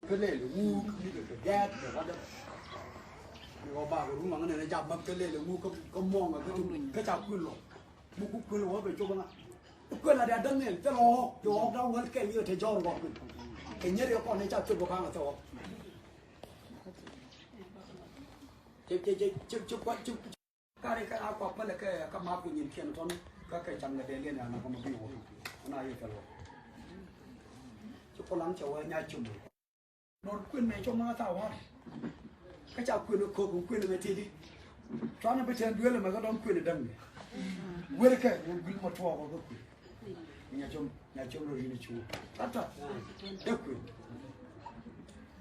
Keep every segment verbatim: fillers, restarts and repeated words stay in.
Kä lɛl ŋu kä mi kɛ kɛ gɛɛt kɛ wadɛ. Mi wä ba kɛ rum aŋä nɛn ɛ jap map kä lɛl ŋu kä, kä mɔŋ kä tum kä ca kuil lɔ. Mi ku kuil wä bɛ cop aŋa. Kuil a dia däŋ nɛn thil ɣɔk, jɛ ɣɔk da̱ŋ wäl kɛl yɛ te jɔr ɣɔk kuil. Kɛ nyɛr yɛ kɔn ni ca cop kä kaŋ a thil ɣɔk. Cep, cep, cep, cep, cep, cep. Kari kä a kua pälɛ kä, kä ma ku nyin kiɛn tɔn kä kɛ cam kɛ dee liɛn ana kɔmɔ bi wä. Ana yɛ kɛ lɔ. Ci Kulaŋ cɛ wä nya cum. Nor kuën mɛ cɔ ma tha war. Kä ca kuën kok kuën mɛ tidi. Cuanɛ bi tɛn duel mɛ kä dɔn kuën däŋ. Wer kɛ wä gul ma tuɔk kɛ kuën. Nya cum, nya cum ro yin cu. Tata. Ɛ kuën.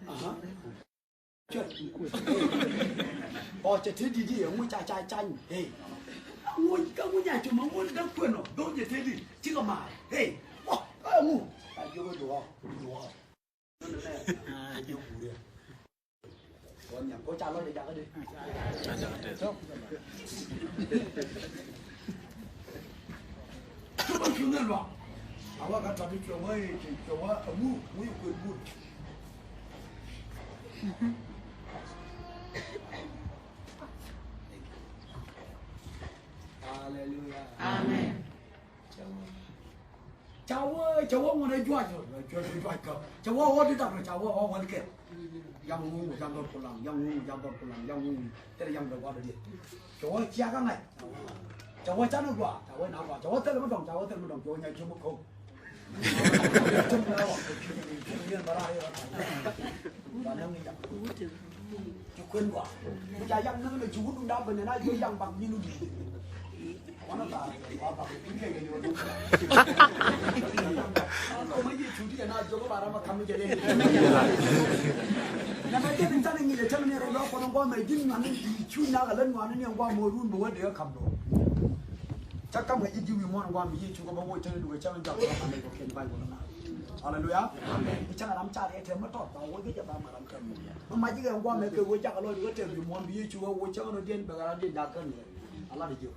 Aha. Ɔ cɛ te di̱t i̱ ɛŋu ca ca cany. Hey. Ŋu kä ŋu nya cu ma ŋu däk kuenɔ do̱ŋ cɛ te di̱t cikɛ maar. Hey. Wä kä ɛŋu ca jiök i̱ duɔ̱ɔ̱k duɔ̱ɔ̱k. Wä nya ko ca lɔc i̱ jakä di. Ca jakä tɛth. Cuba cuŋ ni luaŋ. A wa ka tɔt i̱ cuɛ wä i̱ cuɛ wä a ŋu ŋu i̱ kuet but. Hallelujah. Amen. Ca wä, ca wä ŋun ɛ juac rɔ, juac rɔ, juac kɛ. Ca wä wä di dak rɔ, ca wä wä wä kɛ. Yaŋ ŋuŋ, yaŋ dɔr Kulaŋ, yaŋ ŋuŋ, yaŋ dɔr Kulaŋ, yaŋ ŋuŋ. Tɛr yaŋ dɔr Kulaŋ. Cɛ wä cia kä ŋa̱c. Cɛ wä canɛ gɔaa, cɛ wä na gɔaa, cɛ wä thil mi dɔŋ, cɛ wä thil mi dɔŋ, cɛ wä nya cɛ mi ko̱o̱k. Cɛ mi na wä, cɛ mi na wä. Ci kuen gɔaa. Mi ca yak näk lɛ ci wut dun da ben na jiɔ yak bak nyin wut. Wan a ba, ba bak. Ni kɛ kɛ ni wä dun. An kɔ ma yi cu di na jiɔ ba ram a kam jɛ dee. Na bɛ jɛ ni tan ni jɛ cɛ ni rɔ lɔ kɔnɔ gɔaa mɛ jin ŋuan ni di cu na ka lɛ ŋuan ni gɔaa mɔ run bɛ wä dee kam dɔ. Cä kam kɛ ji̱ di̱w i̱ muɔ̱ɔ̱n gua̱a̱m i̱ Yecu kɛ bä woc tɛn i̱ dukɛ cäŋ ja̱k kɛ ram alɛ kɛ kɛn Baibol ɛna. Aleluya. Amen. I̱ cäŋ ram car kɛ tɛm mi tɔt ba woc kɛ jɛ ba ma ram tɛm. Mi mac ikɛ gua̱a̱m ɛ kɛ woc ja̱k lɔc kɛ tɛm i̱ muɔ̱ɔ̱n bi Yecu kɛ woc cäŋ rɔ diɛn bɛ kɛ ram diɛn ja̱k kän yɛ. Ala di jiök.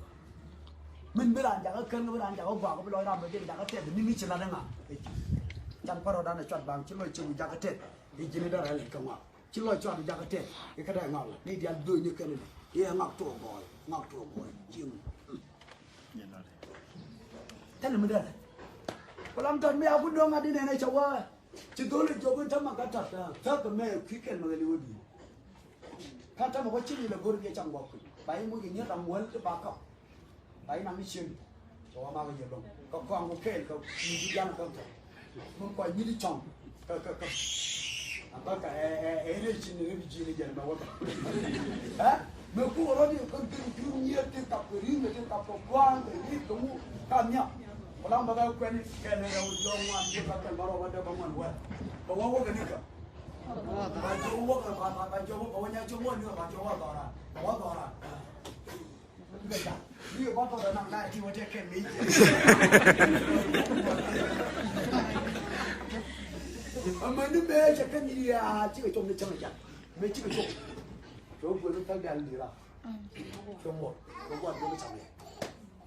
Min bi raan ja̱k kän bi raan ja̱k gua̱a̱k bi lɔc ram bɛ diɛn ja̱k tɛth ni mi ci lat ɛŋa. Can pärɔdan ɛ cuat baŋ ci lɔc cɛ wi̱i̱ ja̱k tɛth. I̱ ji̱n i̱ dee rɛl kɛ ŋɔak. Ci lɔc cuat i̱ jakä tɛth i̱ kä dee ŋɔak la ni dial dho̱ny ni kɛn ni i̱ ɛ ŋɔak tuɔɔk gɔɔy, ŋɔak tuɔɔk gɔɔy. Ciŋ. Thilɛ mi dee rɛl. Ku lam tɔt mi a ku do̱ŋ a di nɛn ɛ cɛ wä. Ci dho̱l i̱ jiɔk in tämɛ kä tɔt thäk kɛ mɛ kui̱ kɛn mɛ kɛ li wä di̱i̱t. Kä tämɛ wä ci ni lɛ go̱r biɛ cam guɔk kui̱ ba i̱ muc kɛ nyier ram wäl ti ba kɔk. Ba inam ni cien. Kɛ wa ma kɛ jɛ lɔŋ kɛ kɔaŋ kɛ kɛɛl kɛ mi di jan kɛ kɛ. Mun kɔc mi di cɔŋ kɛ kɛ kɛ. Abä kɛ ɛ ɛ ɛ rɛ cin rɛ bi ji̱ ni jɛn mɛ wä kɛ. Ɛ mɛ ku rɔ di kɛ gir jur nyier ti kap kɛ rin kɛ ti kap kɛ gua̱a̱n kɛ rit kɛ mu ka nhiam. Kɛ lam bä kɛ kuɛn kɛɛl rɛ wä jɔŋ ŋuan ji̱ ka kɛl bä rɔ bä dee bä ŋuan wä. Bä wä wä kɛ ni kɛ. Ba jɔŋ wä kɛ ba ba jɔŋ wä kɛ wä nya jɔŋ wä ni kɛ ba jɔŋ wä dhɔra. Kɛ wä dhɔra. Amäni mëë cɛ kɛn yiëë a cikɛ com ni cäŋ a ja̱ŋ. Mëë cikɛ com. Cɛ wä guɛn ni thäk diaal li̱i̱r a. Cɛ ŋuɔ̱t kɛ gua̱a̱th jɔk ni cäŋ yɛ.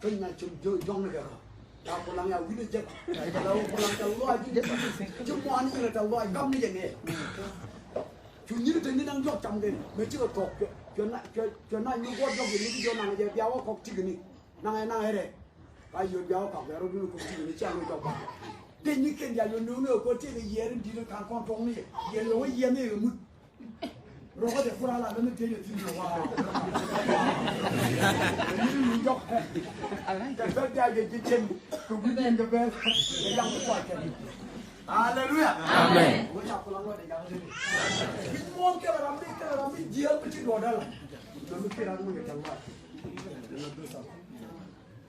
Kä nya com jɔ̱ŋ ni kɛ kɔ. Ca Kulaŋ ya wi̱n a jek. Ca Kulaŋ ca luaac ji̱ muani jɛ kɛ ca luaac gam ni jɛ nɛɛ. Cu nyin te nyin da̱ŋ jɔk cam kɛ mëë cikɛ thuɔ̱k cuɛ na cuɛ na nyin guɔ̱t jɔk yɛ ni ji̱ jɔk naŋ jɛ bia wä kɔk tikɛ ni naŋ ɛ naŋ ɛ rɛ. Ka yio̱t bia wä kɔk bia rɔ dun kɔk tikɛ ni cia lo̱c jɔk ba. Dee nyin kɛn bia lo̱c no̱o̱ŋ ɛ ko̱ tëëkɛ yiɛɛr in di̱t ka̱n kɔn tuɔ̱ŋ ni yɛ yɛ lo̱c wä yiɛɛr ni yɛ mut. Rɔ wä dee kur ala lä mi tëëkɛ thi̱n kɛ wa. Nyin ni jɔk kɛ fɛk bia jɛ ji̱ cen kɛ wi̱i̱ diɛn kɛ bɛɛl kɛ yaŋ kɛ kuac kɛ. Aleluya. Amen. Wä ca Kulaŋ lɔcdɛ jakä tëë. Bi muɔ̱ɔ̱n kɛl ram mi kɛl ram mi jiääk mi ci duɔ̱ɔ̱r däl. Lɔ mi kɛl ram mi kɛ tɛl wa̱a̱. Lɔ bi sɔl.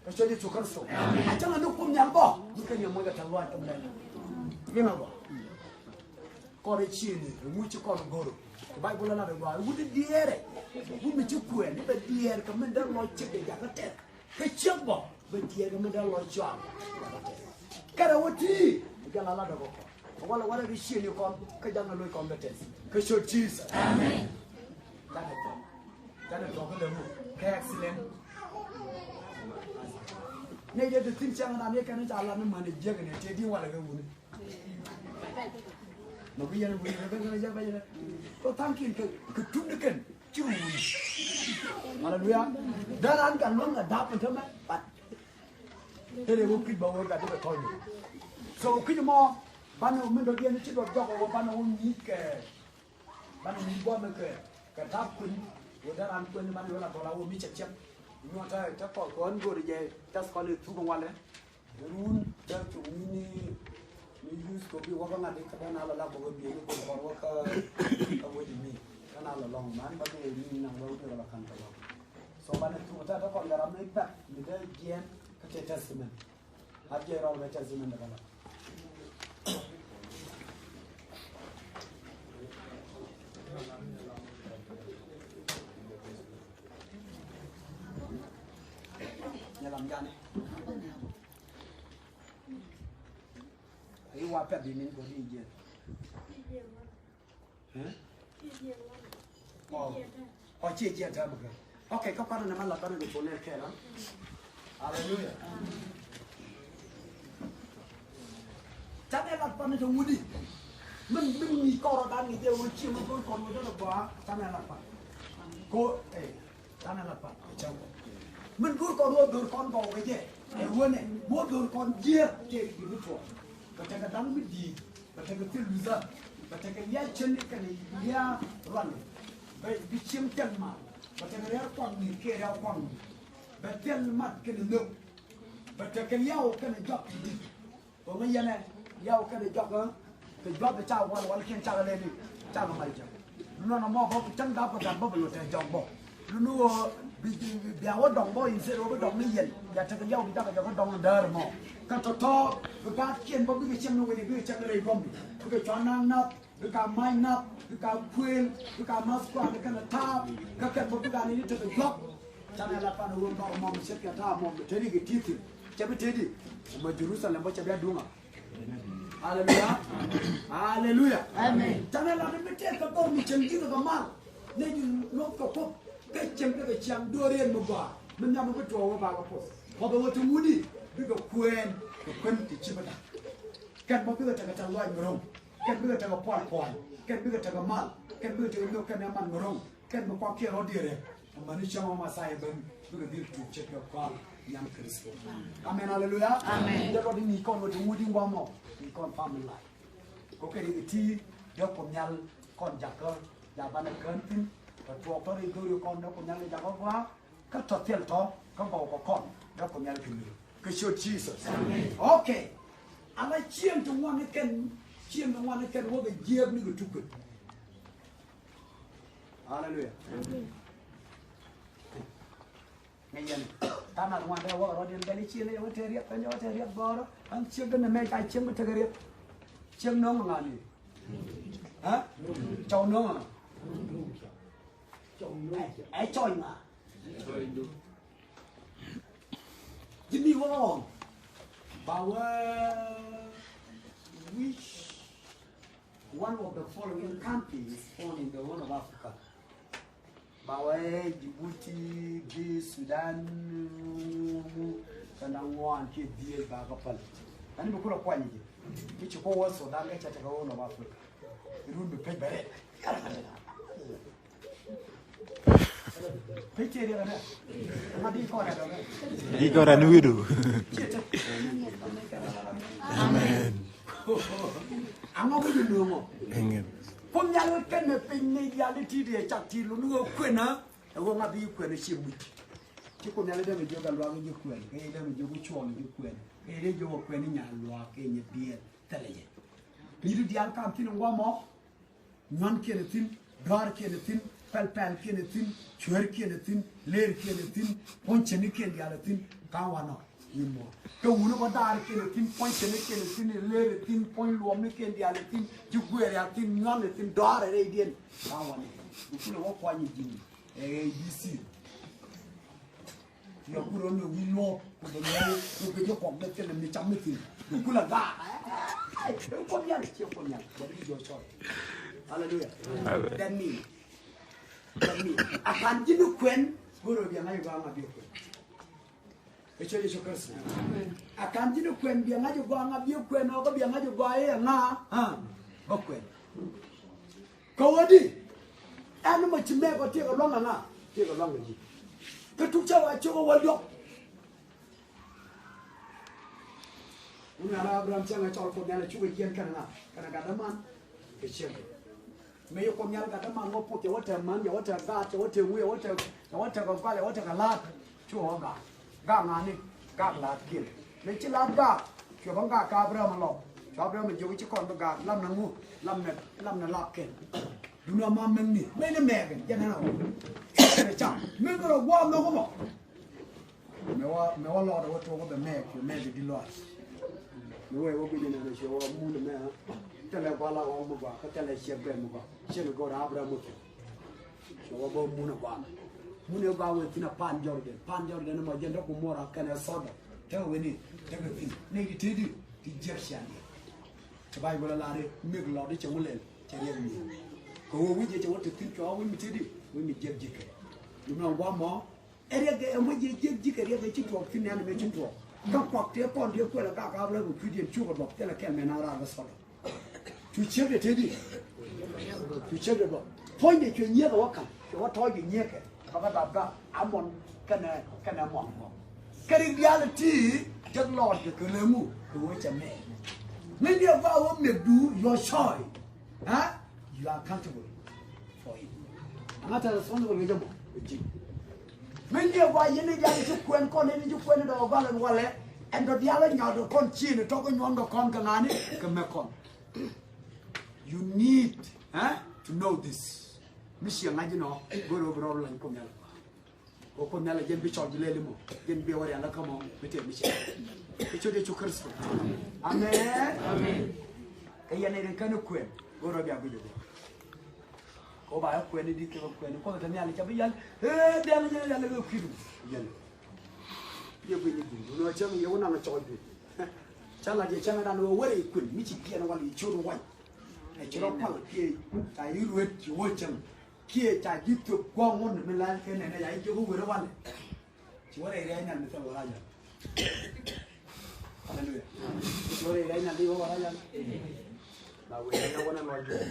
Kɛ cɔ Yecu Kritho. A cäŋ a ni kum nhial bɔ mi kɛ nhial muɔ̱ɔ̱n kɛ tɛl wa̱a̱ tɛm lɛl. Bi ŋa bɔ. Kɔrɛ ciëëni ŋu ci kɔn go̱r. Baibul a lat ɛ gɔaa wut diɛɛrɛ. Wut mi ci kuɛɛn ni bɛ diɛɛr kɛ min dee lɔc cik kɛ jakä tɛth. Kä ciek bɔ bɛ tiɛɛk mi dee lɔc cɔal. Kɛrɛ wä ti jaŋ a la dɔk kɔ. Walɛ walɛ ri cieni kɔn kä jaŋ a loc kɔn bɛ tɛth kä ciöt Jesus. Amen. Jaŋ a tɔk jaŋ a tɔk kä lɛ mu kä accident. Ne jɛ ti thin cäŋ na ni kɛn ca la ni mani jiɛk ni te di walɛ kɛ wuni. Mɛ bi yɛn wi̱i̱ kɛ kɛ kɛ jɛ bɛ jɛ. Kɛ tha̱a̱ŋ kiɛn kɛ kɛ tut ni kɛn ci ru wi̱i̱. Haleluya. Dee raan kɛ luäŋ kɛ da̱a̱p kɛ tämɛ bat. Tëë dee wä kui̱c bä wä gat kɛ tɔ̱ɔ̱c. So kui̱c mɔ banɛ wä min dɔ̱diɛn ci dɔ̱t jɔk wä banɛ wä ŋi̱i̱c kɛ Banɛ ni guamɛ kɛ kɛ tap kui̱n. Wä dee ran kui̱n banɛ wä la gɔla wä mi cɛk cɛk. Nyuɔn ta ta kɔl kɔn go̱o̱ri jɛ tas kɔn i̱ thuk walɛ. Run ta thuk ni ni ni yus kɔ bi wä bä ŋa̱t i̱ kɛ bä na la lak bä wä biɛ ni kɔn kɔn wä kä kä wä di mi. Kä na la lɔŋ man ba kɛ ni naŋ wä wä bi wä la kan kɛ lɔŋ. So banɛ thuk ta ta kɔn garam ni pɛk ni dee jiɛn kä tɛ testament. A jɛ rɔl bɛ tɛth si mɛn dɛ bala. Nyɛ lam jani. Ayi wa pɛth bi min kɔ di jɛ. Ɛ? Ɔ, ɔ, ciɛ jiɛn täämɛ kɛ. Ok, kä kuanɛ nɛmɛ lat banɛ kɛ thok nɛy kɛɛl, ɛ? Aleluya. Canɛ lat banɛ te wuni. Min, min ŋi̱i̱c kɔrɔ dan ŋi̱i̱c jɛ wä ciɛ mi go̱r kɔn wä dɔdɔ gɔaa. Canɛ lat banɛ. Ko, ɛ. Canɛ la pat kɛ cäŋ. Min go̱o̱r kɔn wä go̱o̱r kɔn gɔw kɛ jɛ. Ɛ wänɛ wä go̱o̱r kɔn jiɛ kɛ i̱ bi tuɔɔk. Bɛ tekɛ da̱ŋ mi di̱i̱t. Bɛ tekɛ thil luthä. Bɛ tekɛ lia̱a̱ cäni kɛnɛ lia̱a̱ ruani. Bɛ bi cieŋ thil mat. Bɛ tekɛ rɛ̈ɛ̈r kuaŋ ni kɛ rɛ̈ɛ̈r kuaŋ ni. Bɛ thil mat kɛnɛ nhök. Bɛ tekɛ lia̱a̱ kɛnɛ jɔak ti di̱t. Bä mi yɛnɛ yaw kɛnɛ jɔk kä kɛ juɔth bɛ ca wal wal kiɛn cakɛ lɛni cakɛ mal jɛ. Lunɔ nɔ mɔ bä ku cäŋ dap kɛ gat bä bɛ lo tɛ jɔk bä. Lunɔ wä bi bi bia wä dɔŋ bä in sɛt wä bi dɔŋ ni yɛn ya tekɛ yaw bi cakɛ jɔk dɔŋ däär mɔ. Kä tɔtɔ bi gaat kiɛn bä bikɛ cäŋ ni wini bikɛ cäŋ ni rɛy bäm bikɛ cua naŋ nath. Bika mac nath, bika kuël, bika math kuan kɛnɛ taap, kä kɛn bä bika ni ni tekɛ juɔk. Canɛ la pan wä bak mɔm ce̱tkɛ taap mɔm bi teti kɛ ti̱thi̱n. Cɛ bi teti. Mɛ Jerusalem bä cɛ bi a duŋa. Aleluya. Aleluya. Amen. Canɛ la ni mi tɛk kɛ bok mi cɛn ji̱n kɛ mal. Nɛ ji̱ luɔth kɛ Kuoth. Kɛ cɛn kɛ kɛ ciaŋ do̱r yɛn mi gɔaa. Mi nhiam mi bi tuɔɔk wä bak kɛ Kuoth. Kɔth wä ti ŋuni bikɛ kuɛɛn kɛ kuɛn ti ci bi dak. Kɛn bä bikɛ tekɛ tɛk luac mi ro̱ŋ. Kɛn bikɛ tekɛ pual pual. Kɛn bikɛ tekɛ mal. Kɛn bikɛ tekɛ nhök kɛn ɛ man mi ro̱ŋ. Kɛn bi kɔakiɛn rɔ̱diɛn rɛk. Amäni cäŋ ɔ Mɛthia ben bikɛ dhil tuk ce̱tkɛ kɔaŋ nhiam Kritho. Amen, aleluya. Amen. Jɛ luɔt in ŋi̱i̱c kɔn wä ti ŋut in gua̱a̱mɔ. Ŋi̱i̱c kɔn family life. Kɔ kɛn in ti dee Kuoth Nhial kɔn jakä jabanɛ kään thi̱n. Kɛ tuɔɔk tɔ̱ ri go̱o̱ri kɔn dee Kuoth Nhial jakä gua̱a̱. Kä tɔ̱ thil tɔ̱ kä gɔw kɛ kɔn dee Kuoth Nhial kɛ mi. Kɛ ciöt Jesus. Amen. Okay. Ala cieŋ ti ŋuan ni kɛn, cieŋ ti ŋuan ni kɛn wä kɛ jiääk ni kɛ tukɛ. Aleluya. Ŋäc yɛn. Tha̱a̱ŋ nath ŋuan dee wä kɛ rɔ̱diɛn bɛl i̱ ciël i̱ yɛ wä tëë riɛk, kɛn yɛ wä tëë riɛk bɔɔrä. Ɛn ciek gän nɛ mɛc ka ciek mi tekɛ riɛk. Ciek no̱o̱ŋ ŋa̱ ni. Ɛ? Cɔw no̱o̱ŋ ŋa̱. Ɛ cɔy ŋa̱. Ji̱ mi wä ɣɔn. Ba wä which one of the following countries found in the Horn of Africa? Ba wee Djibouti, bi Sudan, kɛ na ŋuan kiɛ dhieec ba kɛ päl. Ani bi kulɛ kuany ji̱. Bi ci kɔ wä Sudan kɛ cɛ tekɛ Horn of Africa. Run bi pec bɛ rɛk. Pec tëë riɛk ɛnɛ. Ɛŋa di kɔn ɛ dɔkɛ. Di kɔn ɛ ni wi̱du. Ciɛ tek. Amen. Aŋɔ bi di nuŋɔ. Amen. Kum nyal wä kɛn mɛ piny ni yal ni ti di ɛ cak ti lu ni wä kuenä. Ɛ wä ŋa bi kuenä ci muc. Ci kum nyal dee mi jiök a luak ji̱ kuɛn. Kɛ dee mi jiök cuɔl ji̱ kuɛn. Kɛ dee jiök kuɛn ni nyal luak kɛ nyɛ biɛl. Thɛlɛ jɛ. Ni di dial kam thin ŋuamɔ. Nyuankiɛn ɛ thi̱n, dɔaarkiɛn ɛ thi̱n, pɛlpɛlkiɛn ɛ thi̱n, cueerkiɛn ɛ thi̱n, leerkiɛn ɛ thi̱n, puɔ̱ny cenikiɛn diaal ɛ thi̱n, ka̱n wanɔ wi̱i̱ muɔ̱ɔ̱n. Kɛ wuni bä daarkiɛn ɛ thi̱n, puɔ̱ny cenikiɛn ɛ thi̱n, leer ɛ thi̱n, puɔ̱ny luɔmnikiɛn diaal ɛ thi̱n, ji̱ gueer ɛ thi̱n, nyuan ɛ thi̱n, dɔaar ɛ rɛydiɛn, ka̱n wanɔ. Bi kulɛ wä kuany ji̱ ni ɛ ɣɛy di̱i̱t thi̱n. Ti a kurɛ ni wi̱i̱ luɔ̱ɔ̱k kɛ bɛ luɔ̱ɔ̱k kɛ bɛ jɛ kɔk bɛ thilɛ mi cam mi thil. Bi kulɛ gaa. Ɛ kɔn yan, ɛ kɔn yan. Bɛ bi jɔ cɔl. Hallelujah. Amen. That mean, that mean, a kan ji̱ ni kuɛn. Go̱o̱rɛ bia ŋa̱c gɔaa ŋa bi kuɛn. Kɛ ciöt Yecu Kritho. A kan ji̱ ni kuɛn bia ŋa̱c gɔaa ŋa bi kuɛn ɔ kä bia ŋa̱c gɔaa i̱ ŋa. Ha. Bä kuɛn. Kɛ wä di ɛn mɔ ci mɛk ɔ tiek ɛ luaŋ ɛ ŋa? Tiek ɛ luaŋ ɛ ji̱. Kä tuk cä wa cok ɛ wä liɔk. Wun ŋa̱l Abraham cäŋ ɛ cɔl Kuoth Nhial ɛ cukɛ jiɛn kɛnɛ ŋa? Kɛnɛ gat däman kɛ ciek. Mëë ci Kuoth Nhial gat däman wä puth cɛ wä te män cɛ wä te gaat cɛ wä te wi̱i̱ cɛ wä te cɛ wä te kɛ gɔl cɛ wä te kɛ la̱a̱t. Cu ɣä gak. Gak ŋa̱ni? Gak la̱a̱t kiɛn. Mëë ci la̱a̱t gak cuɛ bä gak kä Abraham alɔ. Cu Abraham jiök ci kɔn bi gak lam na ŋu? Lam na lam na lap kɛn. Dun ama mɛn ni mɛn ni mɛɛk in jɛn ɛn a wä. Cɛ cam mɛn kɛ rɔ guam nɔk mɔ. Mɛ wa mɛ wa lɔɔdɛ wä tuɔk wä bɛ mɛɛk cuɛ mɛɛk di lɔac. Mɛ wee wä guic in ɛn a cuɛ wä mun mɛ. Thilɛ guala wä mɛ gua kä thilɛ ciɛ bɛ mɛ gua. Ciɛ ni gɔr Abraham mɛ cuɛ. Cuɛ wä bä mun a guam. Mun ɛ gɔaa wee thi̱n a pan Jɔrdɛn. Pan Jɔrdɛn ɛmɔ jɛn dɔ̱k Gomora kɛnɛ Sodom. Tekɛ wen i̱ tekɛ thi̱n nɛy ti tëëdi ti jiäk ciaŋ yɛ. Cɛ Bayböl a lar i̱ mik lɔt i̱ cɛ ŋu lɛl cɛ riɛk mi. Kɛ ɣöö wi̱c jɛ cɛ wä te thi̱n cua wi̱c mi tëëdi wi̱c mi jiäk ji̱kɛ. Yum nɔn guam mɔ ɛ riɛk ɛ mɔ jiɛ jiäk ji̱kɛ riɛk ɛ ci tuɔɔk thi̱n nɛn ɛmɛ ci tuɔɔk. Kä kuak tëë kɔn diɛ kuɛl ɛ gak Abraham kɛ kui̱diɛn cukɛ duɔk thilɛ kɛl mɛ na raar bä Sodom. Cu ciekdɛ tëëdi. Cu ciekdɛ bä. Puɔ̱nydɛ cuɛ nyieth ɛ wä ka̱n cuɛ wä tɔ̱ɔ̱c kɛ nyiekɛ. Kä bä dap gak Amɔn kɛnɛ kɛnɛ Mɔn. Kɛ rik diaal ti jek lɔɔc kɛ kɛ lemu kɛ wee cɛ mɛ. Min diɛ gɔaa wä mɛkdu your choice. Huh? You are accountable for it. Aŋa tɛ responsible kɛ jɛ mɔ kɛ ji̱. Min diɛ gɔaa yɛn ni diaal ci kuɛn kɔn ni ci kuɛn dɔɔ gɔal ɛn walɛ. Ɛn dɔ diaal ɛ nyɔɔt kɔn ci ni tɔk ɛ nyuɔn kɛ kɔn kɛ ŋa̱ni kɛ mɛ kɔn. You need, eh, to know this. Mi ciɛ ŋa̱c inɔ go̱r ɣöö bi rɔɔd lany Kuoth Nhial. Kɛ Kuoth Nhial jɛn bi cɔl bi lɛl imɔ jɛn bi wä rial kä mɔ bi tëë mi ciɛ. Kɛ ciöt Yecu Kritho. Amen. Amen. Kɛ yɛn ɛ rin kɛn kuɛn go̱r ɣöö bia guic ɛ go̱r. Kɛ ɣöö ba ɛ kuɛn i̱ di kɛ kuɛn i̱ Kuoth ɛ te nhial i̱ ca bi yal. Ee diaal i̱ yal i̱ kui̱du yɛn. Yɛ guic ni ji̱n duundɛ cäŋ yɛ wä naŋ cɔɔc duundɛ. Ca lat yɛ cäŋ dan wä wä rɛy kuën mi ci jiɛn wal yɛ ciöt wac. Ɛ ci rɔ pal kiɛ ca yi ruet ci wä cäŋ kiɛ ca ji̱ thök gua̱ŋ wä ni mi lal kɛ nɛnɛ ca yi jiök wä wër walɛ. Ci wä rɛy rɛy nɛn mi thil wä rajan. Haleluya. Ci wä rɛy rɛy nɛn mi wä wä rajan. La wër rɛy wä nɛ lɔc duundɛ.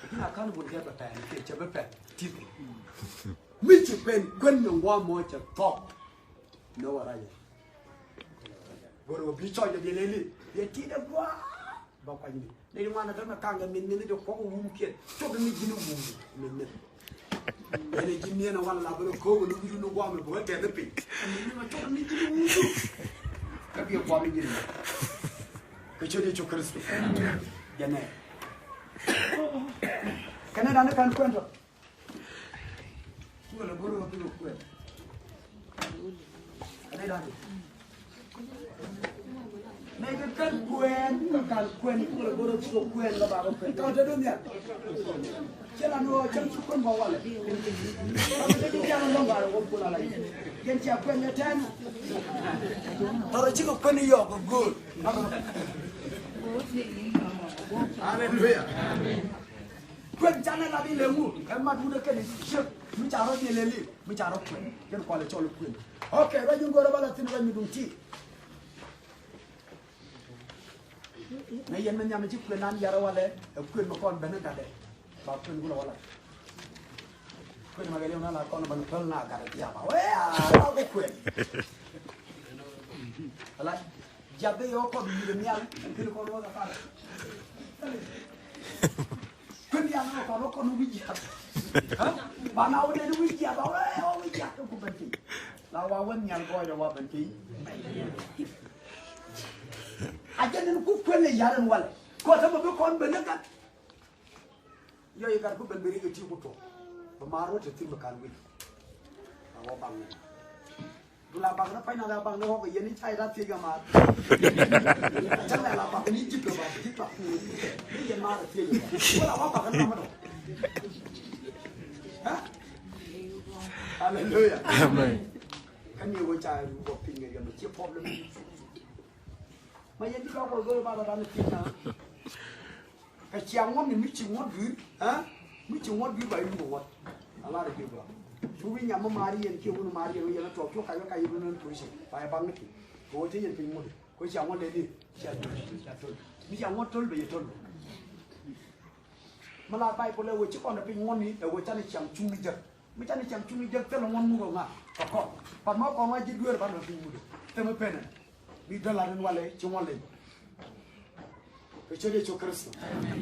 Lakin a kan bun kɛ bɛ pɛn kɛ cɛ bɛ pɛn ti̱th. Mi ci pɛn kuën ni ŋuam mɔ cɛ thɔk. Ni wä raja. Go̱r wä bi cɔc jɛ bi leli yɛ ti dɛ gua̱a̱. Ba kuany ni ni ŋuan a dämɛ kaŋ kɛ min min ni jɛ kuɔk wum kiɛn. Cok ni ji̱n wum min min. Ɛn ji̱ miɛn a wal la bä ni ko̱o̱k ni wi̱i̱ ni guam ni bä wä tɛth ni piny. Min ni ma cok ni ji̱n wum. Kä bi guam ni ji̱n. Kɛ ciöt Yecu Kritho. Jɛ nɛ. Kɛnɛ dan ni kan kuɛn tɔ. Cukɛ lɛ go̱r ɣöö thilɛ kuɛn. Ɛ nɛy da̱ŋ. Nɛy kɛ kän kuɛn kɛ kal kuɛn cukɛ lɛ go̱r ɣöö thilɛ kuɛn kɛ bakɛ kuɛn. Tɔ̱ te do̱n nhial. Cɛ la ni ɣöö cäŋ cu kuɛn bä walɛ. Tɔ̱ te do̱n nhial lɔ̱ŋ ɣaar ɣöö kul ala yɛ. Yɛn cia kuɛn kɛ tɛn. Tɔ̱ rɔ cikɛ kuɛn i̱ yɔɔk kɛ go̱o̱r. Aleluya. Kuën canɛ lat ilɛ ŋu ɛ mat wut ɛ kɛn ciek mi ca rɔ diɛl ɛli mi ca rɔ kuën kɛn kualɛ cɔl kuën. Ok, ruac in go̱rɛ ba la thin ruac mi duŋ ti. Nɛ yɛn mi nhiam ci kuën an yarɛ walɛ ɛ kuën mi kɔn ben ɛ gatdɛ. Ba kuën gulɛ walɛ. Kuën ma gɛ liw na la kɔn ben päl na gatdɛ diaaba wee a la kɛ kuën. Ala. Jiath dee yɛ wä kɔn wi̱i̱dɛ nhial ɛn kili kɔn wä kɛ kar. Kuën diaal wä kɔn wä kɔn wi̱i̱ jiath. Ba na wä dee ni wi̱i̱ jiath ba wä wä wi̱i̱ jiath kɛ ku ben piny. La wa wä nhial gɔɔydɛ wa ben piny. A jɛn ni ku kuën lɛ yar ɛn walɛ kɔ tɛ mɛ bi kɔn ben ni gat. Yɔ i̱ gat ku ben ben ri kɛ ti ku tuɔk. Bɛ maar wä te thim bɛ kal wi̱c. A wä baŋ ni. Du la baŋ ni pany na la baŋ ni ɣɔk yɛn i̱ ca i̱ rat thiec kɛ maar. Cä lɛ la baŋ ni ji̱ kɛ baŋ ji̱ baŋ. Ni yɛn maar thiec kɛ. Wä la wä baŋ ni lamä dɔk. Haleluya. Amen. Kä ni wä ca ru bɔ piny kɛ yɛn ci problem. Ma yɛn ji̱ dɔk wä go̱o̱r ba ba dan ni thiec na. Kɛ cia ŋuɔ̱t ni mi ci ŋuɔ̱t dui̱r, ɛ? Mi ci ŋuɔ̱t dui̱r ba yum kɛ ŋuɔ̱t. A lar i̱ pi̱ gɔaa. Cu wi̱i̱ nyam mi maar yɛn kiɛ wun maar yɛn wi̱i̱ yɛn a tuɔɔk cu kac wä kac yɛn wun ɛn puc. Ba yɛ bak ni pi̱. Kɛ ɣöö te yɛn piny ŋuɔ̱t. Kɛ cia ŋuɔ̱t lɛ ni. Ca to̱l, ca to̱l. Mi ca ŋuɔ̱t to̱l bɛ yɛ to̱l. Mi la Baibol ɛ wee ci kɔn ɛ piny ŋuɔ̱tni ɛ wee canɛ ciaŋ cuŋni jek. Mi canɛ ciaŋ cuŋni jek thilɛ ŋuɔ̱t ŋuk ɛ ŋa kɛ kɔn. Pan mɔ kɔn wa ji̱ dueer ban ɛ piny ŋut ɛ thilɛ mi penɛ. Bi dɔla rin walɛ ci ŋuɔ̱t leny. Kɛ ciöt Yecu Kritho.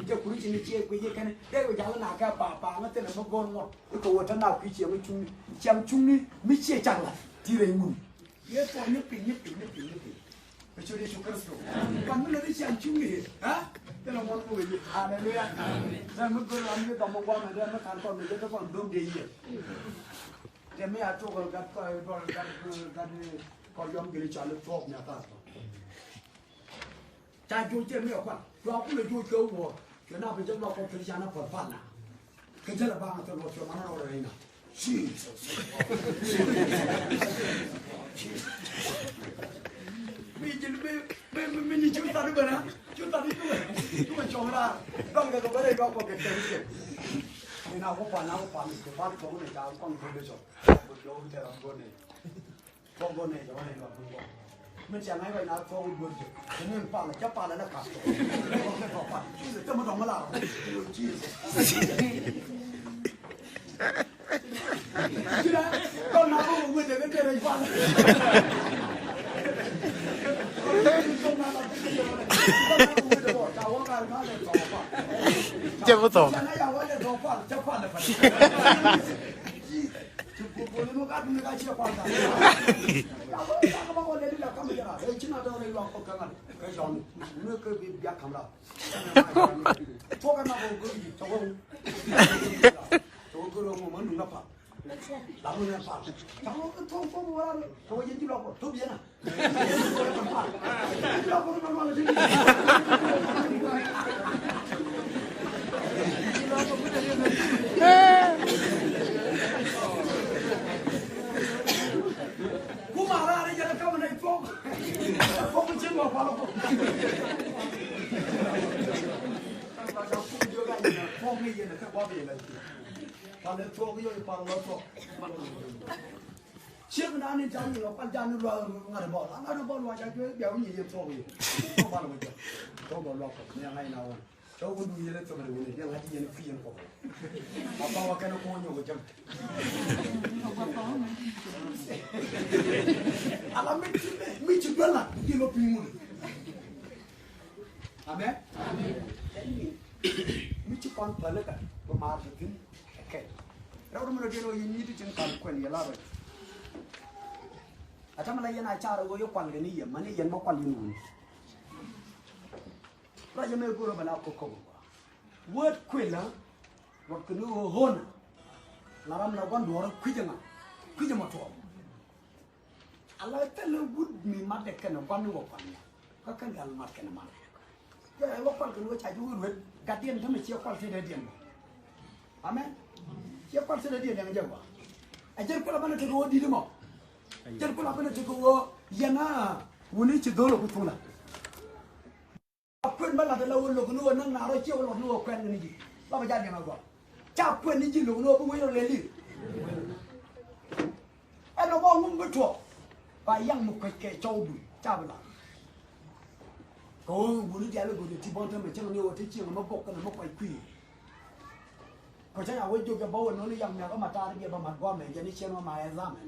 Jɛ kuri ci ni ciɛ kui̱ jɛ kɛn dee wee jal na kɛ pa pa ŋa thilɛ mi go̱o̱r ŋuɔ̱t. Ikɛ wee te na kui̱ ciɛ mi cuŋni ciaŋ cuŋni mi ciɛ cak la ti rɛy ŋuni. Yɛ tuɔɔk ni piny, ni piny, ni piny, ni piny. Kɛ ciöt Yecu Kritho. Pan mi lɛ di ciaŋ cuŋni, ha? Thilɛ ŋuɔ̱t mi wee ni. Aleluya. Dee mi go̱o̱r ram ni dɔm mi guamɛ, dee mi kan kɔn mi jɛ kɛ kɔn dom dee yiëë. Dee mi a tuɔk gat kɔ, gat, gat, gat kɔ yɔm gili cɔal i̱ tuɔɔk mi a thaar kɔ. Ca joc cɛ mi a kuan. Cua kulɛ joc kɛ wuɔ. Cua na bi jɛ lɔ kɔ kiri ca na pal pal na. Kɛ jɛ lɛ ba ŋa thil wä cua ma na rɔ rɛ ina. Jesus. Mi jil mi, mi, mi, mi ni cu thani bä na. Cu thani cu bä. Cu bä cɔŋ raar. Dɔŋ kɛ kɛ bä rɛ yɔk kɔ kɛ kɛ kɛ. Ina ku pan, na ku pan, ku pan kɔ ni ca kɔn kɔ bɛ cɔŋ. Ku jɔw tɛ ram gɔnɛ. Tɔŋ gɔnɛ jɛ wanɛ lɔ bun gɔn. Min cia ŋa̱c rɔy na tɔŋ gɔn jɛ. Min pal cɛ pal la ka tɔ. Tɔŋ kɛ tɔ pal. Jesus, tɛ mi tɔŋ mi la rɔ. Jesus. Jira, tɔŋ na ko wete kɛ kɛ rɛ pal. Cɛ bi tɔŋ. Cɛ bi tɔŋ. Ciek na ni ja̱ ni lɔ kual ja̱ ni luaak ŋa̱t bɔl a ŋa̱t bɔl luaak ca cuɛ biaw ni yɛ thuɔk yɛ. Thuɔk bal wä jɛ. Thuɔk bal luaak kɔ ni a ŋa̱c na wä. Cɔ wä duun yɛn thuɔk ni wä ni diɛ ŋa̱c yɛn kui̱ yɛn kɔ. A ba wa kɛn a kuɔ̱ nyɔk jɛm. Ala mi ci mi ci duel na di lɔ pi̱i̱ ŋun. Amen. Amen. Mi ci kɔn päli̱ kɛ bi maar kɛ thi̱n kɛ kɛl. Rɛw ri mi lɔ diɛn ɣöö yɛn nyi̱t ti tin kal kuɛn yɛ la rɔy. A tämɛ la yɛn a car ɣöö yɛ kual kɛ ni yɛ mäni yɛn bä kual yɛn wuni. Ruac ɛmɛ go̱o̱r ɣöö bɛ la ko̱k ko̱k. Word kuël a ruɔt kɛ ni ɣöö ɣöönä. La ram la gua̱n duɔ̱ɔ̱rä kui̱c ɛŋa kui̱c ɛmɔ tuɔɔk. Ala thilɛ wut mi matdɛ kɛnɛ gua̱n ni wä kual nya kä kɛn gal mat kɛnɛ mat. Jɛ wä kual kɛn wä ca ji̱ wä ruet gatdiɛn tämɛ ciɛ kual tëëdɛ diɛn bä. Amen. Ciɛ kual tëëdɛ diɛn diɛn jɛ wä. Ɛ jɛn kual a bänɛ tekɛ wä di̱t mɔ. Jɛn kual a bänɛ tekɛ wä yɛn a wuni ci dho̱l ɛ ku thuŋda. A kuën bä lat ala wä lo̱k ni wä näk na rɔ ciɛ wä lo̱k ni wä kuɛn ni ji̱. Ba bä jal diɛn a gɔaa. Ca kuɛn ni ji̱ lo̱k ni wä bi wec rɔ lɛl i̱. Ɛn ɔ bä ŋum bi tuɔɔk. Ba yaŋ mi kuec kɛ cɔwdu ca bi lat. Kɛ ɣöö wuni diaal i̱ go̱o̱dɛ ti bɔn tämɛ cäŋ ni wä ti cieŋ mi bok kɛnɛ mi kuac kui̱. Kɔ cä ya wä jiök jɛ bä wä nööni yaŋ miak kä ma taar jɛ bä mat guamɛ jɛ ni cien wä ma ɛ dhamɛ.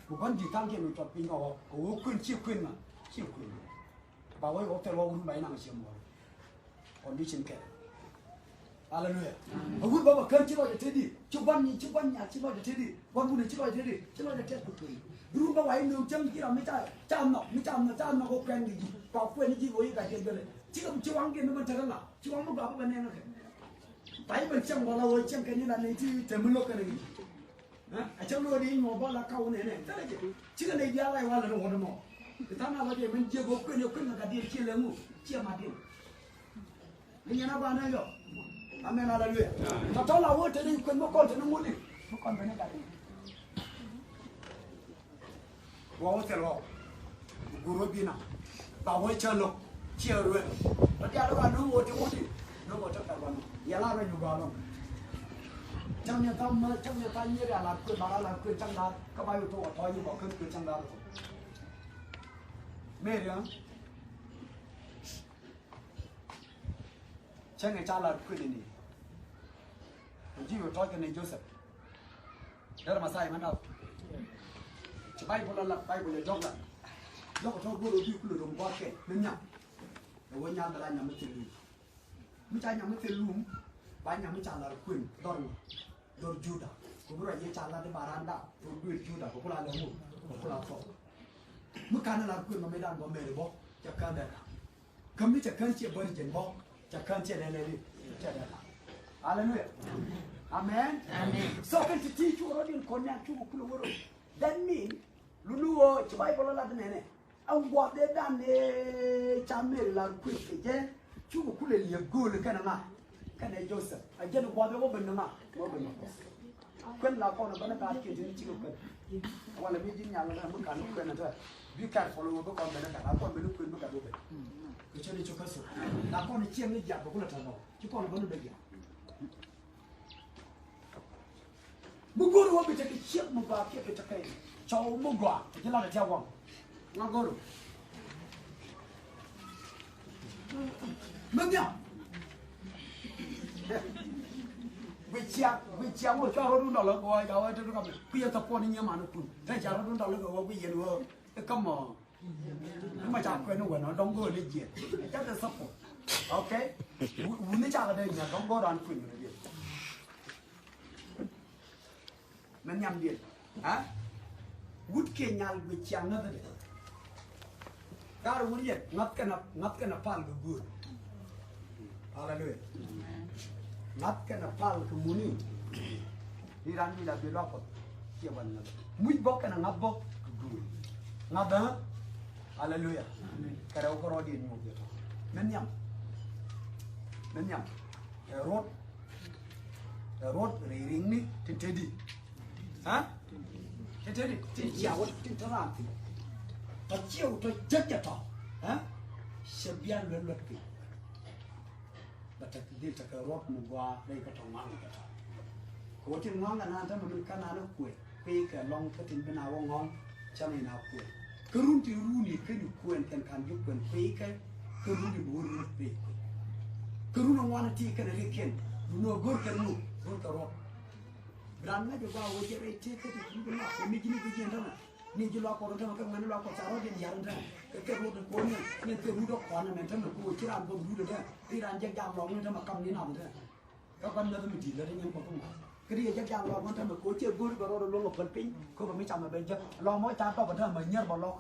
Bi gua̱n ji̱ tha̱a̱ŋ kiɛn mi cuɔt piny kɛ ɣɔk kɛ ɣöö kuën ciɛ kuën ŋa ciɛ kuën. Ba wä yɛ wä thil wä wun ba inaŋ ciɛ muɔl. Condition kɛ. Aleluya. A wut bä bä kän ci lɔcdɛ teti ci gua̱n nyi ci gua̱n nyath ci lɔcdɛ teti gua̱n wun ci lɔcdɛ teti ci lɔcdɛ teti kɛ kuën. Bi run bä wa inööŋ cäŋ ci ram mi ca ca nhɔk mi ca nhɔk ca nhɔk kɛ kuɛn kɛ ji̱ kua kuɛn ji̱ wä yi ka tiɛt bälɛ. Ci kɛ ci waŋ kiɛn mi bä tekɛ ŋa ci waŋ mi gɔaa bä bä nɛn kɛ. Ba yi bä cäŋ wala wä cäŋ kɛ ni la nɛy ti te mi lo̱k kɛn kɛ ji̱. A cä lo̱o̱ di nyuɔ̱ɔ̱ŋ bä la kaw nɛnɛ thilɛ jɛ. Cikɛ nɛy diaal la i̱ walɛ ni wä ni mɔ. Ti tha̱a̱ŋ na wä jɛ min jiɛk wä kuën yɛ kuën kɛ gat diɛn ciɛ lɛ ŋu ciɛ mat diɛn. Ni nyɛn a ba nɛ yɔ. Amen, aleluya. Tɔ̱tɔ̱ la wä te ni kuën bä kɔn te ni ŋut di bä kɔn te ni gat diɛn. Wä wä thil wä. Gur wä bina. Ba wä cä lo̱k ciɛ ruel. Tɔ diaal wä no̱o̱ŋ wä ti wä di no̱o̱ŋ wä te gat wä no̱o̱ŋ yɛ la ruel yu gaa lo̱ŋ. Cäŋ ni tha̱a̱ŋ mä cäŋ ni tha̱a̱ŋ nyier ya la kuën ba la la kuën cäŋ daal kä ba yu tuɔk wä tɔ̱ yi bä kän kuën cäŋ daal tuɔk. Mary, ah? Cäŋ ɛ ca lar kuënɛ ni. Ji̱ yu tɔ̱ɔ̱c kɛnɛ Joseph. Derɛ Mɛthia mɛ nap. Ci Baibol la lat, Baibol ɛ jɔk lat. Jɔk tɔ̱ go̱r ɔ bi kulɛ rom gua̱a̱th kɛ mi nhiam. Ɛ wä nyam bɛ la nyam mi thil lum. Mi ca nyam mi thil lum, ba nyam mi ca lar kuën dhɔr ŋɔ. Dhɔr Juda. Kɛ bi ruac yɛ ca lat i̱ ba randa dhɔr duëër Juda kɛ kula lɛ ŋu kɛ kula thɔk. Mi kan lar kuën mɛ mi dan bɔ mɛri bɔ cɛ kän dɛ la. Kä mi cɛ kän ciɛ bäri jɛn bɔ cɛ kän ciɛ dɛ lɛ li cɛ dɛ la. Hallelujah. Amen. Amen. So kɛn ti ti cu rɔ din kɔn nyan cu kɛ kulɛ wä rɔ. That mean lu nu wä ci Baibol lat nɛnɛ. Ɛn gua̱a̱th ëë dan ëë ca Mary lar kuëth kɛ jɛ cukɛ kulɛ liɛp gööl kɛnɛ ŋa? Kɛnɛ Joseph. A jɛn gua̱a̱th ëë wä ben ni ŋa? Wä ben ni Kuoth. Kuën la kɔn bä ni gaat kiɛ ti ni cikɛ kuën. Walɛ mi ji̱n nyal ni mi kan ni kuën ni tɔ. Be careful wä bi kɔn ben ni gat a kɔn ben ni kuën bi gat wä ben. Kɛ cɛ ni cukɛ so la kɔn ni ciɛŋ ni jiak bɛ kulɛ tɔ̱ nɔ ci kɔn bä ni bɛ jiak. Mi go̱o̱ri wä bi tekɛ ciek mi gɔaa kiɛ bi tekɛ cɔw mi gɔaa. Ti ji̱ lat ɛ tiak waŋ. Ŋa go̱o̱ri mi nhiam. Gui ciak, gui ciak wä cua rɔ̱dun dɔlä kɛ wä ca wä te rukam. Kuiɛ thɔpuɔn inyɛ man ikun te ca rɔ̱dun dɔlä kɛ wä gui yɛn wä ikä mɔ. Ni ma ca kuɛn ni wɛn ɔ dɔŋ go̱o̱l ijiɛn. Ca te support. Okay. Wuni ca kɛ dee nyɛ dɔŋ go̱o̱l ran kui̱n ni jiɛn. Mɛ nhiamdiɛn. Ha? Wut kiɛ nyal guic ciaŋ ŋäthädɛ. Kar wut yɛn ŋa̱th kɛn a, ŋa̱th kɛn a pal kɛ guur. Hallelujah. Ŋa̱th kɛn a pal kɛ muni. Ni ran mi la bi luak Kuɔth. Ciɛ ban ŋa̱th. Muc bä kɛn a ŋa̱th bä kɛ guur. Ŋa̱th ɛ. Hallelujah. Kɛ rɛw kärɔɔdiɛn nyuɔk jɛ tɔ. Mɛ nhiam. Mɛ nhiam. Kɛ ruɔt. Ɛ ruɔt rɛy riŋni tin te di. Ha? Tin te di, tin cia wä tin te ram tin. Tɔ ciɛ wä tɔ jek jɛ tɔ. Ha? Cɛ bian luɛt luɛt piny. Bɛ tek dhil tekɛ ruɔt mi gɔaa rɛy kä tɔ ŋuaŋ kɛ tɔ. Kɛ wä tin ŋuaŋ kɛ naan tämɛ min kä naan ɛ kuɛ. Kui̱ kɛ lɔŋ kä tin bi na wä ŋɔ̱ŋ cäŋ in a kuɛn. Kä run tin runi kä ni kuɛn kɛn kan bi kuɛn kui̱ kɛ kä runi bi wä rut pek. Kä run a ŋuan a ti kɛn a ri kɛn runi a go̱r kɛn nu go̱r kɛ ruɔt. Bi ran ŋa̱c a gua wä jɛ rɛy tëë kä ti rut a ŋa̱c kɛ mi ji̱ ni bi jiɛn tämɛ. Ni ji̱ luak kɔr tämɛ kä ŋuɛn luak kɔr ca rɔt jɛn yar tämɛ. Kɛ kɛ rut a kuɔn ni ni kɛ rut a kɔn ni mɛn tämɛ kɛ wä ci ran bä rut a tämɛ. Ri ran jɛ jam lɔk ni tämɛ kam ni nam tämɛ. Kä gua̱n ŋäth mi di̱i̱t lät in yɛn Kuɔth in ŋa̱c. Kä di yɛ jɛ jam lɔk ŋuan tämɛ kɛ ɣöö ciɛ go̱o̱ri bɛ rɔɔdɛ luäŋ ɛ päl piny. Kä bɛ mi camɛ bɛ jek lɔk mɔ ca dɔp ɛ tämɛ nyɛr bɛ lɔk.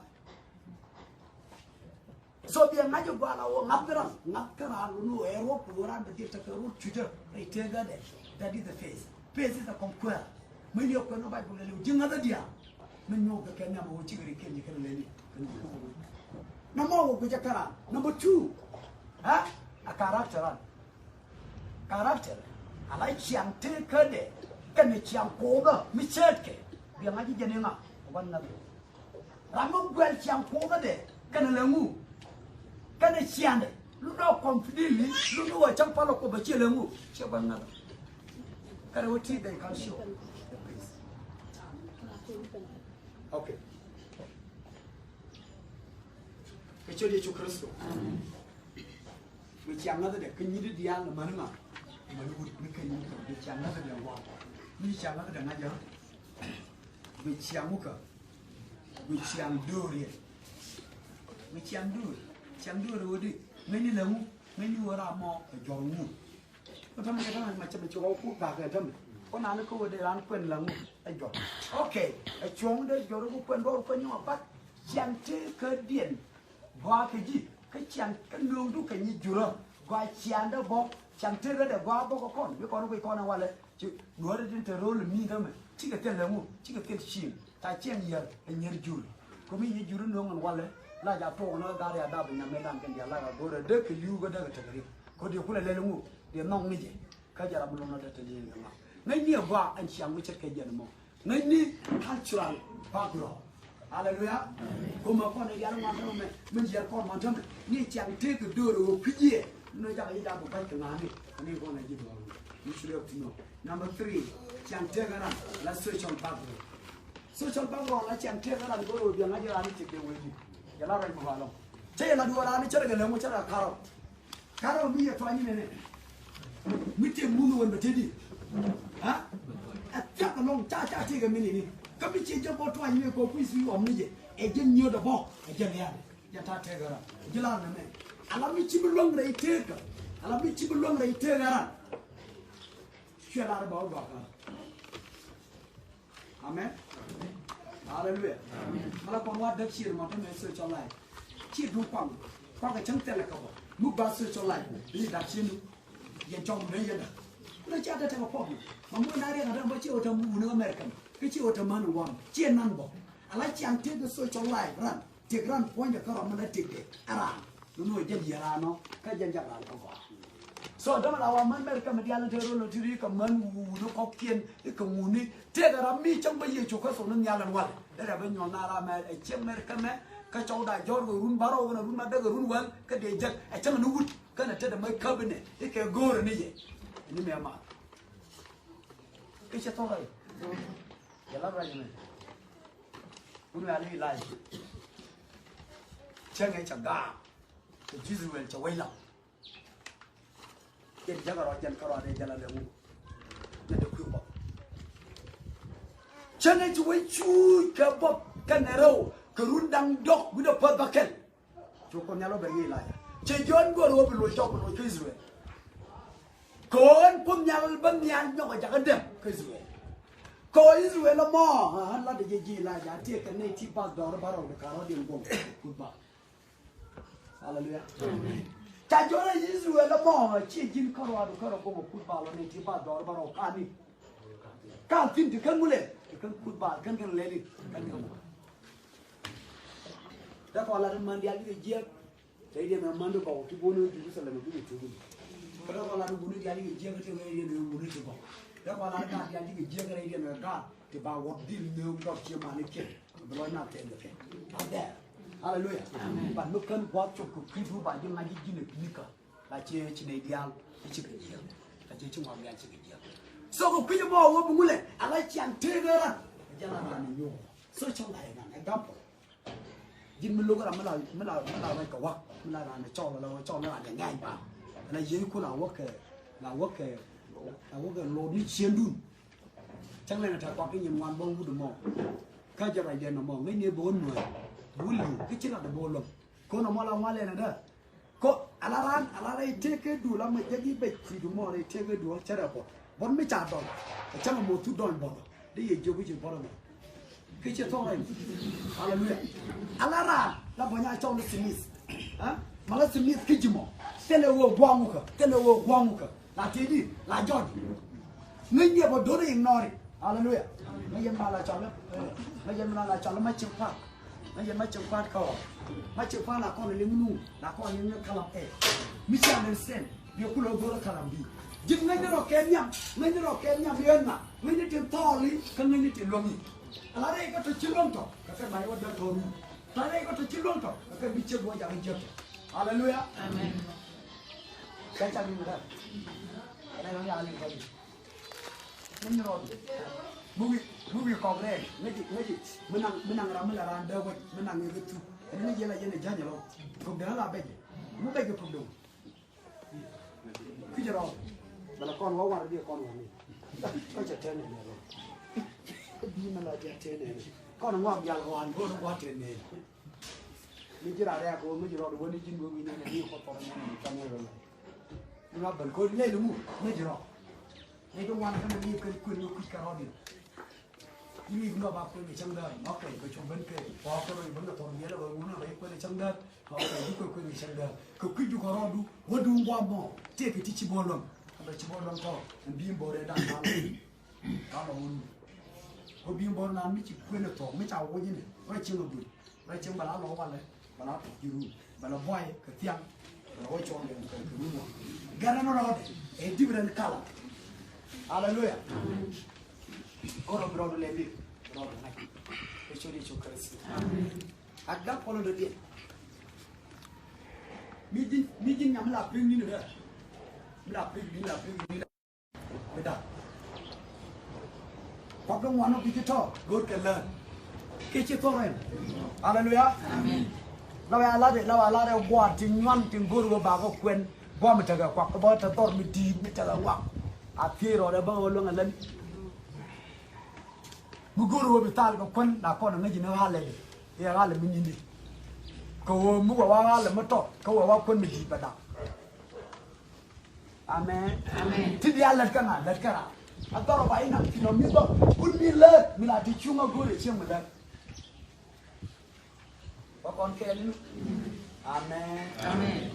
So biɛ ŋa̱c ɛ gua̱a̱l a ɣöö ŋa̱th kä ran, ŋa̱th kä ran wun ɣöö ɛ ruɔk kɛ ɣöö ran bɛ dhil tekɛ ruɔk cucä rɛy tëëkädɛ. That is the faith. Faith is a conquer. Mä yɛ kuɛn ɣöö Baibol ɛ liw ji̱ ŋa̱th ɛ diaal. Mä nyuɔk kɛ kɛ nhiam ɛ ɣöö cikɛ ri kiɛn ji̱ kɛn lɛni. Nɔmɔ wä guicɛ kä ran. Number two. Ha? A character ran. Character a la ciaŋ tëëkädɛ kɛnɛ ciaŋ kuɔthä mi cäätkɛ. Biɛ ŋa̱c ji̱ jɛn i̱ ŋa ɛ gua̱n ŋa̱th. Ram mi guɛl ciaŋ kuɔthädɛ kɛnɛ lɛ ŋu kɛnɛ ciaŋdɛ. Lundɛ ɔ completely lundɛ ɔ cäŋ palä kuɔth bɛ ciɛ lɛ ŋu ciɛ gua̱n ŋa̱th. Kɛnɛ wä ti they can show. Okay. Kɛ ciöt Yecu Kritho. Guic ciaŋ ŋäthädɛ kä nyi̱t diaal ni mäni ŋa? Mäni wut ni kɛ nyi̱t kɛ guic ciaŋ ŋäthädɛ wa̱a̱. Guic ciaŋ ŋäthädɛ ŋa̱c jɛ. Guic ciaŋ wä kä. Guic ciaŋ döör yɛ. Guic ciaŋ döör. Ciaŋ döör wä di. Ŋäcni lɛ ŋu. Ŋäcni wä ram mɔ ɛ jɔr ŋu. Kä tämɛ kɛ tämɛ macɛ mi ci rɔw kut gak kɛ tämɛ. Kä nani kä wä dee ran kuɛn la ŋu ɛ jɔr. Okay. Ɛ cuɔ̱ŋ dee jɔr ku kuɛn dɔr kuɛn nyɔk a bat. Ciaŋ tëë kä diɛn. Gɔaa kɛ ji̱ kä ciaŋ kä nööŋdu kɛ nyi jurä. Gɔaa ciaŋdä bä ciaŋ tëë kä dee gɔaa bä kä kɔn mi kɔn kui̱ kɔn ɛ walɛ. Ci nuɔ̱ɔ̱ri tin te ro̱l mi tämɛ cikɛ thil lɛ ŋu cikɛ thil ciëŋ. Ca ciɛŋ yär ɛ nyier jur. Komi nyier jur in no̱o̱ŋ in walɛ la ca tuɔɔk ni kä gar ya dap in nyam mi lam kɛn diaal la ka go̱rɛ dee kɛ li̱w kä dee kɛ tekɛ rik. Ko̱ diɛ kulɛ lɛl ŋu diɛ nhɔk ni jɛ. Kä jɛ ram mi lo̱n ni dee te li̱eŋ kɛ ŋa̱ ŋäcni ɛ gɔaa ɛn ciaŋ mi ce̱tkɛ jɛn mɔ. Ŋäcni cultural background. Hallelujah. Ko̱mɛ kɔn ɛ diaal ŋuan tämɛ mɛ min jiɛl kɔn ŋuan tämɛ ni ciaŋ tëëk kɛ döör ɛ wä kui̱c yɛ. Ni jakɛ ji̱ jaak bi ba̱ny kɛ ŋa̱a̱ni ni kɔn ɛ ji̱ dɔɔr. You should have to know. Number three, ciaŋ tëëk ɛ ran la social background. Social background la ciaŋ tëëk ɛ ran go̱o̱r ɛ wä biɛŋ a ji̱ ran ni cik dee wee ji̱. Yɛ la ruac mi ba lɔŋ cä yɛ la duɔɔr ran ni cä rɛ kɛ lɛŋ wä cä rɛ karɔt. Karɔt mi yɛ tuany ni nɛnɛ. Mi tëë mun wän bɛ tëë di. Ha? Ɛ thiak ɛlɔ̱ŋ ca ca tëëk ɛ mi ni ni. Kä mi ciɛ jɛ bɔ tuany ni kɔ kui̱ si ɔm ni jɛ. Ɛ jɛ nyio̱t ɛ bɔ. Ɛ jɛ liaat. Jɛ ta̱a̱ tëëk ɛ ran. Ɛ jɛ laar nɛ mɛ. Ala mi ci bi luäŋ rɛy tëëk ɛ. Ala mi ci bi luäŋ rɛy tëëk ɛ ran. Cuɛ laar ɛ bɔ ɛ gɔaa kä. Amen. Hallelujah. Mala kɔn wa däk cier ma tämɛ social life. Cier du kɔn. Kɔn kɛ cäŋ thɛlɛ kɛ bɔ. Muk ba social life. Bi dak cier nu. Yɛ jɔm dee yɛ dak. Kuna cia dee tɛmɛ pɔk ni. Ma mu na riɛk a dee bɔ cier wä tɛm wuni America. Kɛ cier wä tɛm man wam. Cier nan bɔ. Ala cian tëëk social life ran. Tëëk ran puɔ̱nydɛ kä rɔm mi la tëëkdɛ ɛ ran. Nunu jɛn yiɛ ran nɔ kä jɛn jak ran kä gɔaa. So dämɛ la wa män mɛr kä mi dial ni te rol ni ti ri kä män wuni kɔkiɛn i̱ kä wuni tëëk ɛ ran mi cäŋ bä Yecu kä thok ni nhial ɛn wal. Dee rɛ bä nyuɔl na ram mɛ ɛ cieŋ mɛr kä mɛ kä cɔw da jɔr kɛ run bärɔw kɛn run ma däk kɛ run wäl kä dee jek ɛ cäŋ ni wut kɛn ɛ tetdɛ mɛ käbinɛ i̱ kɛ go̱o̱rɛ ni yɛ. Ni mɛ ma. I̱ cɛ thok rɛy. Jɛ la rɛy mɛ. Wun wial i̱ Ilaija. Cäŋ ɛ cɛ gaak. Kɛ Jezebel cɛ wec lam. Jɛn jäkɛ rɔ jɛn kärɔa dee jɛn la lɛ ŋu. Nɛ dee kui̱ bɔk. Cäŋ ɛ ci wec cuuc kɛ bɔk kɛ nɛ rɛw kɛ run da̱ŋ dɔk wi̱cdɛ päth bäkɛl. Cu Kuoth Nhial wä bɛ ŋi̱i̱c Ilaija. Cɛ jiɔn guɔ̱r wä bi loc cɔk bi loc kä Israel. Kɛ ɣöö ɛn Kuoth Nhial bä nhial nyɔk ɛ jakä dɛm kä Israel. Kɛ ɣöö Israel ɛmɔ ɣän latdɛ jɛ ji̱ Ilaija a tiek kɛ nɛy ti bath dɔɔr bärɔw di ka̱r rɔ̱diɛn guɔ̱ŋ kuth bath. Aleluya. Amen. Ca jɔrɛ Israel ɛmɔ ciɛ ji̱n kärɔaadu kärɔ guɔ̱ŋ kuth bath lɔ nɛy ti bath dɔɔr bärɔw kani. Ka thi̱n ti kän ŋulɛ ti kän kuth bath kän kän lɛli kän kän ŋulɛ. Dee kɔn lat män diaal bikɛ jiɛk. Rɛy diɛn ɛ män di gɔw ti go̱o̱n ɛ Jerusalem bikɛ tuk. Dee kɔn lat wuni diaal bikɛ jiɛk ti rɛy diɛn ɛ wuni ti gɔw. Dee kɔn lat gaat diaal bikɛ jiɛk rɛy diɛn ɛ gaat ti ba wä dhil nööŋ dɔr cie mani kiɛn. Bi lɔc na thɛn kɛ kɛ. Adɛ. Aleluya. Amen. But mi kän gua̱th cop kɛ kui̱du ba ji̱ ŋa̱c ji̱ ji̱n ɛ pi̱i̱kä. La ciɛ ci nɛy diaal i̱ cikɛ jiäk. La ciɛ ci ŋɔak diaal cikɛ jiäk. So kɛ kui̱c ɛmɔ wä bi ŋulɛ ala ciaŋ tëëk ɛ ran. Jɛ la ran ɛ nyuɔk. So cɔl la ɛ ran example. Ji̱n mi lo̱k ran mi la mi la mi la ruac kɛ wak mi la ran ɛ cɔl la cɔl la ran ɛ ŋɛ̈ny ba. La yiëë kun a wäkɛ la wäkɛ la wäkɛ lɔɔd ni ciëndun. Cäŋ lɛn ɛ tɛ̈ kuak kä nyin ŋuan bä wut ɛmɔ. Kä jɛ ruacdɛ nɔmɔ ŋäcni ɛ bä wä nuäär. Wul li̱w kä ci lat ɛ bä wä lo̱ŋ. Ko̱n ɛmɔ la ŋuan lɛn ɛ dä. Kɔ ala ran ala rɛy tëëk kä duël amɛ jɛ gi bɛc kui̱du mɔ rɛy tëëk kä duël cɛ rɛ bɔt bɔt mi ca dɔl. Ɛ cäŋ mɔ thu dɔl bɔt dee yɛ jiök i̱ ci bɔt ɛmɔ. Kä ci thɔk rɛy. Aleluya. Ala ran la bɔ nya cɔl i̱ Smith. Ɛ ma la Smith kä ji̱ mɔ thilɛ wee gua̱a̱ŋ wä kä thilɛ wee gua̱a̱ŋ wä kä. La tëëdi la jɔt. Ŋäcni ɛ bä do̱r ignore. Aleluya. Ŋäc yɛn ma la cɔl ɛ ŋäc yɛn ma la cɔl ɛ ma cieŋ pa̱a̱t. Ŋäc yɛn ma cieŋ pa̱a̱t kä ɣɔɔ ma cieŋ pa̱a̱t la kɔn ɛ liŋ nu la kɔn ɛ liŋ ni kalam ɛ. Mi cia lɛn sɛn biɛ kulɛ go̱r ɛ kalam bi. Ji̱n ŋäcni rɔ kɛ nhiam ŋäcni rɔ kɛ nhiam yɛn na ŋäcni tin thɔɔli kä ŋäcni tin luäŋi. Ala rɛy kä tɔ ci luäŋ tɔ kä kɛ ma yɛ wä dee tɔɔru. Ala rɛy kä tɔ ci luäŋ tɔ kä kɛ bi ciek wä jakä jiäk tɔ. Aleluya. Amen. Ca ca liŋ kä ala rɛy kä liŋ kä. Ŋäcni rɔ. Mugi mugi kɔk rɛɛk ŋäci ŋäci. Mi naŋ mi naŋ ram mi la raan dee wec mi naŋ yɛ kä thuk. Ɛn ŋäci yɛn la yɛn ɛ ja̱ny ɛlɔ. Kok dee la bɛc. Mi bɛc kɛ kok dee. Kui̱cɛ rɔ bɛ la kɔn wä war bi kɔn wä ni. Kä cɛ tɛn ɛn ɛlɔ. Bi mi la jɛ tɛn ɛn kɔn ŋuak jal kɔn kɔn ŋuak tɛn ɛn. Mi ji̱ rat rɛɛk kɛ ɣöö mi ji̱ rɔɔd wäni ji̱n wee wi̱n ɛn ɛ ni kɔth kɔth ɛn ɛn ɛn cam wee wee. Ni ma ben ko̱r lɛl mu mi ji̱ rɔɔd. Ni ji̱ wan kɛn ni kɛn kuën ni kui̱c kɛ rɔɔd in. Ni wi̱i̱ bi nɔ ba kuën kɛ cäŋ däär ma kuën kɛ cuk ben kɛ kɔɔk kɛ rɔɔd in ben kɛ thɔr biɛl kɛ ɣöö wun ɛ ba ji̱ kuën kɛ cäŋ däär. Kɛ ɣöö kɛ ji̱ kuën kuën kɛ cäŋ däär kɛ kui̱c jukɛ rɔɔdu wädu ŋuam mɔ tëëkɛ ti ci bä luäŋ. Kɛ bɛ ci bä luäŋ kɔɔk ɛn bi̱i̱ bo̱o̱rɛ da̱a̱n da̱a̱n. Ka lɔ wun. Kɛ bi̱i̱ bo̱o̱rɛ naan mi ci kuën ɛ thɔɔk mi ca wuɔc inɛ rɔ cieŋ ɛ guic. Rɛy cieŋ bɛ la lɔ walɛ bɛ la tok ji̱ run bɛ la buay kɛ thiaŋ. Bɛ la wä cɔɔl kɛ kɛ run wä gɛrɛ ni rɔɔdɛ ɛ different color. Aleluya. Kɔn rɔ bi rɔɔdu lɛ lik rɔɔdu ŋa̱c. Kɛ ciöt Yecu Kritho. A gak kɔn rɔ diɛn. Mi ji̱n mi ji̱n nyam mi la pi̱ŋ ni̱n rɛ. Mi la pi̱ŋ mi la pi̱ŋ ni̱n rɛ. Bi da̱k. Kuak kɛ ŋuan ɔ bi ci tɔ̱ go̱o̱r kɛ lään. Kɛ ci thok rɛn. Aleluya. Amen. La wɛ a lat ɛ la wɛ a lat ɛ gua̱a̱r ti nyuan ti go̱o̱r wä bakɔ kuɛn. Guam mi tekɛ kuak kä bä te dhɔr mi di̱i̱t mi tekɛ ŋuak. A thiec rɔɔdɛ bä ɣöö luäŋ ɛ lät. Mi go̱o̱r ɣöö bi thal kɛ kuän la kɔn ɛ ŋäc ni ɣa̱lɛ di. Iɛ ɣa̱lɛ mi nyindi. Kɛ ɣöö mi wɛ wa ɣa̱lɛ mi tɔt kä wɛ wa kuän mi di̱i̱t bɛ dak. Amen. Amen. Ti bia lät kä ŋa lät kä raar. A dhɔr ɔ ba inam ti nɔ mi bä kun mi lät mi la ti cuŋ a go̱o̱r ɛ cieŋ mi lät. Ba kɔn kɛɛl ni. Amen. Amen.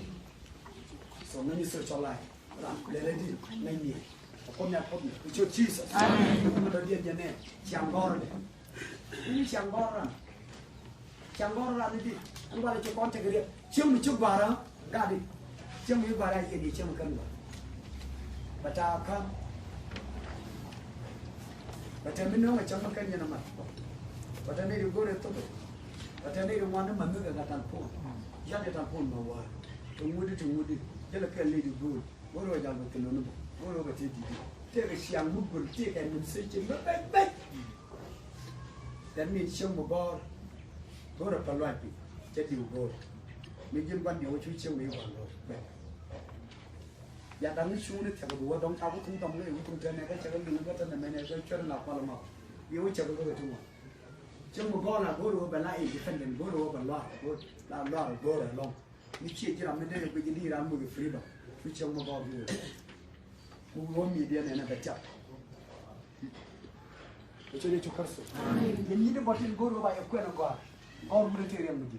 So ŋäcni spiritual life. Ram lɛ rɛ di ŋäcni. A kɔn ya kɔn ni. I̱ ciöt Jesus. Amen. Mɛ dɔ diɛ jɛ nɛ. Ciaŋ gɔr dɛ. Ni ciaŋ gɔr ram. Ciaŋ gɔr ram ni di. Ɛn gɔr ci kɔn tɛk riɛk. Cieŋ mi ci gɔr ram. Gat di. Cieŋ mi gɔr ram yɛ di cieŋ mi kɛn gɔr. Bɛ ta̱a̱ ka̱n. Bɛ tɛm mi nöŋ ɛ cäŋ mi kɛn yɛn ɛ mat. Bɛ tɛm mi di go̱r ɛ thok ɛ. Bɛ tɛm mi di ŋuan ni män mi kɛ gat tal puɔ̱n. Yat yɛ tal puɔ̱n mɛ wa̱a̱. Ti ŋut di ti ŋut di. Jälɛ kɛl ni di go̱o̱r. Go̱o̱r ɛ jal bɛ thil ni bä. Go̱o̱r ɛ bɛ ti di di. Tëëkɛ ciaŋ mi go̱r tëëkɛ min sec ci mi bɛc bɛc. That means cieŋ mi gɔ̱r. Go̱o̱r ɛ pɛ luac piny. Cɛ diw go̱o̱r. Mi ji̱n gua̱n diɛ wä cu cieŋ mi gua̱n lo̱r. Bɛ. Ya da̱ŋ ni cuuni thiak bi wä dɔ̱ŋ ca wä thuŋ tɔm kɛ wä thuŋ tɛn nɛ kɛ cɛ kɛ liŋ kɛ tɛn nɛ mɛn nɛ kɛ cuɛt la kual ma. Bi wä cɛ kɛ kɛ thuŋ wa. Cɛ mɛ go̱o̱r la go̱o̱r wä bɛ la independent go̱o̱r wä bɛ luar go̱o̱r la luar go̱o̱r ɛlɔŋ. Mi ciɛ ji̱ ram mi dee kɛ guic ni ram mi kɛ freedom. Cu cɛ mɛ go̱o̱r bi wä. Ku wä mi diɛ nɛ nɛ bɛ tiak. Kɛ cɛ Yecu Kritho. Amen. Yɛn nyi di bɔtin go̱o̱r wä ba yɛ kuɛn gɔaa. Gɔaa wä di te riɛm mi di.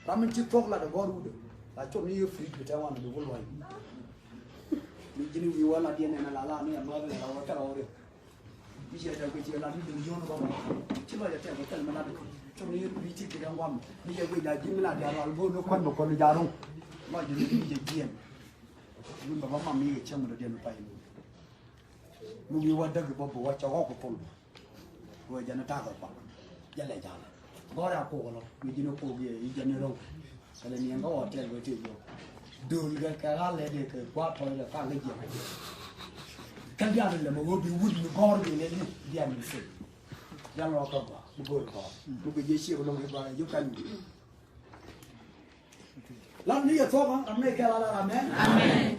Ram in ci thuɔ̱k lat ɛ gɔ̱r wut ɛ la cuɔp ni yɛ fridge bi tɛ̈ wan bi wä luɔ̱ny. Mi ji̱n wi̱i̱ wä lat yɛn ɛn ala la ni ɛn ɣɔth ɛn la wä thɛl ɣɔr yɛ. Mi ciɛ tɛ̈ guic ciɛ lat mi dul yio̱n bä bä ci lɔc ɛ tɛ̈ bä thɛl mi lat ɛ cuɔp ni yɛ fridge ci gidɛ ŋuam mi yɛ guic la ji̱n mi lat yɛ rual go̱o̱r ni kuän bä kuän ni ja̱ ro̱ŋ. Lɔc ji̱n mi ji̱n jɛ jiɛn. Wun bä bä mam mi yɛ cäŋ mi dɔ̱diɛn mi pay ni. Mi wi̱i̱ wa däk bä bi wa cɛ ɣɔk kɛ thol. Wee jɛn ta̱a̱ kɛ kɔk jɛ lɛ ja̱l. Gɔ̱r ya kok lɔ mi ji̱n kok yɛ i̱ jɛn rɔw. Kɛlɛ niɛn kä hotel wee tëë jɔk. Döl kɛ kɛ ɣa̱l lɛ dee kɛ gua̱a̱th tɔ̱ kɛ ka̱n kä jiɛn. Kɛn diaal lɛ mɛ wee bi wut mi gɔ̱r mi lɛ ni diaal mi sek. Diaal rɔ kä gɔ̱r mi go̱r gɔ̱r mi bi jiɛ ciek lɔŋ i̱ gɔ̱r i̱ ji̱ kɛn mi. Lam ni yɛ thuɔ̱k ɣän ram ni kɛl ala amen. Amen.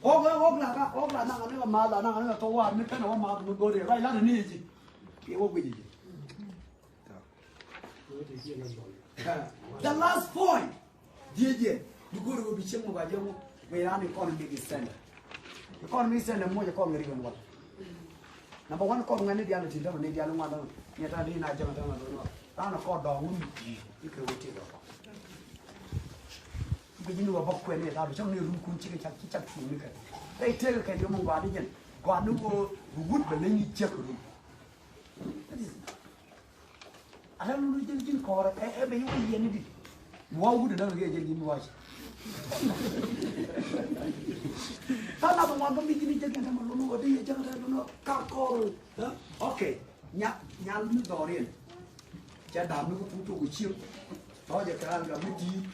Ɣɔk ɣɔk la ka ɣɔk la naŋ ni ka math la naŋ ni ka thuɔ̱k wa mi kɛn ɣɔk math mi go̱ri ruac lat ni ji̱. Kɛ ɣɔk guic ji̱. The last point. Jiɛ jiɛ ni go̱ri ɣɔk bi cieŋ mi ba jɛ ɣɔk. Wee ran economic standard. Economic standard muɔc economic riɛn wal. Number one, kɔn ŋuɛ̈tni diaal ti dämɛ ni diaal ŋuan dämɛ ni ta̱a̱ di na jämɛ dämɛ dämɛ. Ta̱a̱ ni kɔn dɔɔŋ wun mi ji̱ ikɛ wä ti dɔɔŋ. Bi ji̱ ni wä bä kuɛn ni ta̱a̱ bi cäŋ ni rum kun cikɛ cak ci cak cuŋ ni kɛ. Rɛy tëëkɛ kɛ yom in gɔaa di jɛn gɔaa ni wä bi wut bɛ leny ni jiäk rum. Ata lulu jɛn ji̱n kɔɔrɛ ɛ ɛ bɛ yi wä yiɛn ni di. Wa wut däŋ kɛ jɛn ji̱n wac. Ka la bɛ ŋuan bä mi ji̱n jɛn kɛ tɛmɛ lulu wä di yɛ jɛn kɛ tɛmɛ lulu ka kɔɔrɛ. Ɛ? Okay. Nya nyal mi dhɔriɛn. Cɛ da̱a̱m mi kä puk tok kɛ cieŋ. Tɔ̱ jɛ kɛ ral gam mi di̱i̱t.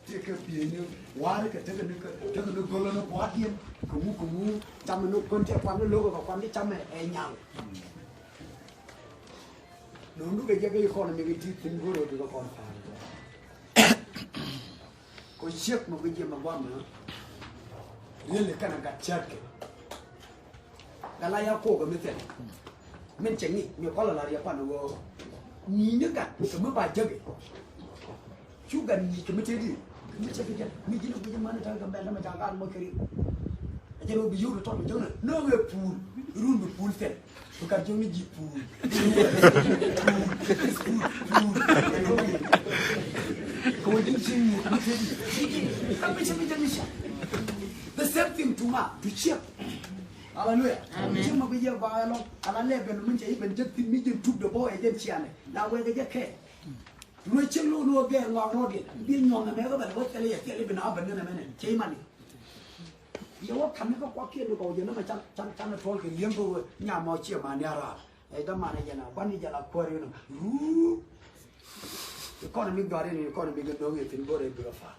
Tëë kɛ pi̱e̱ni wa̱a̱ri kɛ tekɛ ni kɛ tekɛ ni gölä ni bua̱a̱diɛn kɛ ŋu kɛ ŋu. Cam ni kuän tëë kuan ni lo̱k kɛ kuan ni cam ɛ nyal. Nöŋdu kɛ jɛ kɛ economy kɛ ti thi̱n go̱o̱r ɣöö bikɛ kɔn pa̱a̱r. Kɛ ciek mɛ guic yɛ mɛ guamɛ. Really kɛnɛ gat cäät kɛ. Gat la ya kok kɛ mi thil. Min cɛ ŋic mi kɔl a la riɛ pan ɣöö. Ni ni gat kɛ mi ba jäk. Cu gat ŋic kɛ mi tëë di kɛ mi cɛ kɛ jɛ mi ji̱n a guic mani ta̱a̱ kɛ mɛl ni mɛ ca gat mɔ kɛ ri. A jɛ ro bi yio̱w di tɔt mi jɔŋ ni nööŋ ɛ puul run bi puul thil. Bi gat jɔŋ ni ji̱ puul. Puul. Puul. Puul. Kɛ wä ji̱n cieŋ ni mi tëë di. Ka mi cɛ mi jɛ mi cɛ. The same thing to ma to ciek. Hallelujah. Amen. Cieŋ ma bi jɛ ba ɛlɔŋ ala lɛ ben mi cɛ i̱ ben jɛ thin mi jɛ tup de bɔ ɛ jɛ cianɛ la wɛ kɛ jɛ kɛ. Ruec cieŋ lo̱o̱ ni wä gɛɛr ŋɔak rɔɔdiɛn bi nyuɔ̱n ɛmɛ kä bɛ lɛ wä thɛl yɛ thɛl i̱ bi na wä ben ŋän ɛmɛnɛ cɛ i̱ mani. Yɛ wä ka̱n ni kä kuak kiɛn ni kɔw jɛ ni mɛ can can can ni tuɔl kɛ li̱eŋ kä wee nyam mɔ ciɛ mani a raar. Ɛ dämanɛ jɛn a gua̱n ni jɛn a kuäär yɛn ruu. Economy gɔ̱a̱r yɛn economy gɛ no̱o̱ŋ yɛ thi̱n go̱rɛ bi rɔ fa̱a̱.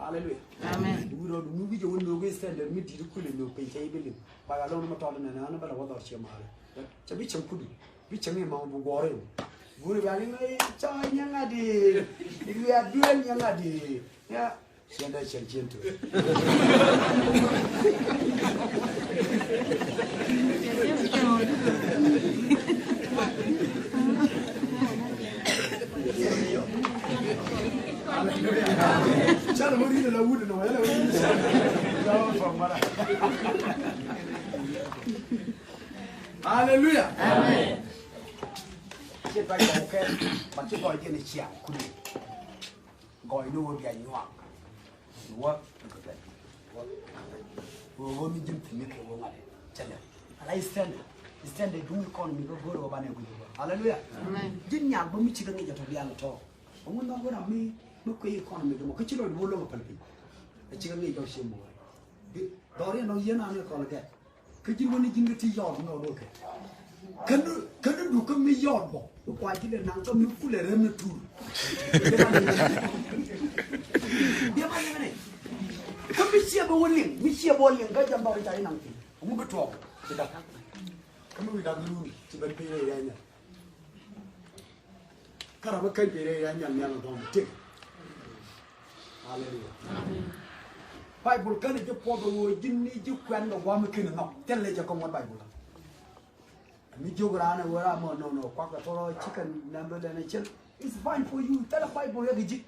Hallelujah. Amen. Wi rɔ dumi wi̱cɛ wä no̱o̱ŋ yɛ standard mi di̱t kulɛ no̱o̱ŋ piny cɛ i̱ bi lim. Bak a lo̱o̱ŋ ni mɛ tɔl nɛn an bɛ lɛ wä dhɔr ciɛ ma̱a̱rɛ. Cɛ bi cäŋ kudu bi cäŋ yɛ ma wä bi guɔ̱ɔ̱r yɛn. Wuri ba ni mi ca nyɛ ŋa di. Ni wi a duel nyɛ ŋa di. Ya. Cɛn dɛ cɛn cɛn tu. Hallelujah. Amen. Ci ba jɛ kɛ ba ci gɔy jɛ ni ciaŋ kuni. Gɔy ni wä bia nyuak. Wä ni kɛ bɛn. Wä ni kɛ bɛn. Wä wä mi jim ti mi kɛ wä ŋa̱t. Cɛ lɛ. Ala istɛn. Istɛn de duŋ ikɔn mi kɛ go̱r wä banɛ guic wä. Hallelujah. Amen. Jin nyak bä mi ci kɛ ŋic jɛ tɔ bia lɛ tɔ. Wä ŋun nɔ wä ram mi mi kuɛ ikɔn mi dum kɛ ci lɔ wä lɔ pɛl pi. Kɛ ci kɛ ŋic jɔ ci mɔ. Dɔr yɛn nɔ yɛn an ikɔn kɛ. Kä ji̱n wä ni ji̱n kä ti yɔɔt nɔ do̱kɛ. Kä ni, kä ni duk kä mi yɔɔt bɔ. Bi kua ji̱ lɛ naŋ kä mi kulɛ rɛm ni tur. Biɛ ma yɛn ni. Kä mi ciɛ bä wä liŋ, mi ciɛ bä wä liŋ kä jɛ bɔri ca inaŋ ti. Ŋu bi tuɔk. Ti dak. Kä mi wi dak ni run ci ben piny rɛ yɛn. Kä ram mi käny piny rɛy rɛy nhial nhial ni dɔ̱ŋ tëk. Hallelujah. Bible känɛ ji̱ puɔth ɛ ɣöö ji̱n ni ji̱ kuɛn kɛ gua̱a̱m mi ken nhɔk. Thilɛ jɛ kɔŋ wä Bible. Mi jiök raan ɛ ɣöö ram mɔ nɔnɔ kuak kɛ thɔrɔ ci kɛn nɛmɛ lɛn ɛ cɛl. It's fine for you. Thilɛ Bible yɛ kɛ ji̱.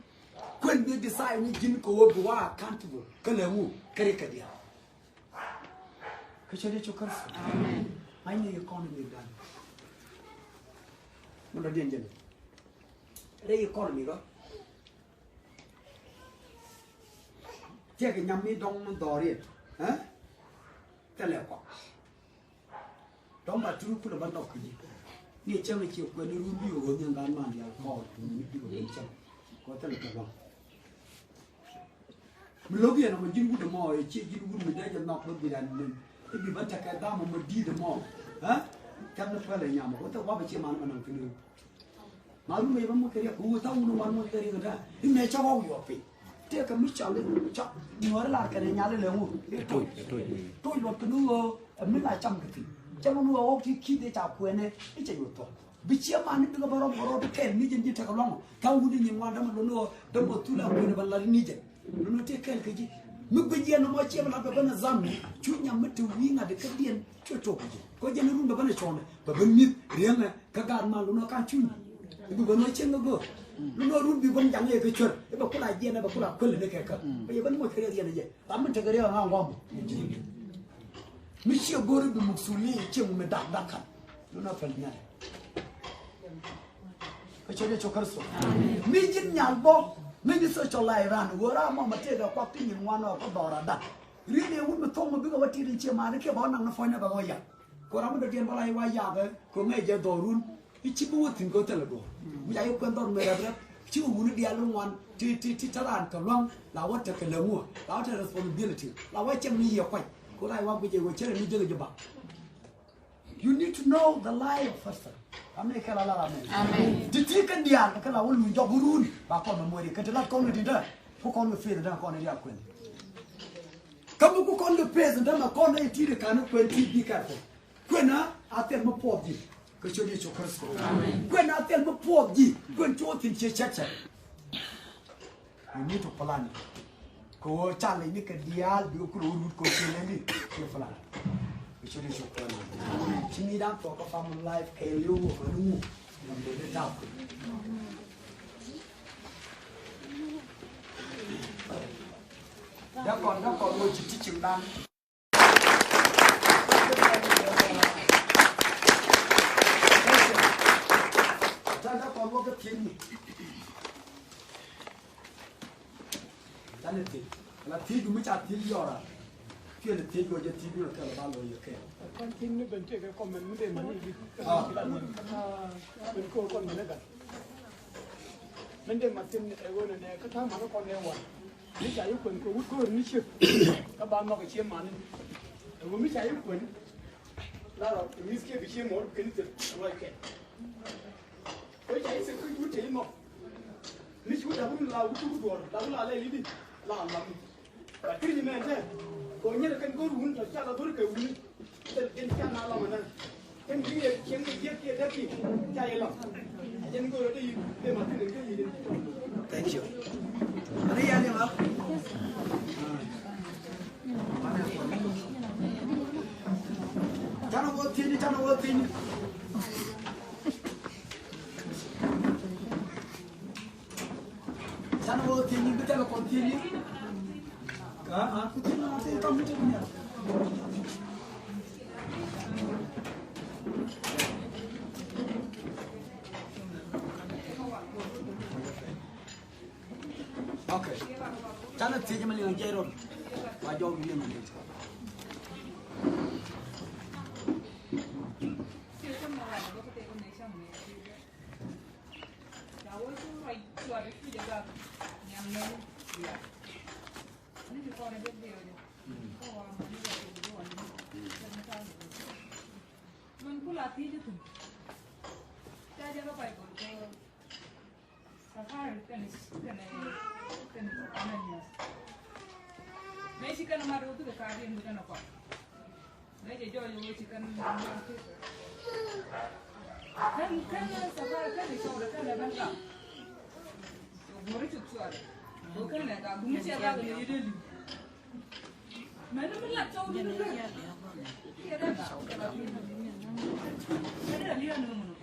Kuɛn bi decide ni ji̱n kɛ ɣöö bi wa accountable. Kä lɛ ŋu kɛ rik kɛ diaal. Kä cɛ Yecu Kritho. Amen. Ŋa̱cni economy dan. Mun dɔ diɛn jɛn. Rɛy economy kɔ. Tiɛk nyam mi dɔŋ mun dhɔriɛn. Ɛ? Thilɛ kɔ. Dɔŋ ba turu kulɛ ba nɔk kä ji̱. Ni cäŋ cie kuɛn ni run bi ɣöö ni ŋa̱n man diaal kɔɔr. Ni bi ɣöö ni cäŋ. Kɔ thilɛ kɛ dɔŋ. Mi lo̱k yɛn ɔmɔ ji̱n wut ɛmɔ ɛ ciɛ ji̱n wut mi dee jɛ nhɔk bä guic an nɛn. I̱ bi bä tekɛ dham ɔmɔ di̱i̱t ɛmɔ. Ɛ? Thɛk ni päl ɛ nyam ɔ wä thɛk wapɛ ciɛ man mɛ naŋ thi̱n ɣöö. Ma wut mɛ yɛ bä muɔc kɛ riɛk kɛ wut tha̱a̱ŋ wut ni wan muɔc kɛ riɛk ɛ dee. I̱ mɛ cä ɣɔw yuɔp piny. Tëëkɛ mi cɔal i̱ cɔk nyuɔ̱ɔ̱ri lar kɛnɛ nyal ilɛ ŋu. I̱ toc. Toc luɔt kɛ ni ɣöö ɛ mi la cam kɛ thi̱n. Cɛ wun ɣöö ɣɔk ti ki̱th i̱ ca kuɛnɛ i̱ cɛ yuɔth thuɔ̱k. Bi ciɛ mani bikɛ bä rɔm kɛ rɔɔd kɛɛl ni jɛn ji̱ tekɛ luaŋɔ. Tha̱a̱ŋ wut ni nyin ŋuan dämɛ lon ni ɣöö dämɛ thulɛ kuɛnɛ bä lat ni jɛn. Lon ni tëë kɛɛl kɛ ji̱. Mi guic yɛn ɛmɔ ciɛ bä lat bɛ bä ni dham ni. Cu nyam mi te wi̱i̱ ŋa̱t kä diɛn cuɛ tok kɛ ji̱. Kɔ jɛn run bɛ bä ni cuɔ̱nɛ bɛ bä mi̱th riɛŋɛ kä gaat mal lon ni ɣöö ka̱n cuny. I̱ bi bä ni cieŋ kɛ go̱o̱r. Lon ni ɣöö run bi bä ni jaŋ yɛ kɛ cuer. I̱ bɛ kula jiɛn ɛ bɛ kula kuäl ni kɛ kä. Bɛ yɛ bä ni moc kɛ riɛk yɛn ɛ jɛ. Ram mi tekɛ riɛk ɛ ŋa̱ ŋuam. Mi ciɛ go̱o̱r i̱ bi muk thul ni cieŋ mi dak dak ka̱n. Lon ni ɣöö päl nyal. Kä cɛ Yecu Kritho. Mi ji̱n nyal bä mi ji̱ social life ran ɣöö ram mɔ ma tëëkɛ kuak ti nyin ŋuan ɔ kä dhɔr adak. Riet ni wut mi thoŋ mi bikɛ wä tit in cie mani kiɛ bä wä naŋ ni puɔ̱ny ni bɛ wä yak. Kɛ ram mi dɔ̱diɛn bä la i̱ wa yak ɛ kɛ ŋäc jɛ dhɔrun. I̱ ci bi wä thi̱n kɛ wä thilɛ duɔ̱ɔ̱r mi ca i̱ kuɛn dhɔr mɛr rɛp rɛp. Ci wä wuni diaal i̱ ŋuan ti ti ti te raan kɛ lua̱ŋ la wä tekɛ lɛ ŋuɔ la wä tekɛ responsibility la wä cɛm ni yiëë kuac. Kɛ wä la i̱ wa guic ɛ wä cɛ rɛ ni jek ɛ ji̱ bak. You need to know the life of person. Amɛ kɛl a lar amɛ. Amen. Ti ti kɛn diaal kɛ kɛl a wä luny jɔk wä run ba kɔn mɛ muɔri kɛ ti lat kɔn kɛ ti dä. Ku kɔn kɛ faith dä kɔn kɛ diaal kuɛn. Kä mi ku kɔn kɛ faith dä mɛ kɔn kɛ ti dä kan kuɛn ti bi kɛr kɔn. Kuɛn a a thil mi puɔth ji̱. Kɛ ciöt Yecu Kritho. Amen. Kuɛn a thil mi puɔth ji̱. Kuɛn cuɔ thin cie cɛt cɛt. You need to plan it. Kɛ ɣöö ca lɛcni kɛ diaal bi kulɛ wä rut kɛ ɣöö ci lɛcni kɛ plan. Kɛ ciöt Yecu Kritho. Ci mi dan thuɔk kä family life kɛɛliw wä kɛ ni ŋu. Nam dee dee tap. Dakɔn dakɔn wä ci teaching dan. Tanda kɔn wä kä thiec ni. Tanda thiec. La thiec du mi ca thiec yɔra. Kiɛ ni thiec du jɛ thiec du la kɛl ba lɔ yɛ kɛl. Kan thiec ni ben tëëkɛ kɔmɛn mi dee mani di. Ah. Ben kɔn kɔmɛn ni gat. Min dee ma thiec ni ɛ ɣöö ni nɛ kä ta̱a̱ mani kɔn nɛ wan. Mi ca yi kuɛn kɛ wut go̱o̱r ni ciek. Kä ba nhɔk ɛ cie mani. Ɛ ɣöö mi ca yi kuɛn. La rɔ ɛ mi̱th kiɛ bi cie mɔr kɛn thil ɛ ruac kɛ. Kä ca yi thil kä wut te yi nhɔk. Mi ci wut dak wut la wut wut duɔr dak wut la lɛ lidi la lam. Ka kiri ni mɛ tɛ. Kɛ ɣöö nyɛn kɛn go̱o̱r wun tɔ ca la go̱o̱r kɛ wuni. Thil in ca na lam ɛ nɛ. Thank you. Ani yɛn ni ma. Canɛ wä thiec ni, canɛ wä thiec ni. Canɛ wä thiec ni, bi thilɛ kɔn thiec ni. Ah, ah, ku thiec ni, ah, thiec ni, ah, thiec ni. Okay. Canɛ thiec mi liŋ jɛ rot. Wa jɔw bi liŋ jɛ. Min kula thiec thi̱n. Ca jɛ kä Baibol kɛ Safari kɛnɛ, kɛnɛ, kɛnɛ Ananias. Mëë ci kɛn mat wä thikɛ ka̱a̱t yɛn bi kɛn ɛ kɔak. Mëë cɛ jɔɔc wä ci kɛn mat wä thikɛ. Kɛn, kɛn Safari kɛnɛ cɔɔdɛ kɛnɛ ben ram. Cɛ guɔ̱ri cuk cuarɛ. Wä kɛnɛ ka gumi cɛ rak ni yit ɛ li̱w. Mɛn mi lat cɔw ni ni kɛ. Kiɛ dee dak. Kiɛ dee lian ni munu.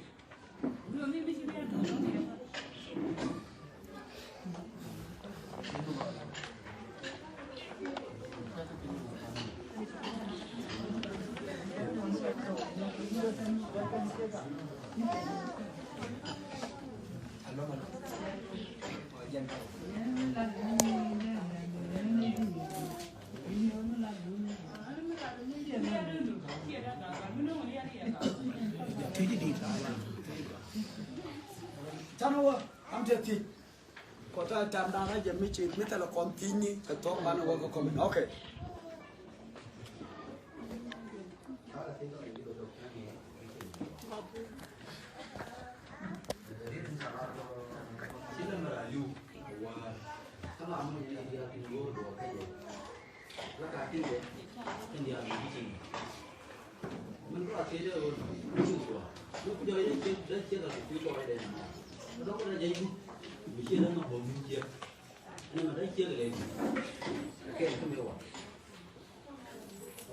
Canɛ wä, am te thiec. Kɔta tam dan rɛ jɛ mi ci, mi thilɛ kɔn thiec ni kɛ thok banɛ wä kɛ kɔmin. Okay.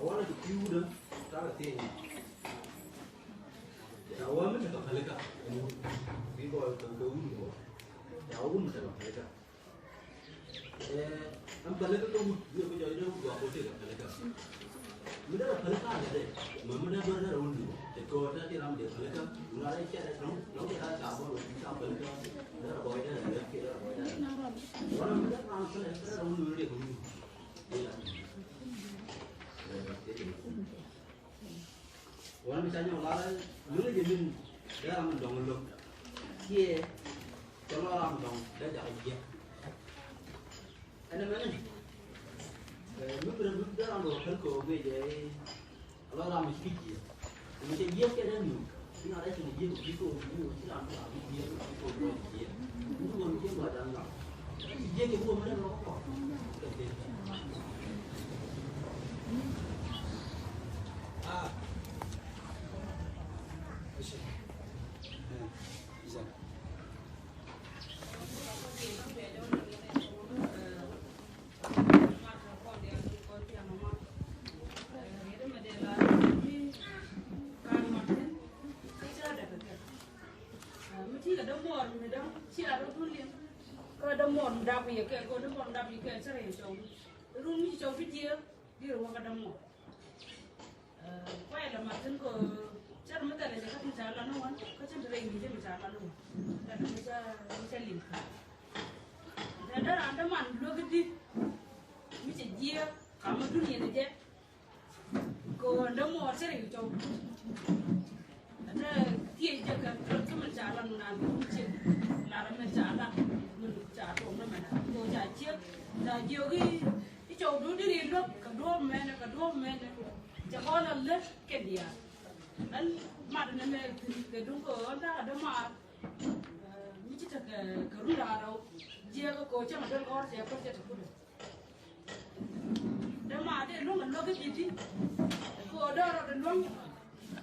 A wanɛ ti pi̱w wudä ta̱a̱ kɛ thiec ni. Ca wä mi tekɛ pälikä. Bi gɔɔy kɛ kɛ wut gɔɔ. Ca wä wut mi tekɛ pälikä. Ɛɛ, ɛn pälikä kɛ wut mi kɛ jɔc dee wut gɔɔ kɛ tekɛ pälikä. Mi derɛ pälikä a lɛ dee mɛ mi dee bär derɛ wut gɔɔ. Te kɔɔr te ti ram dee pälikä. Wut a dee cɛ dee ram ram dee ram ca bɔl wut ca pälikä. Derɛ gɔɔy derɛ lɛ kiɛ derɛ gɔɔy derɛ. Wanɛ mi dee ram pälikä derɛ wut mi dee kɛ wut. Wanɛ mi ca nyɔk lar mi ŋäc jɛ min dee ram in dɔŋ lo̱k kiɛ cɛ lɔ ram in dɔŋ dee jakä jiɛk. Ɛn ɛmɛni mi bi rɛ mi dee ram dɔŋ kän kɛ ɣöö guic jɛ. A lɔ ram mi ci jiɛk. Mi cɛ jiɛk kɛ dee mi̱i̱. Ina rɛ cɛ ni jiɛk bi ko bi ko ci ram bi jiɛk bi ko bi jiɛk. Ni ko jiɛk wa dan ram. Jiɛk kɛ ko mɛ dee ram kɔ. Ah. Exactly. Mi ti kɛ dämuɔɔr mi däŋ cia rɔ dun liŋ. Kä dämuɔɔr mi dap yɛ kɛ, kɛ dämuɔɔr mi dap yɛ kɛ cä rɛ yɛ cɔw. Run mi ci cɔw bi jiɛ di rɛ wä kä dämuɔɔr. Kuay la mat tin kɔ cär mi thɛlɛ cɛ kä tin ca lan ni wan kä cin ti rɛy mi cɛ mi ca lan ni wan. Thɛlɛ mi ca, mi ca lim kä. Thɛlɛ raan däman luäk di mi cɛ jiɛ. Kamä duniya ni jɛ. Kɛ ɣöö dämuɔɔr cä rɛy cɔw. Ɛ tɛ thiec jɛ kɛ kä min ca lat naan kɛ wun ciek. Lat min ca lat min ca tuɔm ni mɛnɛ kɛ ɣöö ca ciek ca jiök i̱ cɔw duut di ri luäk kɛ duɔ̱ɔ̱p mɛnɛ kɛ duɔ̱ɔ̱p mɛnɛ. Cɛ kɔn a lät kɛ diaal. Ɛn mat ni mɛ kɛ duŋ kɛ ɣöö ɣän ta̱a̱ dämaar. Mi ci tekɛ kɛ run da̱a̱ rɛw jiɛk kɛ ɣöö cäŋ a duel kɔr cɛ kɔr cɛ te kudɛ. Dämaar dee luäŋ a luäk i̱ ji̱ ti. Kɛ ɣöö dee rɔɔdɛ luäŋ.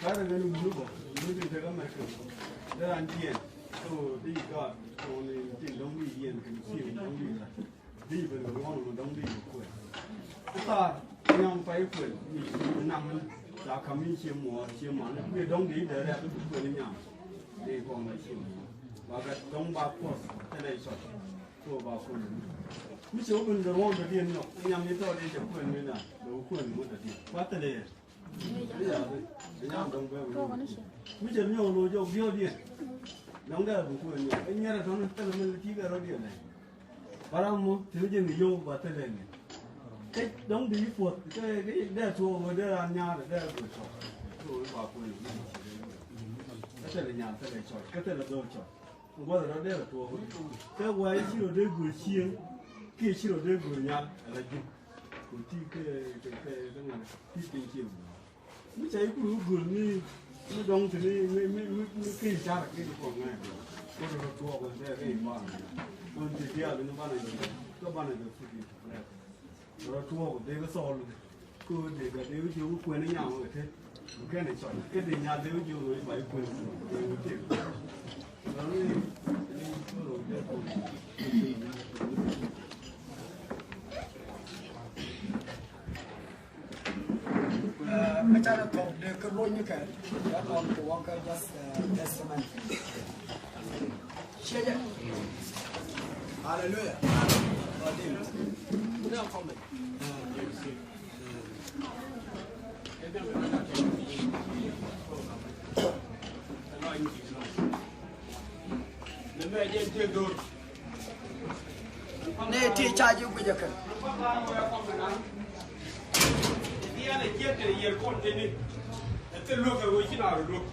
Karɛ gɛn wulu bä, wulu tin tekɛ mɛk kɛ. Dee ran jiɛn. So di gaat tɔni tin dɔŋ di jiɛn kɛ si dɔŋ di la. Di ben kɛ ŋuɔn mɛ dɔŋ di kuɛ. Ita nyam pay kuɛ mi nam. Sa kam mi cie muɔ cie man. Kuɛ dɔŋ di dee rɛ kuɛ ni nyam. Di kɔn ni cie muɔ. Ba gat dɔŋ ba kɔs tɛlɛ sɔt. So ba kuɛ ni. Mi cie wä ben kɛ ŋuɔn dɔ di nyɔ. Nyam ni tɔ di cɛ kuɛ ni na. Dɔ kuɛ ni mɔ dɔ di. Ba tɛlɛ yɛ. Mi cɛ nyɔk lo̱c jɔk diɔ̱ɔ̱diɛn. Nɔŋ dee a bi kuɛn nyɔk ɛ nyɛrɛ tɔ̱ni thilɛ mi ti kɛ rɔ̱diɛn nɛ. Bara mɔ ti mi jɛ ŋi̱ yio̱w ba thilɛ ŋi̱. Kä dɔ̱ŋ di puɔth kä dee tuɔɔk ɣöö dee raan nyaar dee raan dhɔr cɔk. Kä ɣöö ba kuën kä thilɛ nyaar thilɛ cɔk kä thilɛ dhɔr cɔk. Gua̱th rɔ̱ dee rɔ tuɔɔk kä wa̱i̱ ci rɔ dee guur cieŋ kiɛ ci rɔ dee guur nyal ala ji̱n. Ku ti kä kä kä ŋa̱n ti piny cieŋ. Mi ca ikur i̱ göl ni mi dɔ̱ŋ ti ni mi mi mi mi ki icara ki ni kɔn ŋa̱c. Ko rɔ tuɔɔk in te ki ibar. Ko in ti diaal ni banɛ jɛ kä banɛ jɛ fut in ti prɛk. Rɔ tuɔɔk dee ki thɔɔl. Ko dee ka dee wi̱c i̱ kuɛn i̱ nyam kɛ te. Kɛn i̱ cɔl kɛ dee nya dee wi̱c i̱ ba i̱ kuɛn i̱ kuɛn i̱ te. Rɔ ni ni ko rɔ dee ko. Ɛ, mi canɛ thɔk dee kä ruɔ̱c ni kɛ, ya kɔn kɛ wä kä just, ɛ, testimony. Ciɛ jɛ. Hallelujah. Ɔ, dee. Ni a kɔmɛ. Ni mɛ jɛ te dor. Ni ti ca ji̱ guic ɛ kɛn. Diaal ɛ ciek te yier kɔn te ni. Ɛ thil luäk ɛ ɣöö ci naar luäk.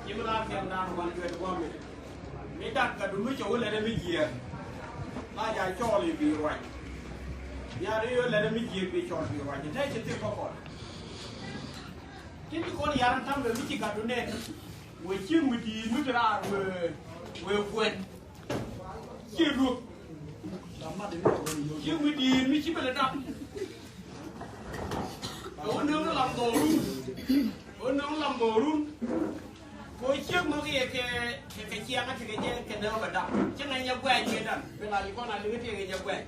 Ci mi laar kɛn daan wan duet gua̱a̱m mi. Mi dak gat mi cɛ wä lɛt ɛ mi jiɛɛr. La ja cɔɔl i̱ bi ruac. Nyaar i̱ wä lɛt ɛ mi jiɛɛr bi cɔɔl bi ruac. Te ci thil kɔkɔl. Tin ti kɔn yar tam lɛ mi ci gat du nɛɛk. Wee cieŋ mi di̱i̱t mi te raar wee, wee kuɛn. Ciɛ luäk. Cieŋ mi di̱i̱t mi ci bɛ lɛ dap. Kɛ wä nööŋ ni lam dhɔɔrun. Kɛ wä nööŋ ni lam dhɔɔrun. Kɛ wä ciek mɔ kɛ yɛ kɛ, kɛ, kɛ ciaŋä tekɛ jɛ kɛ nɛ wä kɛ dap. Cieŋ ɛ nyɛ guɛc kɛ dan. Kɛ la li kɔn a liŋä tiɛŋ ɛ nyɛ guɛc.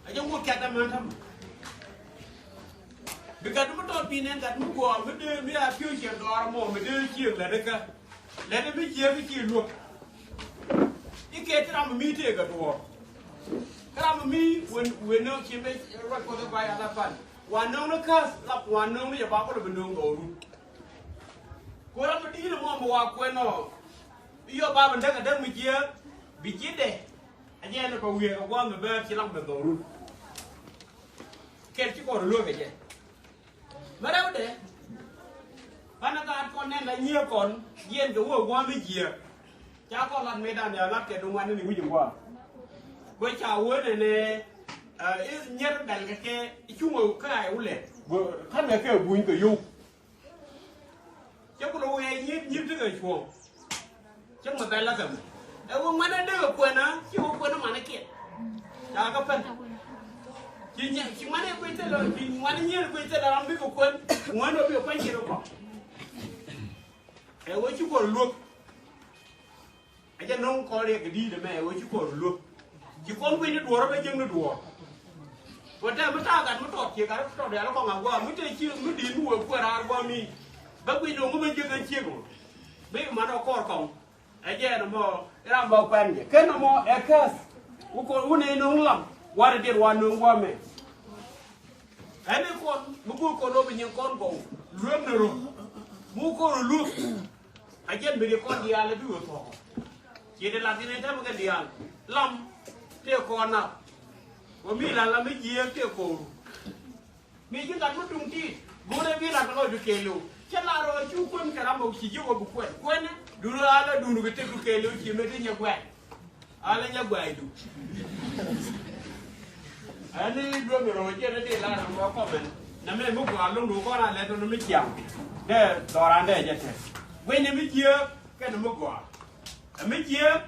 A jɛ wä kɛt dam mɛn tam. Bi gat mi tɔt bi nɛn gat mi guɔ mi dee mi a piöö ciɛ dɔɔr mɔ mi dee ciek lɛ dee kä. Lɛt mi jiääk i̱ ci luäk. I̱ kɛ ti ram mi tëëk ɛ duɔ̱ɔ̱r. Kä ram mi wen, wen nööŋ ci mec ruac Kuɔth i̱ ba ya la pan. Wa nööŋ ni käth lap wa nööŋ ni yɛ ba kɔl bi nööŋ dhɔrun. Ku ram mi di̱i̱t ɛmɔ mi wa kuɛn ɔ. I̱ yɔ ba bi däk ɛ däk mi jiääk bi ji̱dɛ. A jɛ ni kɛ wiee kɛ gua̱a̱th mi bɛɛr ci lam bɛ dhɔrun. Kɛl ci kɔn luäk ɛ jɛ. Mɛ rɛwdɛ. Banɛ gaat kɔn nɛn la nyiee kɔn jiɛn kɛ wee gua̱a̱m mi jiääk. Ca kɔn lat mëëdan ɛ lat kɛ duŋuan ni wi̱c in gua̱a̱m. Bä ca wee nɛnɛ, ɛ, i̱ nyier bɛl kɛ kɛ i̱ cuŋ ɛ kä ay wulɛ. Bä ka̱n kɛ kɛ buny kɛ yio̱w. Cä kulɛ wee nyier nyier tekɛ cuɔ̱ɔ̱ŋ. Cä ŋuɛ bɛl la kɛ mɛ. Ɛ wee ŋuɛn ɛ dee kɛ kuɛn a ci wee kuɛn ɛ manɛ kiɛn. Ca kɛ pɛn. Ci nyɛ, ci ŋuɛn ɛ kuec thilɛ, ci ŋuɛn ɛ nyier kuec thilɛ ram bikɛ kuɛn. Ŋuɛn ɛ bikɛ kuɛn ci rɔ kɔk. Ɛ wee ci kuɔr luäk. Ɛ jɛ no̱o̱ŋ kɔn riɛk kɛ di̱i̱t ɛmɛ ɛ wee ci kuɔr luäk. Ci kɔn kuec ni duɔ̱ɔ̱r ɛ bɛ jiäk ni duɔ̱ɔ̱r. Wee tɛ mi ta̱a̱ gat mi tɔt ciɛ gat mi tɔt rial kɔŋ a gua̱a̱ mi tɛ ci mi di̱i̱t mi wee kuɛn raar gua̱a̱ mi. Bä kui̱ no̱o̱ŋ mi jiäk ɛ ciek mɔ. Bi man ɔ kɔɔr kɔŋ. Ɛ jɛ ɛn ɛmɔ ram bä kuɛn jɛ. Ken ɛmɔ ɛ käth. Wä kɔn wä nɛy no̱o̱ŋ lam. Warɛ diet wa no̱o̱ŋ gua̱a̱ mɛ. Ɛn i̱ kɔn mi go̱o̱r kɔn ɣöö bi nyin kɔn gɔw luek ni rɔ. Mi wä kɔn rɔ luek. A jɛn mi ri kɔn diaal ɛ bi wee thuɔ̱k. Ciɛ di lat in ɛ tɛm kɛ diaal lam tëë kɔn nap. Wä mi la lam mi jiääk tëë kɔɔru. Mi ji̱ gat mi tuŋ ti̱i̱t go̱o̱rɛ bi lat kɛ lɔcdu kɛɛliw. Cä lar ɣöö cu kuän kɛ ram ɔ ci ji̱ wä bi kuɛn kuɛn. Duundɛ alɛ duundu kɛ tëkdu kɛɛliw ci mëë ti nyɛ guɛn. Alɛ nyɛ guɛɛcdu. Ɛn ni duɔ̱k ni rɔ̱ jiɛn ni di lar ni mɔ kɔmɛn. Nɛ mɛ mi gɔaa lo̱ŋdu kɔn a lɛt ni mi ciaŋ. Dee dhɔran dee jɛ tɛth guɛny ni mi jiääk kɛn ni mi gɔaa. Ɛ mi jiääk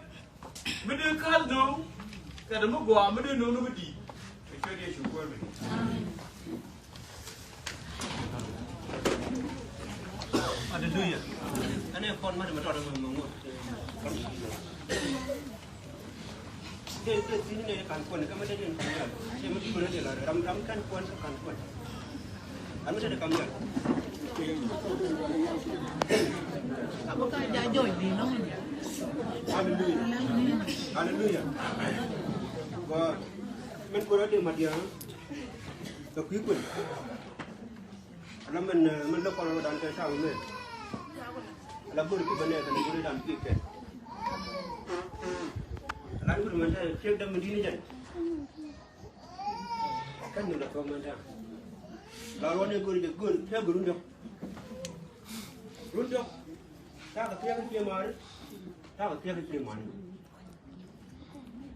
mi dee ka̱l no̱o̱ŋ kɛn ni mi gɔaa mi dee no̱o̱ŋ ni mi di̱i̱t. Kɛ ciöt Yecu kuäär mi. Aleluya. Ɛn ɛ kɔn mat mɛ tɔt mɛ mɛ ŋot. Tëë tëë thi̱n ni kan kuɛn kä mɛ dee ni kan yal. Tëë mɛ ti kuɛn ni la ram ram kan kuɛn kä kan kuɛn. Ram mɛ dee ni kan yal. Kä ja jɔɔc di nɔŋ. Aleluya. Aleluya. Gɔaa. Mɛn kuɛn a dee mat diaal. Kɛ kui̱ kuɛn. Ala mɛn, eh, mɛn lä kɔn dan kɛ thaw mɛ. Ala go̱r ki bä nɛ kɛ go̱r dan ki kɛ. Ala go̱r mɛn tɛ cek dam mi di̱n jɛn. Nyuur la thuɔ̱k mɛn tɛ̈ la ruɔ̱n ëë go̱r jɛ go̱r kɛ go̱r run diɔ̱k. Run diɔ̱k. Ta̱a̱ kɛ thia̱k kä cie ma̱a̱ri. Ta̱a̱ kɛ thia̱k kä cie ma̱a̱ri.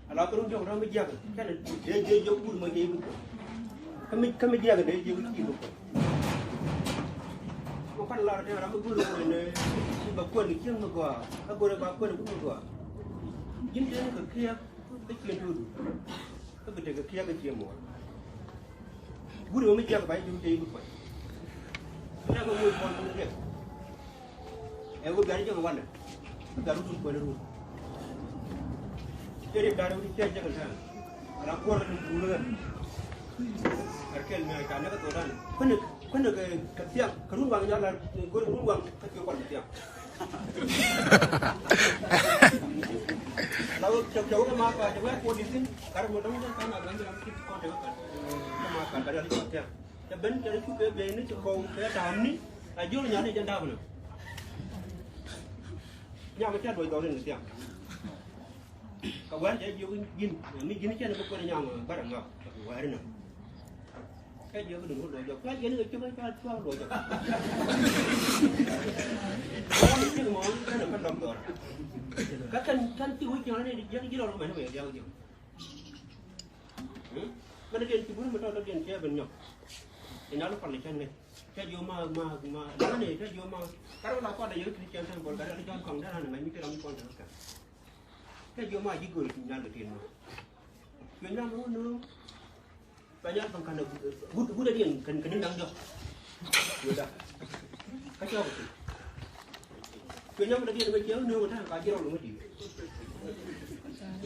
Ala kä run diɔ̱k rɔ mi jiäk kɛn dee jiök wut mɔ jɛ i̱ bi kuɔth. Kä mi jiäk dee jiök i̱ bi kuɔth. Mɔ pan lar tɛn ram mi go̱r kuɔth ni ba kuɔth ni cieŋ mi gɔaa. Kä go̱r ba kuɔth ni wut mi gɔaa. Ji̱n tëë ni kɛ kiɛɛk kä cieŋ tuudu. Kä bi tekɛ kiɛk kä cie muɔɔr. Wut ɛ mi jiäk ba ji̱ te i̱ bi kuɔth. Kä kä wut kuɔn ni riɛk. Ɛ wut gari jiäk wanɛ. Gari wut kuɔn run. Cɛ riɛk gari wut cɛ jiäk tɛn. Ala kuɔr ni kuur ɣän. Ar kɛl mi a ca nɛ kä thodan. Kuäni kuäni kɛ thiaŋ kä run waŋ nyal la go̱r run waŋ kä cie kuɔn thiaŋ. Kä wɛr jɛ jiök ji̱n ni ji̱n cɛn bi kuɛn nyam bärɛ ŋak wɛr nä. Kä jiök duŋ wä luɔc jɔk kä jiök ni kɛ cuk kä cua luɔc jɔk. Kä jiök mɔ kɛn kä dɔk dhɔr. Kä kɛn kɛn ci wi̱c jiök ni jiök jiök rɔ mɛn wɛ jiök jiök. Mɛn diɛn ci bur mi tɔt diɛn cɛ ben nyɔk. Inal kɔn ni cɛn ni cɛ jiök ma ma ma ni cɛ jiök ma. Kar wala kɔn da jiök ti cɛn tɛn bol kar wala jɔn kɔn da ni ma mi kɛ ram kɔn da kɛ. Kä jiɔ ma ji̱ go̱o̱ri cuny nal kɛ tin ma. Cuny nal ma wun nööŋ. Ba nyal baŋ kan wut wut a diɛn kɛn kɛn daŋ jɔk. Wut a kä cɔk kɛ. Cuny nal ma diɛn kɛ jiɔ nööŋ ta ka jiɔ lɔ ma di.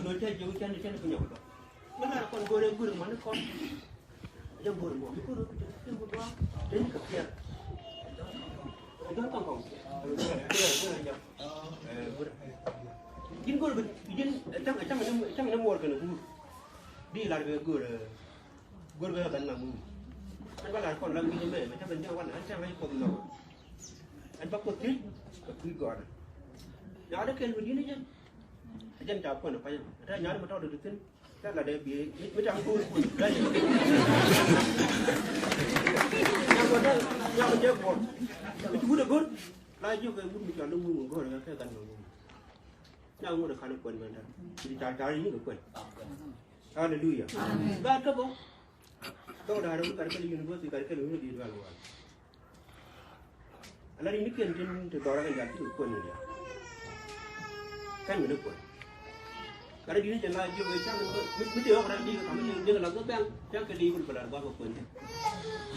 Nööŋ ta jiɔ cɛn cɛn kɛ nyɔk dɔ. Ma la kɔn go̱o̱ri go̱o̱ri ma ni kɔn. Jɛ go̱r mɔ, go̱r mɔ, go̱r mɔ, go̱r mɔ, go̱r mɔ. Ji̱n go̱r bi, ji̱n, cäŋ, cäŋ ni, cäŋ ni muɔr kɛnɛ guur. Di lar bɛ go̱r, go̱r bɛ bɛn na guur. Ɛn ba lar kɔn la wi̱i̱ mɛ, mɛ cäŋ ni wan, ɛn cäŋ ni kɔn nɔ. Ɛn ba kɔn thiec, kɛ kui̱ gɔɔrɛ. Nyaat kɛl mi di̱n jɛn. Jɛn ca kuɔn pay. Ta nyaat mi tɔt di thin. Ca la dee biey mi, mi tam go̱o̱r kun. Nyam wä dee, nyam wä dee go̱o̱r. Mi ci wut a go̱o̱r. La jiök kɛ wut mi cɔl ni ŋuŋ go̱o̱r kɛ kɛ kan ni ŋuŋ. Nyam wut a kan kuɛn mɛn ta. Ci tar tar ni kɛ kuɛn. Hallelujah. Amen. Ba tɔ bɔ. Dɔk da̱a̱r wut kar kɛl university kar kɛl wut di dual wal. Ala ri ni kɛn tin ti dhɔra kɛ jal ti kɛ kuɔn ni jal. Kɛn mi ni kuɔn. Kara di ni jɛ la jiök ɛ cak mi ti ɣɔk ran di kɛ kam ni jɛ la dhɔ bɛŋ cak kɛ di kul kula ba kɛ kuɔn.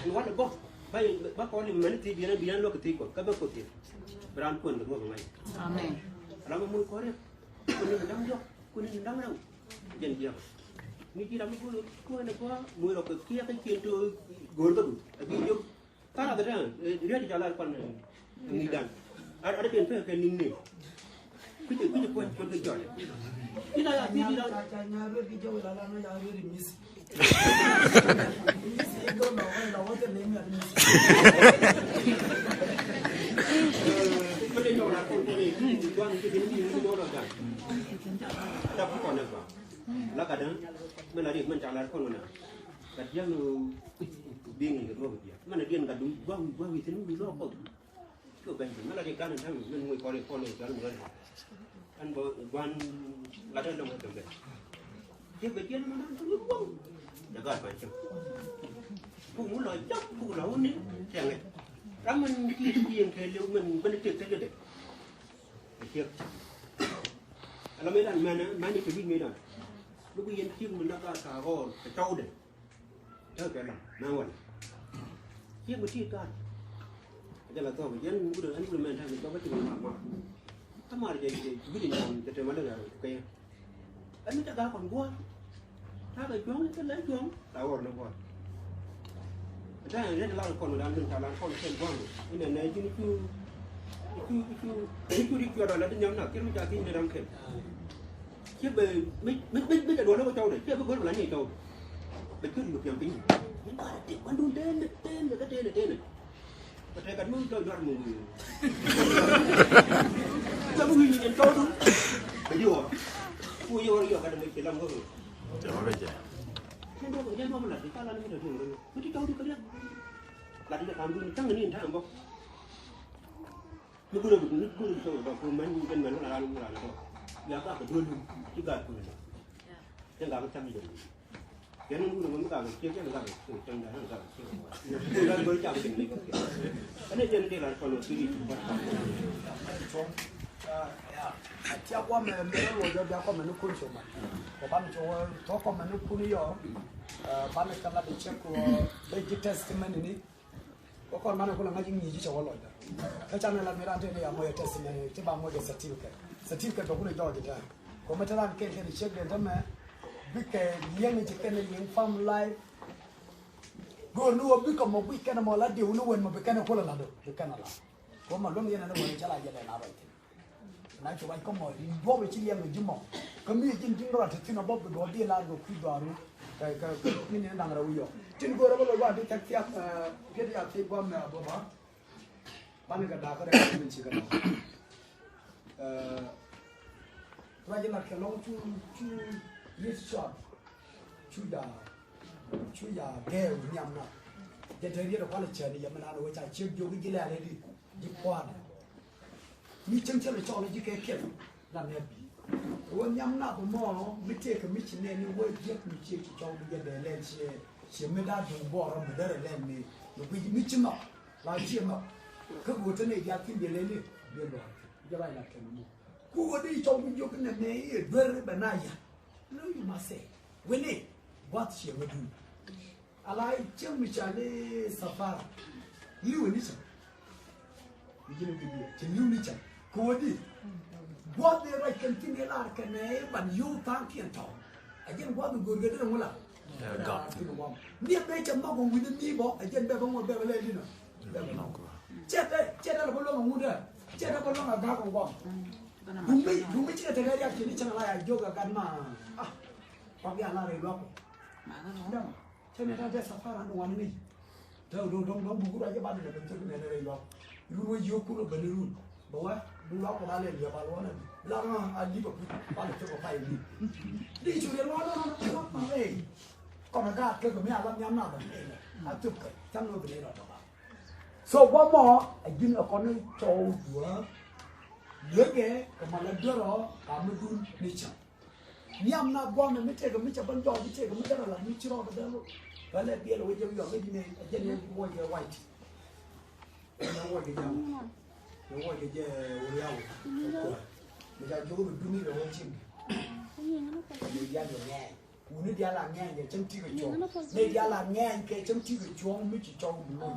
Ɛn wat bɔ ba ba kɔn ni mɛn ti biɛn biɛn lɔ kɛ ti kuɔn kɛ bɛ kuɔn ti. Bi ran kuɔn kɛ mɔ kɛ ŋa̱c. Amen. Ala mɛ mun kɔrɛ. Kuɔn ni daŋ jɔk kuɔn ni daŋ rɛw. Jɛn jiak. Ni ci ram mi go̱o̱r kuɔn ni kɔ mui rɔ kɛ kiɛ kɛ cien to go̱o̱r kɛ du. A bi jiök. Kara kɛ tɛn riet ca lar kɔn ŋi̱dan. Ar ar ben pekɛ niŋ ni. Kui̱c kui̱c kuɔn kuɔn kɛ jɔl. Ina ya ti di ran. La ka däŋ mɛn a riet mɛn ca lar kɔn wä na. Ka diaŋ biŋ kɛ duɔk diaŋ mɛn a diɛn ka duŋ gua̱ wi̱i̱ gua̱ wi̱i̱ thi̱n wi̱i̱ lɔɔk kɔn. Cu ben cu mɛ la ri gan in ta̱ŋ min ŋuc kɔn in kɔn in cɔl in wɛl. An bä guan lat in lɔŋ in kɛm ben. Cɛ bɛ jiɛn mɛ nan tuni guaŋ. Jɛ gaat ban cäŋ. Puk mi lɔ jɔk puk lɔ wuni cɛ ŋɛc. Ram min kiɛ kiɛ kɛ liw min ben tiek tek dede. Ɛ ciek. Ala mi dan mɛnɛ mɛnɛ kɛ wi̱c mi dan. Mi ku yɛn ciek mi na gaat ka ɣɔɔr kɛ cɔwdɛ. Tääk kɛ lam naŋ wal. Ciek mi ti̱i̱t kaat. Jɛ la thɔɔk jɛn wut ɛn wut mɛn tääk mi cɔk kä ci mi mak mak. Kä mar jɛ jɛ wut in jam jɛ tɛm alɛ kɛ kɛ. Ɛn mi tɛ gaa kɔn gua̱a̱r. Tääk kɛ juɔ̱ŋ kɛ lɛ juɔ̱ŋ la ɣɔr ni gua̱a̱r. Tääk ɛn rɛt la kɔn mi dan min ca la kɔn kɛn gua̱a̱r mi. Inɛ nɛ ji̱n cu cu cu cu ri cuɔt ala di nyam na kiɛ mi ca ki̱n ni ram kɛn. Ciɛ bɛ mi mi mi mi jɛ duɔl ni wä cɔwdɛ ciɛ bɛ go̱r bɛ la ni cɔwdɛ. Bɛ ciɛ ri bɛ piɛm piny. Min kɔn ti kɔn dun tëë ni tëë ni kä tëë ni tëë ni. Bɛ tëë kat mi dɔl duar mi wi̱i̱. Ciɛ bi wi̱i̱ ni jɛn cɔwdu. Bɛ ji̱ wä. Ku yɛ wä yɔ kat mi ci lam wä. Jɛ wä bɛ jɛ. Jɛn duɔ̱p, jɛn duɔ̱p lat, ca lat ni mi te tuɔ̱ŋ rɛy. Mi ti tɔ̱w di kä riɛk. Lat ni te ka̱m dun, ta̱ŋ ni ta̱ŋ bä. Mi gurɛ, mi gurɛ sɔk bä, ku mɛn, jɛn mɛn wä la ran, wä la ran tɔ. Ya ka kɛ duɔl dun, ci gat ku ni. Jɛn ka kɛ cam jɛn. Jɛn ni gurɛ mi ka kɛ ciek, jɛn ka kɛ ciek, jɛn ka kɛ ciek. Jɛn ka kɛ ciek. Ɛn ni jɛn dee la kɔn wä kiri. Tia kɔmɛ mɛ ni luɔc jɔ bia kɔmɛ ni kun coma. Kɔ ban coma tɔ kɔmɛ ni kun yɔ. Ban kɛ la di cɛ kɔ bɛ ji testimony ni. Kɔ kɔn ban kula ŋa̱c ŋi̱i̱c cɛ wä luɔc dɔ. Kä can la mi ran te ni ya mɔyɛ testimony ti ba mɔyɛ certificate. Certificate bɛ kun jɔɔc dɛ. Kɔ mɛ te ran kɛn kɛn cɛ gɛn te mɛ. Bikɛ liɛŋ ci kɛn liɛŋ farm life. Go̱o̱r ni wä bikɛ mɔ guic kɛn mɔ la diw ni wen mɔ bi kɛn kula la dɔ bi kɛn la. Kɔ mɛ luŋ yɛn ni wä ni cɛ la yɛ lɛ na rɔy thin. Na cu ruac kä mɔ in duɔp i̱ ci liɛŋ i̱ ji̱ mɔ. Kä mi i̱ ji̱n ji̱n rɔt ti thin a bɔp bi duɔp di lar kɛ kui̱ duaru. Kɛ kɛ kɛ mi ni da̱ŋ rɛw i̱ yɔ tin go̱o̱r a bä lɔ ruac di thɛk thiak. Piet ya thiec guam mɛ a bä ba. Ban kɛ da̱a̱k kä rɛw min ci kɛ da̱a̱k. Ruac in lat kɛ lɔŋ cu cu riet cuat. Cu ja cu ja gɛɛw nhiam na. Jɛ te riet a kual cɛ ni yɛ mi naan wee ca ciek jiök i̱ ji̱ lɛ̈ɛ̈l ɛ di. Ji̱ kua̱a̱dɛ mi cäŋ cä lɛ cɔl ji̱ kɛ kiɛl. La nɛ bi wä nhiam nath mɔ mi tëëk mi ci nɛɛni wä jiäk mi ciek ci cɔw bi jɛ dee lɛl ciɛ ciɛ mi da̱a̱ duŋ buɔɔrɔ mi derɛ lɛl mi mi guic mi ci nhɔk la ciɛ nhɔk. Kä bi wä te nɛy diaal thi̱n biɛ lɛli biɛ luɔk jɛ ruac la kɛn mɔ. Ku wä di cɔw bi jiök nɛ mɛ i̱ duer bɛ na ya̱. Lo you must say wini gua̱th ciɛ ŋä duun. Ala i̱ cieŋ mi ca ni safara. Li̱w ni cieŋ. Mi ji̱n wi̱i̱ biɛ cieŋ li̱w ni cieŋ. Kɛ wä di gua̱th ni ruac kɛn thi̱n ni lar kɛn ni ban yio̱w tha̱a̱ŋ kiɛn tɔ̱. A ji̱n gua̱th ni go̱o̱r gɛ dee ŋula. Ni a bɛ cɛ mak wä wi̱ni mi bɔ a ji̱n bɛ bä ŋuɔ̱t bɛ bä lɛ linɔ. Cɛ tɛ cɛ tɛ lɛ bä luɔ̱ŋ a ŋut dɛ cɛ tɛ bä luɔ̱ŋ a ga̱a̱k a guam. Duŋ mi duŋ mi cikɛ tɛ kɛ riak ci ni cieŋ la ya jiök a gat ma. Ah. Kɔk ya lar i̱ luak kɔ. Dama cä nɛ ta dee safara ni wan ŋi̱c. Dee dee dɔ̱ŋ dɔ̱ŋ buk ruac i̱ ba dee dee ben thok nɛ dee rɛy luak. Run wä yiök kun wä ben run bɛ wä buk luak kɔ ba lɛ liɛ ba luak nɛ bi la ŋa a lip a kuc ba lɛ thok a pay ni. Di cu riɛ luak nɔ nɔ nɔ nɔ rɛy. Kɔn a gaat kɛ kɛ mi a lam nyam na bɛ nɛ a thok kɛ cam nɔ bi nɛ rɔ tɔ ba. So guamɔ a ji̱n a kɔn ni cɔw duä. Liekɛ kɛ ma la duer ɔ ka mi dun ni cam. Nhiam na guam mi tëëk mi cɛ ben jɔɔc mi tëëk mi derɛ la mi ci rɔɔk dee lo. Bɛ lɛ biɛl wec jɛ wiɔk mi ji̱ nɛy a jɛ nɛy wec jɛ white. Nɛ wec jɛ jam. Nɛ wec jɛ jɛ wuriaw. Mi ca jiök mi duni rɛ wec cin. Mi dial yɛ ŋɛɛny. Wuni dial a ŋɛɛny kɛ cäŋ ti kɛ cuɔ̱ŋ. Nɛ dial a ŋɛɛny kɛ cäŋ ti kɛ cuɔ̱ŋ mi ci cɔw mi loc.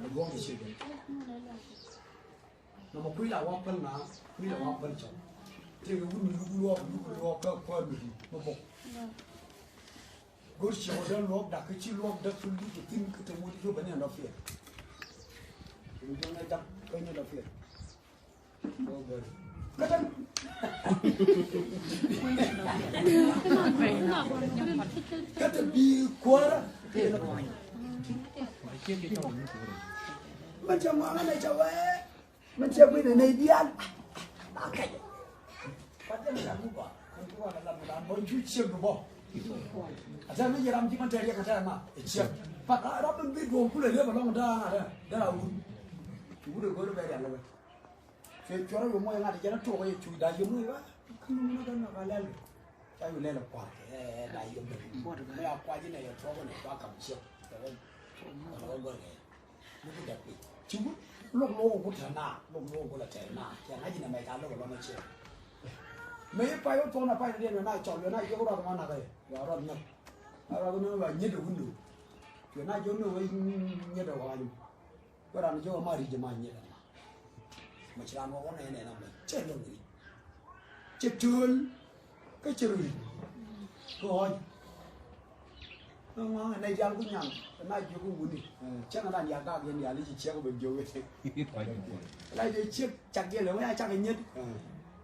Ɛ guɔ̱ŋ kɛ ci kɛ. Nɔmɔ kui̱ la wä päl na kui̱ la wä päl cɔk. Tëëkɛ wut mi luk luɔk luk luɔk kä kuäär mi di̱t mi bok. Go̱r ciɛ wä dee luɔk dak kä ci luɔk dak kä luk kä thi̱n kä te wut yop bɛ ni ɛn dɔ̱ fiɛl. Kɛ mi jɔŋ ɛ dak kä ni dɔ̱ fiɛl. Kä te kä te bi kuäärä. Mɛ cɛ ŋɔaŋä nɛ cɛ wee. Mɛ cɛ gui̱n ɛ nɛy diaal. A kɛc. Pat jɛ mi ram mi gɔaa. Mɛ cu ciek du bɔ. A tɛ mi yɛ ram ji̱ mɛ tɛ riɛk a tɛ ma ɛ ciek. Pat a ram mi bi duɔ̱ɔ̱ŋ kulɛ riɛk a lɔŋ daa ŋa̱ tɛ dee a wut. Ci wut ɛ go̱o̱r bɛ rial lɛ wɛ. Cuɛ cuɔrɔ yom mɔ yɛ ŋa̱t jɛn a tuɔk yɛ cu da yom mɔ yɛ ba. Kä mi ŋun a kɛ nɔk a lɛl. Ca yu lɛl a kua̱r kɛ ɛ da yom mɔ. Mɔ ya kua̱r ji̱ nɛ yɛ tuɔk nɛ ba kam ciek. Kɛ wä gɔl kɛ. Ni ku dɛk pi̱c. Ci wut lok lo̱o̱k ku tɛn na lok lo̱o̱k ku la tɛn na cɛ ŋa̱c inɛ mɛ ca lok lɔmɛ cɛ. Mɛ i̱ pay wä tuɔ̱k na pay ni diɛn na cɔl wä na jiök ruath ŋɔn na kɛ. Wa ruath ŋɔn. A ruath ŋɔn wa nyet wun ni. Cuɛ na jiök ni wä nyet wä wany. Bä ran jɔw ma ri̱c ma nyɛ dama. Ma ci ran wä wä nɛ nɛ na ma cɛ lɔ ri̱c. Cɛ töl kä cɛ ri̱c. Kä ɣɔc. Ŋɔŋ nɛ jal ku nyan na jiök ku wuni. Cɛ ŋa dan ya gak yɛn ya li ci ciɛk bɛ jiök. La jɛ ciek cak jɛ lɛ wä ya cak nyet.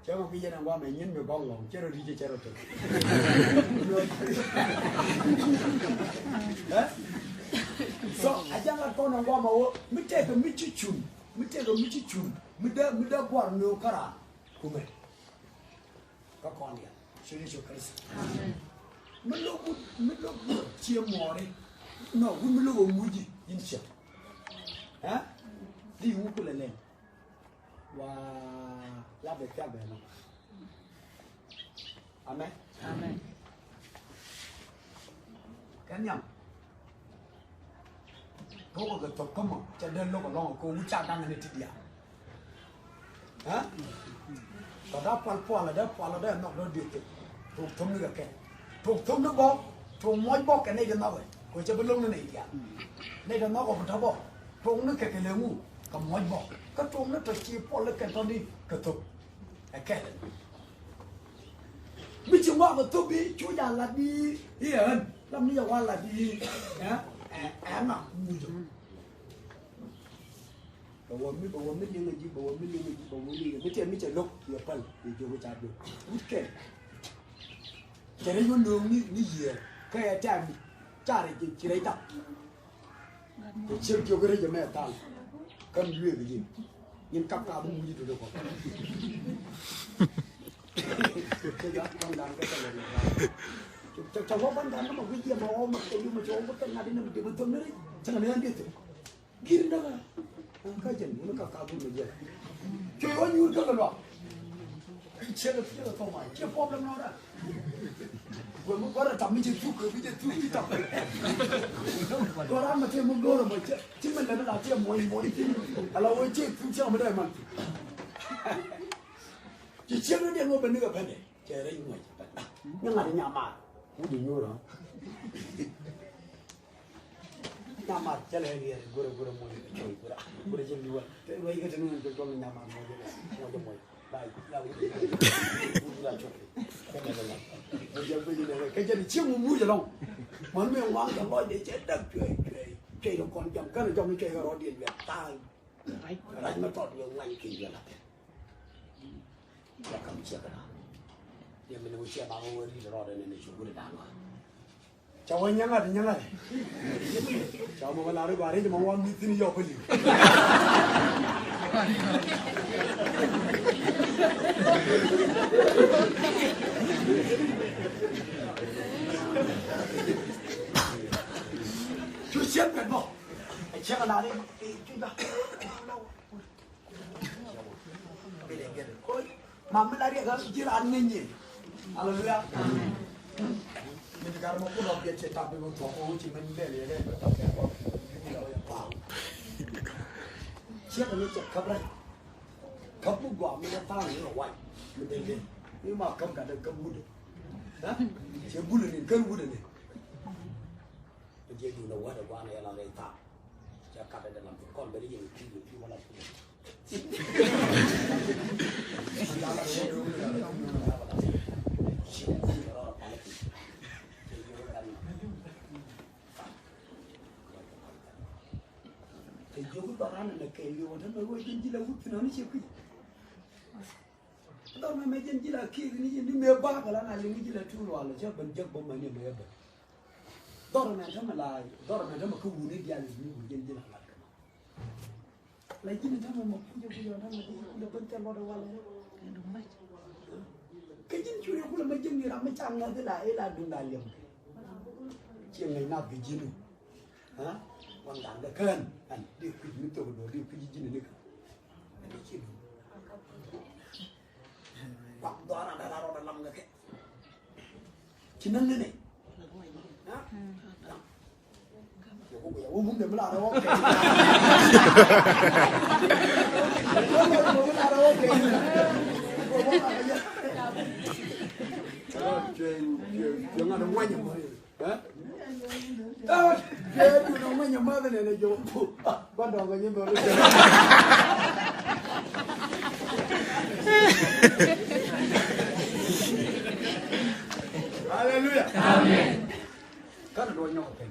Cɛ mɔ ki yɛn ɛn guam ɛ nyin mi gɔŋ lɔŋ cɛ rɔ ri̱c cɛ rɔ tek. Ɛ? So a jaŋ lat kɔn ɛn guam a wä mi tɛk mi ci cun mi tɛk mi ci cun mi dee mi dee guar nöö kära kumɛ. Kä kɔn diaal ci Yecu Kritho. Amen. Mi lo̱k wut, mi lo̱k wut cië mɔɔri. Nɔ, wut mi lo̱k ɛ ŋuci in ciɛ. Ɛ? Di wut kulɛ lɛn. Waa, la bɛ thiak bɛ nɔ. Amen. Amen. Kɛ nhiam. Thok kɛ thok kä mɔ cɛ dee lo̱k ɛlɔ̱ŋ kɛ wut ca da̱ŋ ni ti diaal. Ɛ? Tɔ da pual pual dee pual dee nhɔk dee dieth thok. Thok thok ni kɛ kɛ. Thok thok ni bɔ. Thok muɔc bɔ kɛ nɛy dee nhɔk ɛ. Kɛ cɛ bi lo̱k ni nɛy diaal. Nɛy dee nhɔk ɛ bi tɔ bɔ. Thok ni kɛ kɛ lɛ ŋu kɛ muɔc bɔ. Kä thok ni tɔ ci puɔl kɛ tɔ ni kɛ thok. Ɛ kɛl. Mi ci ŋɔak ɛ thop i̱ cu ja lat i̱ i̱ ɣän lam ni yɛ wa lat i̱ ɛ ɛ ŋa mucɔ. Bɛ wä mi bɛ wä mi liŋ ɛ ji̱ bɛ wä mi liŋ ɛ ji̱ bɛ wä mi liŋ ɛ mi tiɛ mi cɛ lo̱k yɛ päl yɛ jiök i̱ ca duɔ̱k wut kɛl. Cɛ rɛy wä nööŋ ni ni yiëë kä yɛ tɛ̈m ca rɛy ci rɛy tha̱p. Cɛ ciek jiök rɛc ɛmɛ thal. Kä mi lueek ji̱. Nyin kap kap mi muc i̱ do̱do̱ kɔ. Cɛ jɔak gua̱ndan kä cɛ lɛ riɛk. Cɛ cɛ wä gua̱ndan kä ma guic jiɛ ma wä ma kɛ yum ma cɛ wä gua̱n ŋa̱t inɛ mi dee mi thom ni rɛc. Cɛ ŋa̱t ni ɣän dee thom. Gir näk ɛ. Kä jɛn wun kap kap mi jiɛ. Cɛ wä nyuur kä kɛ luak. Ciek ɛ pi̱i̱ kɛ thom a ciɛ problem nɔ da. Guäm mi guär a tam mi cɛ thuk kɛ mi cɛ thuk ci tam. Guär a ma cɛ mi go̱o̱r a ma cɛ ci mi lɛ mi la cɛ muɔ̱ny muɔ̱ny ci. Ala wee cɛ thuk cɛ mi dee man. Ci ciek ni diɛn wä ben ni kɛ pɛn dɛ cɛ rɛy muɔ̱ny. Ni ŋa̱t nyamar. Wut di nyuur a. Nyamar cɛ lɛ riɛr gurɛ gurɛ mɔc kɛ cɔy gurɛ gurɛ jɛ liwal. Te wai kɛ te nuni jɔl jɔl nyamar mɔc jɛ mɔc jɛ mɔc. Ba la wut di wut di la cɔy. Kɛ jɛ bɛ jɛ kɛ jɛ ni ci mu mu jɛ lɔŋ. Man mi ŋuan kɛ lɔc de cɛ dak cuɛ cuɛ cuɛ de kɔn jam kɛn jɔm cuɛ kɛ rɔ diɛ luɛ ta. Raj ma tɔt luɛ ŋuan kɛ jɛ la kɛ. Cɛ kam ciɛ kɛ na. Yɛ mi ni wut ciɛ ba ma wä ri rɔ de ni ni cu gurɛ da ŋuan. Ca wä nyaŋat nyaŋat. Ca mɔ kɛ lar i̱ ba rɛc mɔ wa mi̱th thi̱n yɔk kä li̱w. Cu ciek pɛt bä. Ɛ ciek a lar i̱ cu ba. Ma mi la riɛk ɣä ji̱ raan ŋäc nyin. Aleluya. Min ti gar ma kulɔ biɛt cɛ tap bi mi thuɔk ɣä ci min bɛl yɛ rɛn bɛ tap kɛ kɔk. Ciek ni cɛ käp rɛc. Käp mi gɔaa mi la tha̱a̱ŋ ni rɔ wac. Mi dee dee. Mi ma käp gat dee käp wut. Cɛ bul ni kär wut ni. Jɛ dun a wä dee gua̱a̱n yɛ la rɛy tha̱a̱ŋ. Cɛ kat dee lam kɔn bɛ ni yɛ ni ti ni ti wala ti. Te jiök i̱ dhɔran ɛn ɛ kɛɛliw ɛ te mɛ wee jɛn ji̱ la wut thi̱n ɔni ciɛ kui̱. Dhɔr mɛ mɛ jɛn ji̱ la kiɛk ni jɛn ni mëë bak ɛ la na liŋ ji̱ la tuur wal ɛ cɛ ben jek bä mɛ ni mɛ ben. Dhɔr mɛ te mɛ la dhɔr mɛ te mɛ kä wuni diaal i̱ ni wuni jɛn ji̱ la lat kɛ mɛ. La ji̱n i̱ tämɛ mɔ kucä kucä i̱ tämɛ kucä kucä ben thil luɔt i̱ walɛ. Kä ji̱n cu i̱ kulɛ mɛ ji̱n i̱ ram mi ca ŋäth i̱ la i̱ la duŋ la liɛm kɛ. Ciɛ ŋäc nath kɛ ji̱n i̱. Wan da̱a̱n kɛ kään ɛn dee kui̱c mi thok i̱ duɔ̱ɔ̱r dee kui̱c ji̱n i̱ ni kɛ. Ɛn dee ci duŋ. Kuak dhɔaar an da̱a̱n rɔɔdɛ lam kɛ kɛ. Ci näŋ ni nɛ. Hallelujah. Amen. Kä ni duɔ̱ɔ̱c nyɔk kɛ pɛn.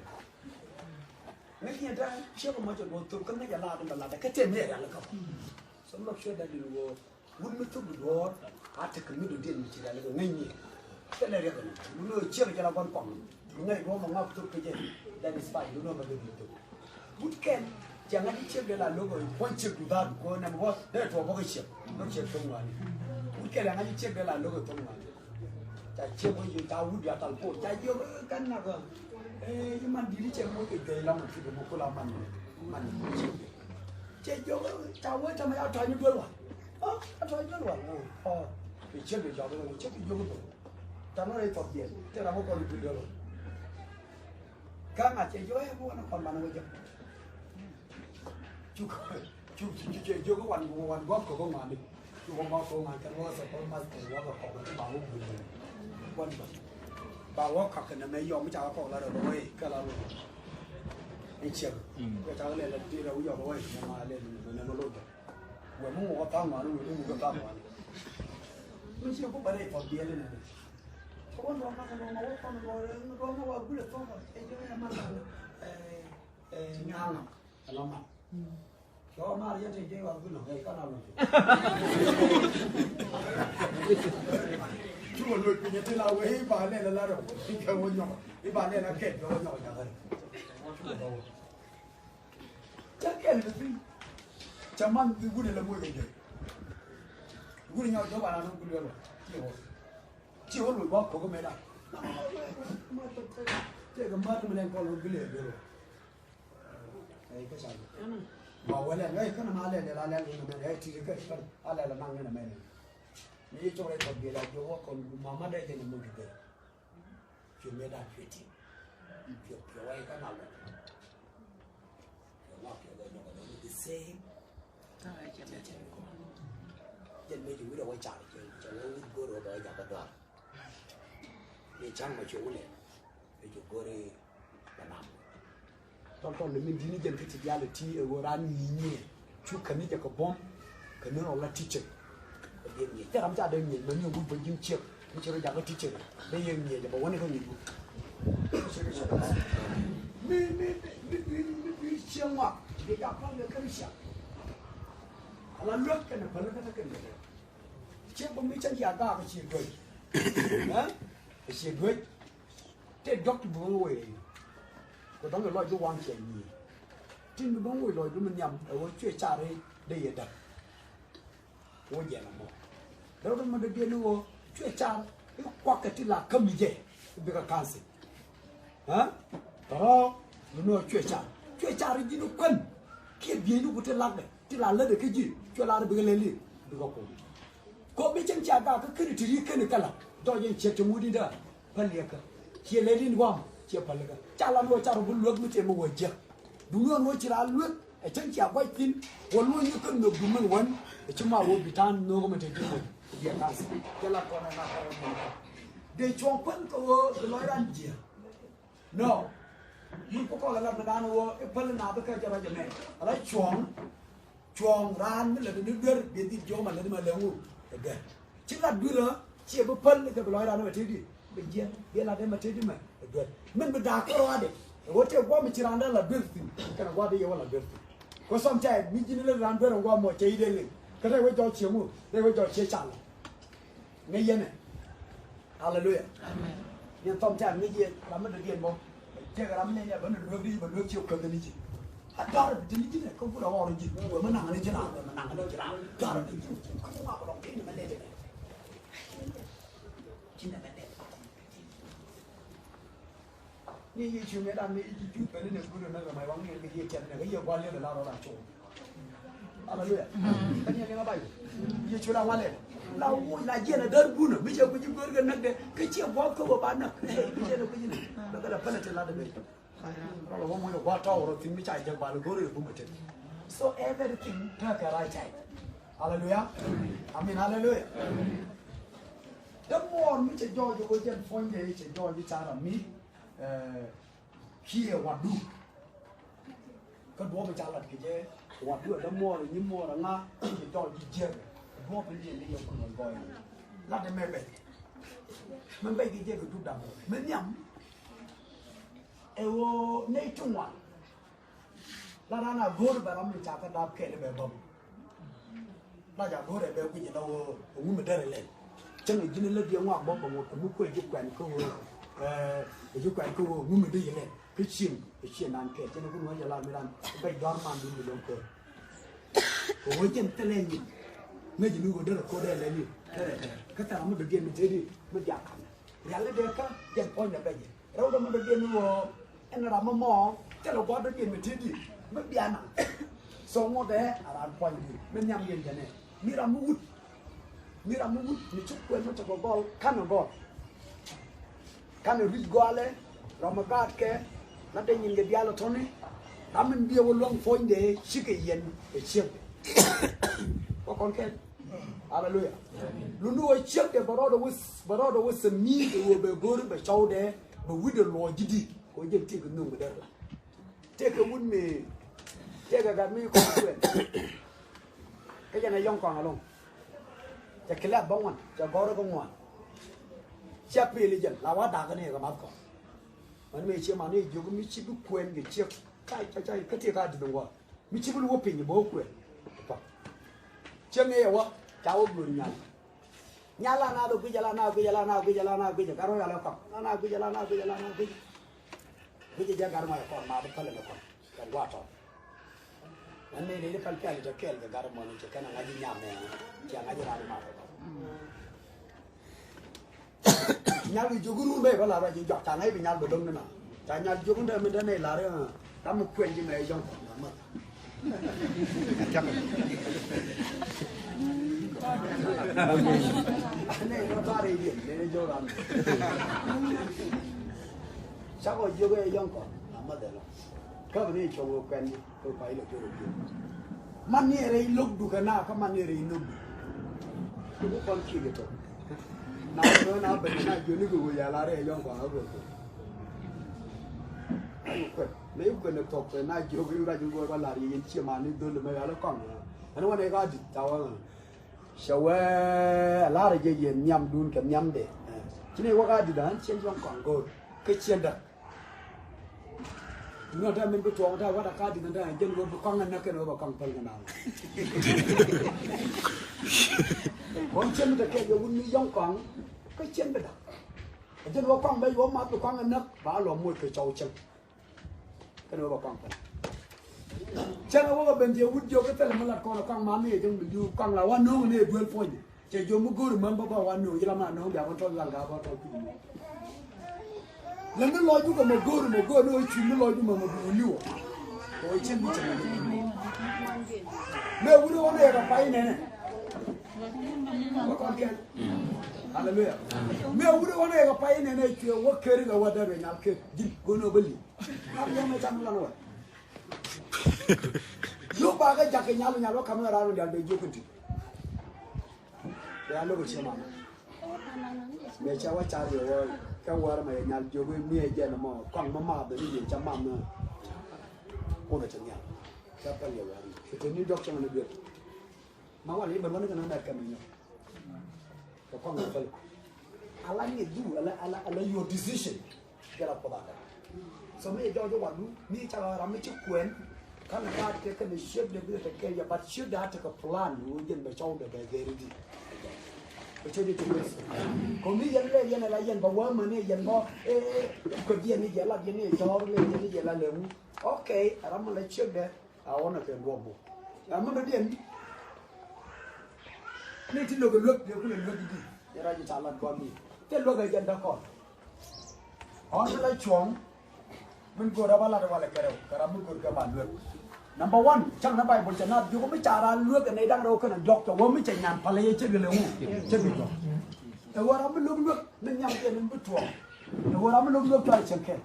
Ŋäc yɛn ta̱a̱ ciek mɔ cɛ luɔth thop kä ŋäc a laat in bɛ laat kä tɛm yɛ rial kä. So make sure that you go wut mi thop duɔ̱ɔ̱r a tekɛ mi dɔ̱diɛn mi ci rial kä ŋäc ni. Thilɛ riɛk ni wut ni ciek jɛ la gua̱n kɔŋ. Ŋäc duɔ̱ɔ̱r mɔ ŋɔak thop kä jɛ. That is fine. Duɔ̱ɔ̱r mɔ bɛ thop. Wut kɛn cɛ ŋa̱c ciek dee la lo̱k ɛ puɔ̱ny ciek du dhaar du ko̱ nɛm bä dee tuɔɔk bä kä ciek. Lo̱k ciek thop ŋɔaani. Wut kɛn ŋa̱c ciek dee la lo̱k ɛ thop ŋɔaani. Ca ciek wä jiök ca wut ya tal puɔl ca jiök kɛn nak. Ɛ, ji̱ man di̱t i̱ cɛ moc kɛ juey lam a cuc ɛmɔ kula man, man ciek. Cɛ jiök ca wee tɛmɛ ya tɔ̱ ni duel wal. Ɔ, a tɔ̱ ni duel wal. Ɔ, ɔ. Kɛ ciek kɛ jɔk, ciek kɛ jiök bä. Tɛmɛ rɛy thɔk jiɛn, tɛ ram wä kɔn ni duel wal. Kä ŋa̱c cɛ jiök ɛ, wä ni kɔn man wä jiök. Cuk, cuk, cuk, cuk, cuk, cuk, wan, wan, wan, gua̱th kɔk ŋuani. Cuk, wan, gua̱th kɔk ŋuani, kɛn wä sɛ kɔn mas kɛn wä kɔk ti ba wä gul. Wan ba. Ba wä kɔk kɛn mɛ yɔm, mi ca kɔk la rɛ wä, kɛ la wä. Ni ciek. Mm. Kɛ ca lɛ la ti rɛ wä yɔm wä, ni ma lɛ ni ma lo. Wɛ mu wä kɔk ŋuani, wɛ mu wä kɔk ŋuani. Mi ciek ku ba rɛ kɔk biɛl ni. Kɛ wä dɔm ma kɛ dɔm ma wä kɔn dɔm, dɔm ma wä gul kɔk, ɛ jɛ ma la. Ɛ, ɛ, ŋaŋa. Ala ma. Cɔ mar yɛn te jɛ wa gul nɔ, ɛ, kana lo. Cu wa lo piny te la wee, iba lɛ la la rɔ. Iba wä nyɔk, iba lɛ la kɛ, iba wä nyɔk nyakare. Cu wa wä. Ca kɛl ni piny. Ca man di gul la mo jɛ jɛ. Gul nyɔk jɔ ba na no gul la. Ci wä. Ci wä lo ba ko ko me da. Te ga mar mi len ko lo gul la. Ɛ, kä ca jɛ. Ma wä lɛ, ɛ, kɛn ma lɛ, lɛ la lɛ, lɛ mɛ, ɛ, ti kɛ, kɛn, a lɛ la naŋ ni mɛ ni. Ni cɔrɛ kɔ bi la jɔ wä kɔn, ma ma dɛ jɛ ni mo di bɛ. Cuɛ mɛ dan cuɛ ti. Cuɛ, cuɛ wä kä na wä. Cuɛ wä cuɛ wä nyɔkɔ ni the same. Jɛn mɛ cuɛ wä wä car, cuɛ, cuɛ wä wä go̱r wä bɛ wä jakä dɔar. Ni can ma cuɛ wä lɛ. Cuɛ go̱r i bɛ nam. Tɔl tɔl ni min dini jɛn kä ti diaal ti ɛ ɣöö raan nyinyɛ. Cu kani jɛ kɛ buɔ̱m kani rɔ la teacher. Kɛ diɛ nyieny. Jɛ ram ca dee nyieny mɛ ni wut bä ji̱n ciek. Mi ci rɔ jakä teacher. Dee yɛ nyieny jɛ bɛ wani kä nyieny wut. Mi, mi, mi, mi, mi, mi, mi ciek ŋɔak. Dee ja pal kɛ kani ciek. Ala luäk kɛnɛ pal kɛ kɛnɛ. Ciek bä mi cä ya gaak ciek duec. Ɛ? Ciek duec. Tëë jɔk ti bi wä wee rɛy. Kɛ dɔ̱ŋ kɛ lɔcdu waŋ cɛ nyiee. Tin bi bä wee lɔcdu mi nhiam ɛ wä cuɛ car i̱ dee yɛ däk. Wä jɛn ɛmɔ. Dee wä dee mɔ dee biɛn ni wä cuɛ car i̱ kuakɛ ti la käm i̱ jɛ i̱ bikɛ ka̱nsi. Ɛ? Tɔrɔ mi ni wä cuɛ car. Cuɛ car i̱ ji̱n i̱ kuän. Kiɛ bieyni ku ti lakdɛ. Ti la lätdɛ kä ji̱. Cuɛ lar i̱ bikɛ lɛl i̱ bikɛ kum. Kɔ mi cäŋ cia gak kä keni ti ri keni kɛ la. Dɔɔc in ciɛ ti ŋut in da. Päl yɛ kä. Ciɛ lɛ din guam. Ciɛ päl kä. Ca la nuɔ ca rɔ bi luäk mi tëë mi wä jiäk. Duŋ nuɔn wä ci raa luäk. Ɛ cäŋ cia guac thin. Wä luɔ̱ny ni kä nhök duŋ mɛn wän. Ɛ ci ma wä bi ta̱a̱n nhök mɛn te ji̱ wä. Yɛ ka̱n. Cɛ la kɔn ɛ na kɔn ɛ mɛn. Dee cuɔ̱ŋ kuän kä ɣöö bi lɔc ran jiäk. No. Mun ku kɔn la lat mi dan wä i̱ päl na bi kä jɛ rɔ jɛ mɛ. Ala cuɔ̱ŋ. Cuɔ̱ŋ raan mi lät ni duer bi dhil jiɔk ma lät ma lɛŋu. Ɛ duer. Ci lat duer ɔ ci bi päl kɛ bi lɔc raan ma tëëdi. Bi jiɛn bi lat ma tëëdi mɛ. Ɛ duer. Min bi daak kärɔadɛ. Ɛ wä tëë guɔ mi ci raan dee lat duer thi̱n. Kɛnɛ guɔ bi yɛ wä lat duer thi̱n. Kɛ sɔm ca mi ji̱n lät raan duer ɛ guɔ mɔ cɛ yi dee liŋ. Kä rɛy wä jɔɔc ciɛ ŋu rɛy wä jɔɔc ciɛ cal. Ŋäc yɛn ɛ. Aleluya. Amen. Yɛn thɔm ca ŋäc yɛ ram mi dɔ̱diɛn bɔ. Cɛ kɛ ram mi nɛn yɛ bä ni luek di bä luek ci kueth ni ci. A dɔr bi te ni ji̱n ɛ kä gul a ɣɔr ji̱. Wee mi naŋ ni ji̱ ram, wee mi naŋ ni ji̱ ram. Dɔr bi ji̱. Kä ŋuak rɔk ti ni mɛ lɛ di mɛ. Ji̱n ɛ mɛ lɛ. Ni Yecu mëë dan mëë ci cuth bɛni ni gurɛ ni ɣä mɛ waŋ ni kɛ yie tiɛt ni kɛ yie gua̱l yɛ la rɔ la cuŋ. Aleluya. Kä ni liŋ a bay. Yecu la ŋualɛ. La wuc la jiɛn a där bunä mi cɛ guic i̱ gör kɛ näk dɛ kä ciɛ gua̱l kä wä ba näk. Ɛ bi jiɛn a guic ni. Bɛ kɛ la pälɛ ti la dɛ bɛ. Rɔ la wä muc a gua̱l tɔw rɔ thi̱n mi ca jɛ gua̱l gör yɛ bumä tet. So everything tɛkɛ right time. Aleluya. Amin. Aleluya. Dämuɔɔr mi cɛ jɔɔc wä jɛn puɔ̱nydɛ cɛ jɔɔc i̱ ca ram mi. Ɛ, kiɛ wadu. Kä duɔ̱ɔ̱p in ca lat kɛ jɛ wadu ɛ dämuɔɔr ɛ nyimuɔɔr ɛ ŋa. Cɛ jɔɔc ji̱ jiäk duɔ̱ɔ̱p in diɛn di yɛ kun wä gɔɔy. Lat ɛmɛ bɛc. Mɛ bɛc kɛ jɛ kɛ duk dam mɛ nhiam. Ɛ ɣöö nɛy ti ŋuan. La raan a go̱o̱r bɛ ram mi ca kä dap kɛɛl bɛ bäm. La ca go̱o̱r ɛ bɛ guic la wä ɛ ŋu mi derɛ lɛl. Cäŋ ɛ ji̱n lä diɛ ŋuak bä bä ŋuak ɛ mi kuɛ ji̱ kuɛn kä wä ɛ ji̱ kuɛn kä wä ɛ ŋu mi derɛ lɛl. Kä cieŋ ɛ cieŋ nan kɛɛl cɛn ɛ kun wä jɛ la mi ran bɛ dɔ̱r man dun mi dɔ̱ŋ kɛ. Kɛ wä jɛn thilɛ nyin ŋäc ji̱ mi wä derɛ ko̱dɛ lɛl i̱ derɛ derɛ kä thɛr ram mi dɔ̱diɛn mi tëëdi mi diak kamɛ. Riali dee kä jɛn puɔ̱nydɛ bɛ jɛ. Rɛw dɔ̱mɔ dɔ̱diɛn ni ɣöö ɛn ram mɔ thilɛ gua̱a̱r dɔ̱diɛn mi ti̱i̱ di̱i̱t mi bia naŋ. So ŋuɔ̱tɛ a raan puɔ̱nydiɛn mi nhiam yɛn jɛnɛ. Mi ram mi wut, mi ram mi wut mi ci kuɛn mi tekɛ gɔl, ka̱n ɛ gɔl, ka̱n ɛ ruic gɔalɛ. Ram mi gaatkɛ la dee nyin kɛ diaal ɛ tɔ̱ni. Ram mi biɛ wä luäŋ puɔ̱nydɛ cikɛ yɛn ɛ ciekdɛ. Wä kɔn kɛn. Aleluya. Luni wä ciekdɛ bɛ rɔɔdɛ wä, bɛ rɔɔdɛ wä sɛmi̱i̱ kɛ wä bɛ go̱ri bɛ cɔwdɛ bɛ wi̱cdɛ luɔc ji̱ di̱i̱t. Kɛ wä jɛn tëëkɛ nöŋ mi dee la tëëkɛ wut mi tëëkɛ gat mi kɔn kuɛn. Kä jɛn ɛ yɔ̱ŋ kɔaŋ ɛlɔ̱ŋ. Cɛ kilɛp bä ŋuan, cɛ gɔ̱rä kä ŋuan. Cɛ pil i̱ jɛn la wa dakä ni kɛ math kɔn. Mani mi cie mani jiök mi ci bi kuɛn kɛ ciek. Ca ca ca kä ti ka di bi ŋuan. Mi ci bi luɔ piny bä wä kuɛn. Cieŋ i̱ yɛ wä ca wä guur nyal. Nyal la na dɔ guic ala na guic ala na guic ala na guic gat rɔ yal kɔn. La na guic ala na guic ala na guic. Guic jɛ gat mɔ yɛ kɔn ma bi päl ni kɔn. Kɛn gua̱a̱ tɔn. Ɛn ni ni di päl pial itɔ kɛɛl kɛ gat mɔ ni cɛ kɛn a ŋa̱c i̱ nyam mɛ. Cɛ ŋa̱c i̱ ram ma kɔn. Nyal kɛ jiök run bɛ bä lar bä ji̱ jɔak ca ŋäc bi nyal bɛ lo̱ŋ ni na. Ca nyal jiök ni dee mi dee nɛy lar i̱ ram mi kuɛn ji̱ mɛ jɔ̱ŋ kɔn na mäth. Nɛy nɔ ta̱a̱ rɛy diɛn nɛy ni jiök ram. Cakɔ jiök ɛ jɔ̱ŋ kɔn na mäth ɛlɔ. Kä bi ni cuɔ̱ŋ kɛ kuɛn ji̱. Kɛ pay lɛ kɛ rɔ jiök. Man ni rɛy lo̱kdu kɛ na kä man ni rɛy lo̱kdu. Kɛ bi kɔn kiɛ kɛ tɔk. Na kɛ na ben na jiöni kɛ wee yala rɛy yɔŋ kɔn a wee kɛ. Ayu kuɛn. Mɛ i̱ kuɛn ɛ tɔk kɛ na jiök i̱ raj i̱ wee ba lar yɛ yɛn ciɛ man ni dhol mɛ yala kɔn. Ɛn wanɛ ka dit ca wä. Cɛ wee a lar jɛ yɛn nhiamdun kɛ nhiamdɛ. Ci ni wä ka dit an ciɛn yɔŋ kɔn go̱o̱r. Kä ciɛn däk. Duŋni ɣän tɛm min bi tuɔɔk tɛm wat a ka di̱t ni tɛm jɛn ɣöö bi kɔaŋ ɛ näk kɛn ɣöö bɛ kɔaŋ päl kɛ naaŋ. Kɔn cien mi te kɛɛl yɛ wut mi yɔ̱ŋ kɔaŋ kä cien bi da̱k. Ɛ jɛn ɣöö kɔaŋ bɛ yuɔ̱p math bi kɔaŋ ɛ näk ba lɔ moc kɛ cɔw cieŋ. Kɛn ɣöö bɛ kɔaŋ päl. Cieŋ ɛ wä kɛ ben jiɛ wut jiök kä thilɛ mi lat kɔn ɛ kɔaŋ math mi yɛ jɛn bi diu kɔaŋ la wa no̱o̱ŋ ni ɛ duel puɔ̱nyɛ. Cɛ jiom mi go̱o̱ri män bä bä wan nööŋ ji̱ la man nööŋ bia bä tɔl wal gaa bä tɔl kui̱. Lɛ mi lɔc wukɛ mɛ go̱o̱ri mɛ go̱o̱ri ni wä cuc mi lɔc wukɛ mɛ mɛ duŋ liwä. Kɛ wä cien mi cɛ mɛ. Mɛ wuri wä nɛ kɛ pay nɛnɛ. Wä kɔn kɛn. Haleluya. Mɛ wuri wä nɛ kɛ pay nɛnɛ cuɛ wä keri kɛ wä dɛr wɛ nyal ker ji̱n go̱o̱ri wä bä liw. Ŋa̱t yɛn mɛ cam lan wä. Yuk ba kɛ jak kɛ nyal nyal wä kam wä ran wä dial bɛ jiök kɛ ti. Bɛ a lo̱k ɛ ciɛ mama. Mëë cɛ wä car yɛ wä kɛ wär mɛ yɛ nyal jiök i̱ mi ɛ jɛn mɔ kɔaŋ mɛ math ni yɛ cɛ mam ni. Kun ɛ cɛ nhial. Cɛ pɛl yɛ wär ni. Kɛ te ni jɔk cɛ ŋɛ ni duel. Ma wal i̱ bɛn wä ni kɛ na mɛt kɛ mi nyɔk. Kɛ kɔaŋ mɛ pɛl. Ala ni du ala ala ala your decision. Jɛ la Kuoth a kɛ. So mi jɔɔc wadu mi ca ram mi ci kuɛn. Kan rat kɛ kɛn ciötdɛ bi te kɛ yɛ, but ciötdɛ a tekɛ plan wä jɛn bɛ cɔwdɛ bɛ gɛri di. Bɛ ciötdɛ ti wes. Kɔ mi yɛn lɛ yɛn la yɛn bɛ wä mɛ ni yɛn bɔ. Kɔ diɛn ni jɛ la diɛn ni jɔɔr lɛ yɛn ni jɛ la lɛ wu. Okay, ram mi la ciötdɛ. A wä na kɛ duɔk bu. Ram mi dɔ̱diɛn. Ni ti lo̱k luäk, dee kulɛ luäk di. Yɛ ra ji̱ ca lat kɔn ni. Te luäk ɛ jɛn däk kɔn. Ɔn ti la cuɔ̱ŋ. Min go̱o̱r a ba lat walɛ kɛ rɛw kɛ ram mi go̱o̱r kɛ ba luäk. Number one, cäŋ na Baibol cɛ naath jiök mi ca ran luäk ɛ nɛy da̱ŋ rɛw kɛnɛ jɔk cɛ wä mi cɛ nyan palä yɛ cɛ duël ɛ wu. Cɛ duël jɔk. Ɛ wä ram mi luäk luäk mi nhiam kɛn mi bi tuɔɔk. Ɛ wä ram mi luäk luäk cɔal cɛŋ kɛn.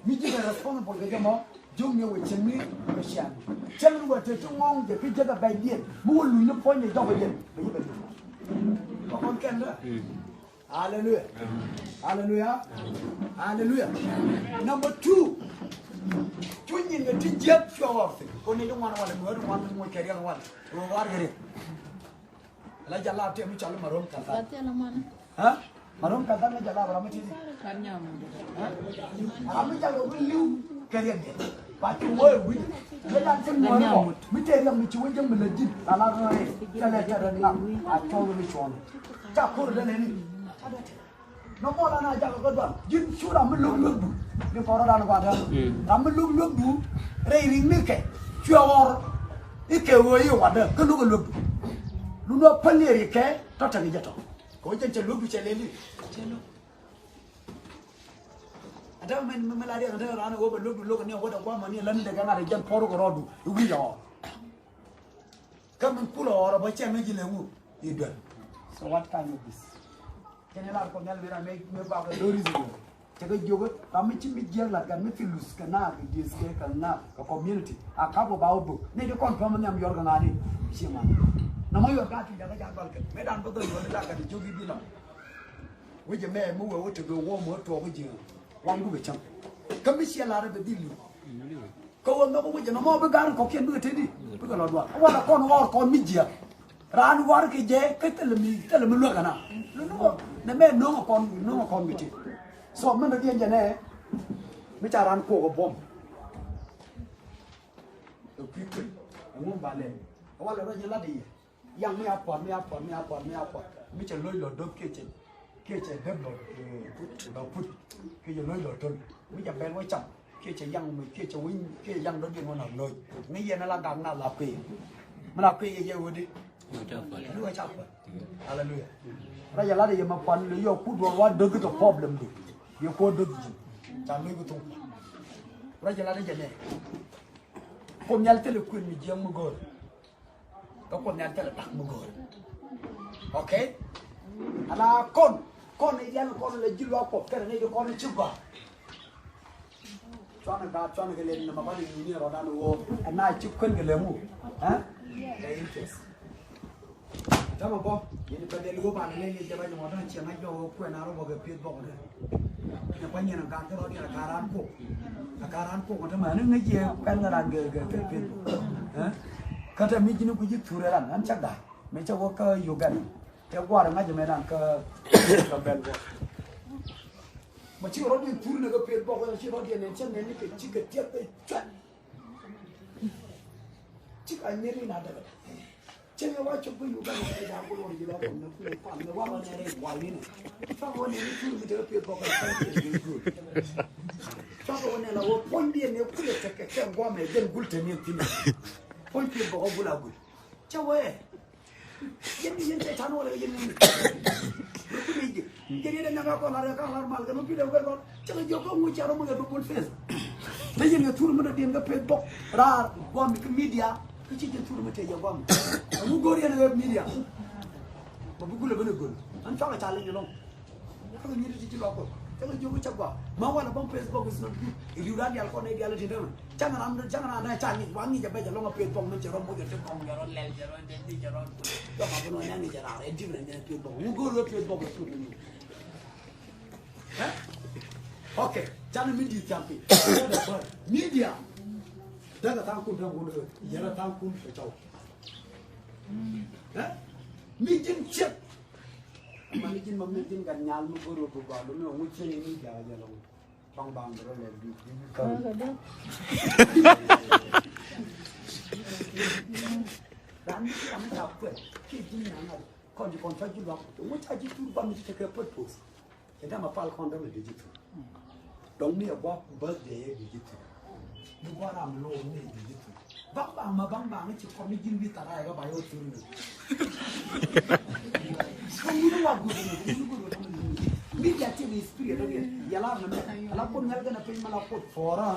Mi ji̱ kɛ responsible kɛ jɛ mɔ ji̱ ŋi̱eec wä cieŋni kɛ ciaŋ. Cäŋ ni wä te ti ŋɔ̱ŋ jɛ pi jek a bɛc diɛn mi wä luny ni puɔ̱ny ni jɔk kɛ jɛ bɛ yi bɛ luny. Kɛ kɔn kɛn dä. Hallelujah. Hallelujah. Hallelujah. Number two. Cu nyin kɛ ti jiäk cuɛ ɣɔr thi̱n. Kɔn ni ti ŋuan walɛ mi wä ti ŋuan mi muc kɛ riɛk walɛ. Wä war kɛ riɛk. La jɛ lap tëë mi cɔl i̱ Marom Kathar. Ba thil aman. Ha? Marom Kathar mi jɛ lap ram mi tëë di. Kan nyam. Ha? Ram mi jɛ lap mi li̱w kɛ riɛk jɛ. Ba ci wee wi̱c. Mi dan cin ŋuɔ̱n kɔ. Mi tëë riɛk mi ci wee jɛ mi lɛ ji̱n. La la rɔ rɛ. Cɛ lɛ cɛ rɛ ŋam. A cɔl mi cuɔn. Ca ko̱r dee nɛni. Nɔmɔ la na jakä kä dual ji̱n cu ram mi lo̱k luäkdu. Ni kɔn rɔ dan gua̱dä. Ram mi lo̱k luäkdu rɛy ri̱ŋ ni kɛ cuɛ ɣɔr. I̱ kɛ ɣöö i̱ wa̱dä kä lo̱k ɛ luäkdu. Lun wä päl ni ri kɛ tɔ täk i̱ jɛ tɔ. Kɛ wä jɛn cɛ luɔ̱kdu cɛ lɛli. Cɛ luɔ̱k. Ɛ däk mɛn mi la riɛk ɛ däk raan ɛ wä bɛ luɔ̱kdu luɔ̱k ni ɛ wä dɛ guamɔ ni ɛ lät ni dɛ kɛ ŋa̱t ɛ jɛn puɔ̱r kɛ rɔɔdu i̱ wi̱i̱ ɛ ɣɔr. Kä min kulɛ ɣɔr ɛ bä cɛ ŋäc ilɛ ŋu i̱ duel. So what kind of this? Kɛn ilar kɔ nhial mi ram mi bak kɛ doris i̱ duel. Cɛ kɛ jiök ram mi ci mi jiäk lat kɛn mi thil luth kɛ naath kɛ dieth kɛ kɛ naath kɛ community. A kap kɛ ba wä bök ni di kɔn pam mi nhiam yɔr kɛ ŋa̱ni. Ci man na mɔ yɔr ka ti jakä jak bal kɛ mi dan bä dhɔl yɔr di la kɛ di jiök i̱ di lam. Wecɛ mɛ mi wee wä tekɛ wä mɔ tuɔɔk ji̱ wan gukɛ cäŋ. Kä mi ciɛ lar bɛ dhil li̱w. Kä wä nhɔk wecɛ nɔmɔ bi ga̱r kɔkiɛn bikɛ teti bikɛ lɔ dual. Wala kɔn ɣɔr kɔn mi jiɛ. Raan war kɛ jɛ kä thilɛ mi thilɛ mi luäk ɛna. Lunukɔ nɛ mɛ no̱ŋ kɔn no̱ŋ kɔn mi ti. So mɛn dɔ̱diɛn jɛ nɛ mi ca raan kuɔk ɛ buɔm. Ɛ kui̱ kui̱ ɛŋu ba lɛ. Wala rɔ jɛ lat i̱ yɛ. Yaŋ mi a pua̱t mi a pua̱t mi a pua̱t mi a pua̱t mi cɛ lo̱c lɔ do̱p kiɛ cɛ kiɛ cɛ dep lɔ lɔ put kiɛ cɛ lo̱c lɔ to̱l mi cɛ bɛl wä cam kiɛ cɛ yaŋ mi kiɛ cɛ winy kiɛ yaŋ dɔ̱diɛn wä na lo̱c. Ŋäc yɛn ala gak na la kui̱ mi la kui̱ yɛ yɛ wä di. Ni wä ca pua̱t. Haleluya. Rɔ jɛ lat yɛ ma pua̱t ni yɔ kut wä wa do̱th kɛ problem di yɛ kuɔ do̱th ji̱ ca lo̱c kɛ thuŋ. Rɔ jɛ lat jɛ nɛ. Kuoth nhial thilɛ kuën mi jiɛŋ mi go̱o̱r. Kä kuoth nhial thilɛ tak mi go̱o̱r. Okay. Ala kɔn kɔn i̱ yɛn kɔn lɛ ji̱ luaak kuɔth kɛnɛ ni di kɔn i̱ ci gɔaa. Cuanɛ gaat cuanɛ kɛ lɛl nɛmɛ banɛ nyini rɔɔdan woo ɛn na ci kuën kɛ lɛ ŋu. Ɛ kɛ interest. Tamɛ bɔ yɛn pɛ dɛl woo banɛ lɛl yɛ jɛ ba nyɔmɔ dan ciɛ ŋa̱c jɔk woo kuɛn a rɔ bɔ kɛ pieth bɔk dɛ. Nɛ pa nyɛn a gaat kɛ rɔɔdiɛn a gaat raan kok. A gaat raan kok ɔ tamɛ ɛn ŋäc yɛ kuɛn kɛ raan kɛ kɛ pieth bɔk. Kä tɛ mi ji̱n ku ji̱ thurɛ ran ɛn cä gaat mɛ cä wä kä Uganda. Tɛ gua̱a̱r ŋa̱c mɛ dan kä kä bɛl bɔk. Ma ci rɔ̱diɛn thur ni kä peth bɔk ci rɔ̱diɛn ni cä nɛn ni kɛ ci kɛ tiɛth kɛ cuɛt. Ci ka nyeri na däk. Cɛ ni wa cok bi Uganda kɛ ja̱a̱ŋ kulɔn ji̱ la kɔn ni kulɛ kuan ni wa ma nɛn ni kual ni ni. Cua wä nɛn ni thur mi te kä peth bɔk kɛ cuɛt kɛ gul. Cua wä nɛn la wä puɔ̱nydiɛn ni kulɛ tekɛ kɛ guamɛ jɛn gul te ni thin. Puɔ̱ny peth bɔk a gul a gul. Cɛ wee. Yɛn ni yɛn cɛ can wala yɛn ni. Yɛn ni dɛ nyanga kɔ lar ka lar mal kɛ no pi dɛ wɛ lɔr. Cɛ kɛ jɔ kɔ ŋu cɛ rɔ mo yɛ double face. Te yɛn kɛ thur mo dɛ diɛn kɛ peth bɔk. Raar guam kɛ media. Kɛ ci jɛ thur mo te yɛ guam. Ŋu gor yɛn kɛ media. Ba bu gulɛ bene gol. An cɔk kɛ ca leny lɔŋ. Kä nyiri ti ci lɔk kɔ. Kä jiök cɛ gɔaa. Ma wala bä Facebook is not good. Riw dan dial kɔn dial ti dämɛ. Cäŋ ram cäŋ ram na ca ŋic wa ŋic a bɛ jɛ lɔŋ a Facebook mi cɛ rɔ moc a ti kɔŋ jɛ rɔ lɛl jɛ rɔ dɛn di jɛ rɔ. Jɔk a bä nɔ nɛ ŋic a rar ɛ dip rɛ nɛ Facebook. Ŋu go̱o̱r wä Facebook is not good. Ɛ? Okay. Canɛ mi di thaŋ pi. Media. Däk a thaŋ kun däk wun ɛ. Yɛrɛ thaŋ kun ɛ caw. Ɛ? Mi ji̱n ciek. Mani ji̱n ma mi ji̱n gat nyal mi go̱r wä bi gɔaa lo̱mi wä ŋuc cieŋ ni ja̱a̱ jɛ lɔŋ. Baŋ baŋ bi rɔ lɛ bi bi bi ka̱n. Ran mi ci ram mi ca kuɛl kiɛ ji̱n nyaŋ ŋa̱t kɔn ji̱ kɔn ca ji̱ luaak ŋuc ca ji̱ tur bam mi ci tekɛ purpose. Cɛ dama pal kɔn dama di ji̱ thuk. Dɔŋ ni ɛ gua̱a̱k birthday ɛ di ji̱ thuk. Ni gua̱a̱k ram lo̱o̱ ni ɛ di ji̱ thuk. Baŋ baŋ ma baŋ baŋ ci kɔn ni ji̱n wi̱i̱ thara ɛ kä ba yɛ wä thur ni. Kɔn wi̱i̱ ni wa gudu ni wi̱i̱ gudu ni. Media ti ni spirit ɛ yɛ lar ni mɛ. Ala kun nyal gɛn a piny ma la kun fɔra.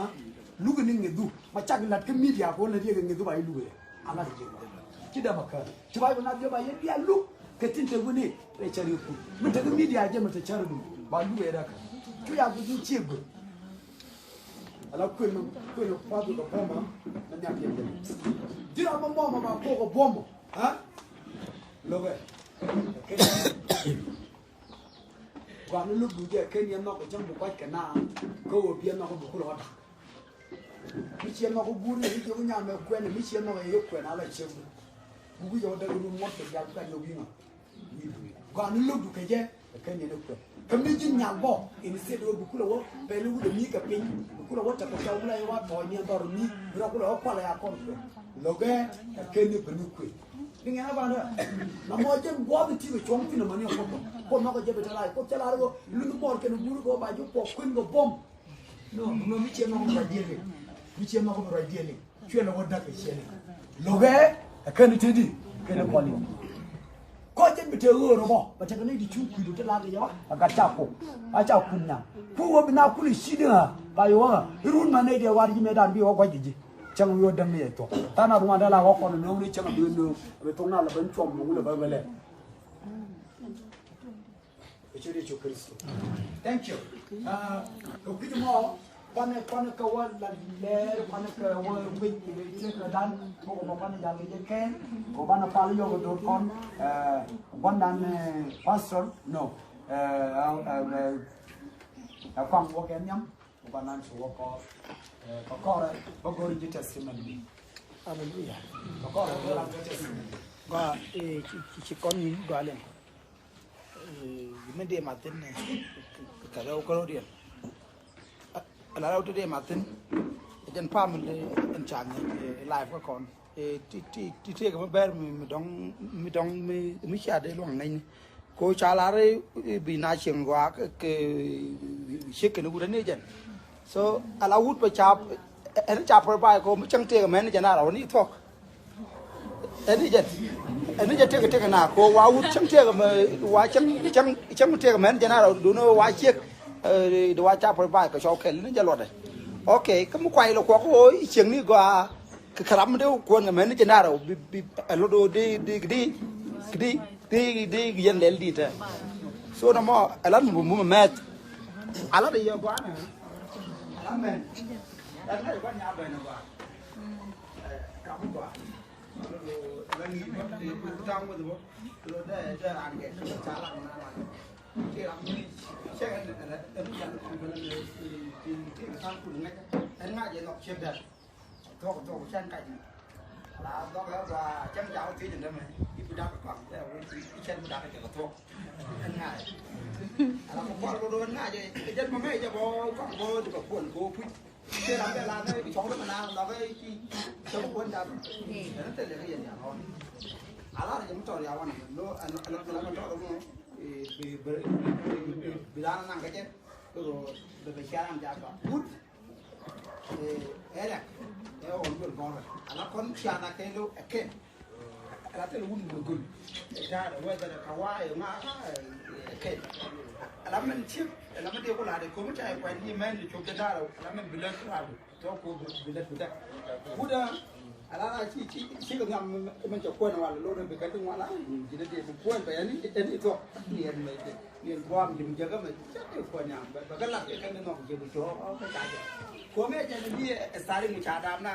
Luk ni ŋɛ dhu ma cak lat kä media ko la riek ŋɛ dhu ba yi luk ɛ. Ala ti jɛ. Ci dama kä. Ci ba yi na jɛ ba yɛ bia luk. Kɛ tin te wuni rɛ cɛ ri ku mi te kä media jɛ mi te cɛ ri du ba lu wee rɛ kä cu ya ku ju cie gwe. Ala kuel mi kuel mi pa du kɛ boma mi nyam yɛ jɛ. Dira ma mɔmɔ ba ko kɛ boma ha. Logɛ. Gɔaa ni luk du jɛ ken yɛ nhɔk kɛ cäŋ bu kuac kɛ na kä wä biɛ nhɔk bu kulɛ wä dak. Mi ciɛ nhɔk i̱ guur ni jiök i̱ nyam ɛ kuɛn mi ciɛ nhɔk ɛ yɛ kuɛn ala ciek du. Gugu jɛ wä däk i̱ rum ŋuɔ̱t kɛ dial kuɛn yɛ wi̱i̱ ŋɔ. Gɔaa ni lo̱kdu kɛ jɛ ɛ kɛn yɛn i̱ kuɛn. Kä mi ji̱n nyal bɔ in state wä bi kulɛ wä pɛl i̱ wut ɛ mi kɛ piny bi kulɛ wä tekɛ cɔw mi la yɛ wa tɔɔny ni ɛ dhɔr mi bi rɔ kulɛ wä kualɛ ya kɔn kuɛn. Lo̱kɛ ɛ kɛn ni ben i̱ kuɛn. Ni ŋɛn a ban rɛ na mɔ jɛn guɔth i̱ ti kɛ cuɔ̱ŋ thin ɛmɛ ni ɛ kuɔth bɔ kuɔth nhɔk ɛ jɛ bi te la i̱ kuɔth cɛ la rɛ wä luth mɔɔr kɛn i̱ guur kɛ wä ba ji̱ kuɔth kuɛn kɛ bom. No, no, mi ciɛ nhɔk mi ruac diɛli. Mi ciɛ nhɔk mi ruac diɛli. Cuɛ lɛ wä dak kɛ ciɛ ni. Lo̱kɛ ɛ kɛn teti kɛn kɔli. Kɔc jɛn bi te ɣöör ɔ bɔ bɛ tekɛ nɛy ti cu kui̱du ti la̱r kɛ jɛ wa a gat ca kok. A ca kun nyaŋ ku wä bi na kun i̱ ci̱t i̱ ɣä ka yɛ wä ɣä i̱ run ma nɛy diɛ war ji̱ mëëdan bi wä gua̱c kɛ ji̱. Cäŋ wi̱i̱ wä däŋ ni yɛ thuɔ̱k than a ruŋ an dee la ɣɔk kɔn nööŋ ni cäŋ a bi nööŋ bi thuŋ na lɛ ben cuɔm nööŋ lɛ bä bɛ lɛ. Kɛ ciöt Yecu Kritho. Thank you. Kɛ kui̱c mɔ kuanɛ kuanɛ kɛ wä la lɛɛr kuanɛ kɛ wä guic kɛ ciöt kɛ dan bä kɛ mɔ kuanɛ jal kɛ jɛ kɛn kɛ banɛ pal yɔk kɛ do̱r kɔn. Guandan pastor no. Ɛ kuaŋ wä kɛ nhiam. Kɛ kuaŋ nan ci wä kɔɔr kɛ kɔrɛ bä go̱r ji̱ testimony. Hallelujah. Kɛ kɔrɛ bä go̱r ji̱ testimony. Gɔaa ci kɔn nyin gɔaa lɛn. Min dee mathin kɛ rɛw kärɔ̱diɛn. Ala rɛw ti dee mathin. Jɛn pamili ɛn ca ŋi̱i̱c live kä kɔn. Ti ti ti tëëkɛ mi bɛr mi mi dɔŋ mi dɔŋ mi mi cia dee luaŋ ŋäcni. Ko ca lar bi na cieŋ gɔaa kɛ ciek kɛn wut ani jɛn. So ala wut bɛ ca ɛn ca provide ko mi cäŋ tëëkɛ mɛn jɛn a rɔw ni thuɔk. Ɛn i̱ jɛn ɛn i̱ jɛ tëk tëk na ko wa wut cäŋ tëk mɛ wa cäŋ cäŋ cäŋ tëk mɛn jɛn a rɔ duno wa ciek. Di wa ca pɛ ba kɛ cɔw kɛl ni jɛ luɔtdɛ. Ok kä mi kuay lɛ kuɔk ɣöö i̱ cieŋni gɔaa kɛ kɛ ram mi dee kuɔn kɛ mɛn jɛn a rɔ bi bi ɛ luɔt ɣöö di di di di di di yɛn lɛl di tɛ. So na mɔ ɛ lat mi bum bum mɛth. A lat i̱ yɛ gɔaa nɛ ɛ lat mɛn ɛ lat i̱ gɔaa nya bɛn gɔaa. Ɛ ram gɔaa. Cɛ ram bɛ la nɛ bi cɔŋ dämɛ na lɔkɛ ci cɔŋ kuɔn dap. Ɛn thilɛ kɛ yɛn ya lɔn. A lar jɛ mi tɔr ya wan lo ɛn ɛn ɛn tɔr mɔ. Bi bi bi bi dan naŋ kɛ jɛ. Lo bɛ bɛ cia ran ja ba wut. Ɛ rɛk ɛ ɣɔn gol gɔrɛ a la kɔn cia na kɛ lo ɛ kɛn. Ala thil wun mi gul. Ɛ ta̱a̱ whether ɛ kawai ɛ ŋa ɛ kɛn. Ala mɛn cip ala mɛn diɛ kula de komi ca ɛ kuan di mɛn di cop de ta̱a̱ ala mɛn bi lät kula de. Tɔ ko bi lät bi däk. Kuda ala la ci ci ci kɛ ŋam mɛn cɛ kuɛn wala lo de bi kɛ di wala. Ji̱n de bi kuɛn bɛ yani ɛn itɔ. Ni ɛn mɛ de ni ɛn buam ji̱n jɛ kɛ mɛ cɛ di kuɛn yam bɛ bɛ kɛ lat kɛ kɛ ni nɔk jɛ bi cɔ ɔ kɛ ca jɛ. Komi ɛ jɛ ni bi ɛ sari mu ca dam na.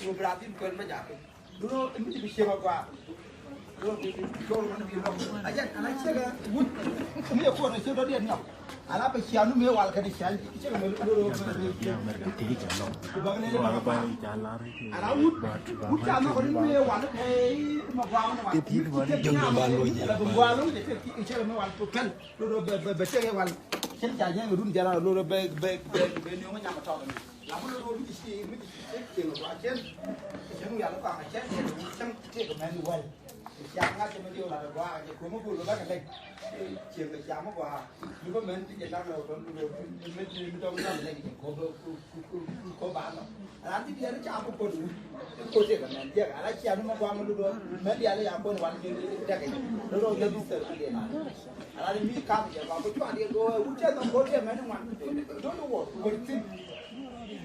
Mu bi ra di kuɛn bɛ ja kɛ. Duno mi ti bi cieŋ a gɔaa. Duno bi bi cɔl man bi lɔk. A jɛn ala cieŋ a wut. Mi yɛ kuɔn a cieŋ dɔ̱diɛn nyɔk. Ala bɛ ciaŋ nu mi wal kɛ di ciaŋ cieŋ a mi lolo. Ala wut wut ca nɔk ni mi wal kɛ ma gɔaa ma wal. Ti ti ba ni jɔn ba lo jɛ. Ala bɛ gɔaa lo jɛ ti cieŋ mi wal to kɛl. Lolo bɛ bɛ bɛ cieŋ wal. Cieŋ ca jɛn run jɛn lolo bɛ bɛ bɛ bɛ ni ŋɔ nyama tɔk ni. La mi lo̱r mi ci mi ci cieŋ gɔaa cieŋ. Cieŋ yal kɔaŋ cieŋ cieŋ cieŋ cieŋ mɛn wal. Cieŋ ŋa̱c mi diw la gɔaa cieŋ ko mi bul ba kɛ lɛk. Cieŋ cieŋ gɔaa. Mi bä mɛn ti jɛ dak lɔ bä mi mi mi dɔŋ dɔŋ lɛk cieŋ ko bä ko ba lɔ. Ran ti diɛn ca bä ko du. Ko cieŋ mɛn diɛk ala cieŋ mi gɔaa mi du dɔ mɛn dial ya ko wal cieŋ dɛk. Dɔ dɔ lɛ bi sɛ ti diɛn. Ala ni mi kam jɛ ba ko cua diɛ go wut cɛ nɔ ko diɛ mɛ ni ŋuan. Don't know what what thing.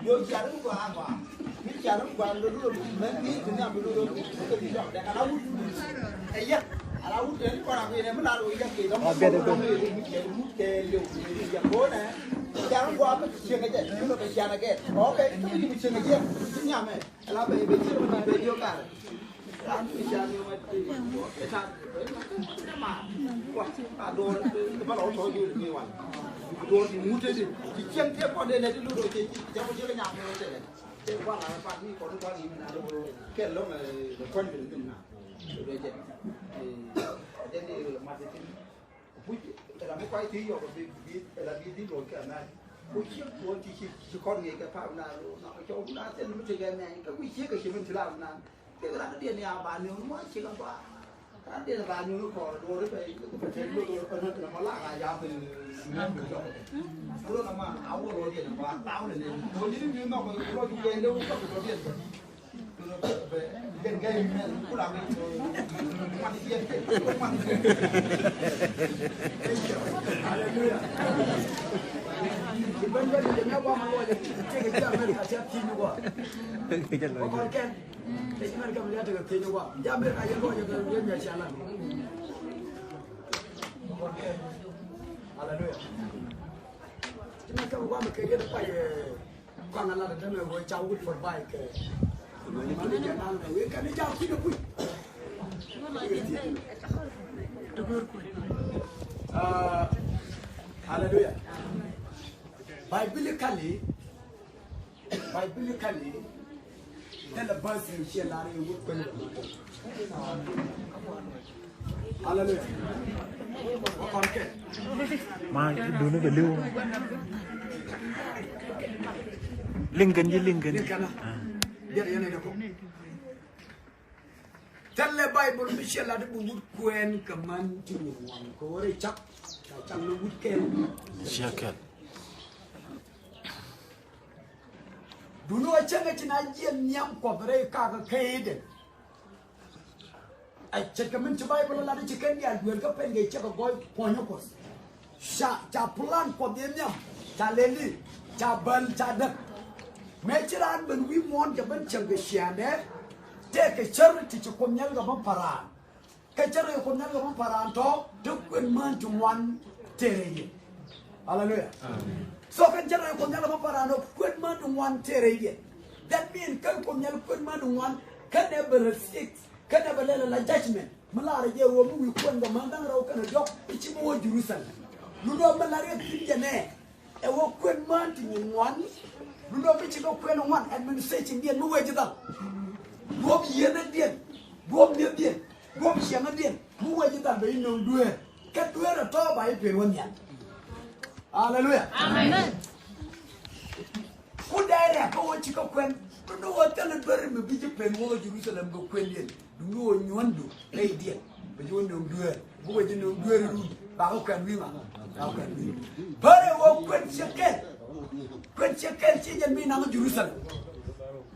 Yo cia ri gua gua. Mi cia ri gua lo lo mɛ ni ti na lo lo. Ko di jɔ de ala wut. Ɛ yɛ ala wut de ni kɔra ko yɛ mi la lo yɛ ke dɔn. A bɛ de bɛ. Mi cɛ mu kɛ lo. Yɛ ko nɛ. Cia ri gua mi cieŋ jɛ. Lo bɛ cia na kɛ. Ok. Ko mi cieŋ jɛ. Ti nya mɛ. Ala bɛ bɛ ci bɛ bɛ yo kar. Ran mi ca ni ma ti. Eta. Ma. Wa. A dor ba lo to ju ni wa. Dor di mute di. Ci cien ke ko de ne di lu do ci ci ja ko ci nya ko te. Te wa la pa ni ko ni ko ni na do. Ke lo me ko ni ni na. Do je. Eh, je ni ma de. Kuc ram mi kuay ti yɔk bi bi la bi di lon kɛ na. Kuc ci kuɔn ti ci ci kɔn ŋiɛ kɛ pam na lo na cɔw na thil mi ti gɛ mɛ ka kuc ci kɛ ci min ti la na. Kɛ ram diɛ ni a ba ni ma ci ka ba. Ram diɛ ba ni kɔr do ri bɛ bɛ te lo do na ma la ka ya bi. Lo na ma a wo lo diɛ ba ba wo ne. Mo ni ni ma ko lo ju kɛ ne wo ko do diɛ. Hallelujah. Ti mi kɛ wä mi kɛ yet pa yɛ kɔn a lat dämɛ wä ca wut for bai kɛ. Mani jɛ nal mɛ wä kɛ ni ja kui̱ ni kui̱. Ah, hallelujah. Biblically, Biblically, thilɛ bäth mi ciɛ lar i̱ wut kuɛn. Hallelujah. Wa kɔn kɛ. Ma duni bɛ liw. Liŋ kɛn ji̱ liŋ kɛn. Liŋ kɛn. Ah. Diɛt yɛn ni dɛ kɔ. Thilɛ Baibol mi ciɛ lat i̱ bi wut kuɛn kɛ män ti nyin ŋuan kɛ ɣöö rɛy cak. Ca cak ni wut kɛl. Ciɛ kɛl. Duni ɣöö cäŋ ɛ ci na jiɛn nhiam Kuɔth rɛy kakä kä Eden. Ɛ ce̱tkɛ min ci Baibol ɛ lat i̱ ci kɛn diaal dueer kä pen kɛ cɛ kɛ gɔɔy puɔ̱nyä Kuɔth. Ca, ca plan Kuɔth yɛ nhiam, ca lɛli, ca bäl, ca däk. Mëë ci raan ben wi̱i̱ muɔ̱ɔ̱n kɛ ben cäŋ kɛ ciaaŋdɛ, tëëkɛ cär ti ci Kuoth Nhial kɛ bä pa̱ran. Kä cä rɛy Kuoth Nhial kɛ bä pa̱ran tɔ, te kuën män ti ŋuan tëë rɛy yɛ. Hallelujah. Amen. So kɛn cä rɛy Kuoth Nhial kɛ bä pa̱ran tɔ, kuën män ti ŋuan tëë rɛy yɛ. That mean kä Kuoth Nhial kuën män ti ŋuan, kä nɛ bɛ resist, kä nɛ bɛ lɛl ala judgment. Mi lar jɛ wä mi wi̱i̱ kuën kɛ män da̱ŋ rɛw kɛnɛ diɔ̱k, i̱ ci mi wä Jerusalem. Lu rɔ mi lar yɛ thi̱n jɛ nɛ. Ɛ wä kuën män ti nyin ŋuan. Lundä mi ci kɛ kuën ŋuan administration diɛn mi wee ji̱ dhal. Duɔ̱p yieenädiɛn, duɔ̱p mi̱ethdiɛn, duɔ̱p ciɛŋädiɛn mi wee ji̱ dhal bɛ i̱ nöŋ dueer. Kɛ dueer ɛ tɔ̱ ba i̱ pen wä nhial. Aleluya. Amen. Ku dee rɛk kä wä ci kɛ kuën. Lundä wä thilɛ duer mi bi ji̱ pen wä Jerusalem kɛ kuëndiɛn. Duŋdu ɣöö nyuɔ̱ndu rɛydiɛn bɛ ji̱ wä nöŋ dueer. Bukɛ ji̱ nöŋ dueer run bakɛ kuɛn wi̱i̱ ma bakɛ kuɛn wi̱i̱. Bärɛ wä kuɛn ciɛ kɛl. Kuɛn ciɛ kɛl ciɛ jɛn mi naŋ Jerusalem.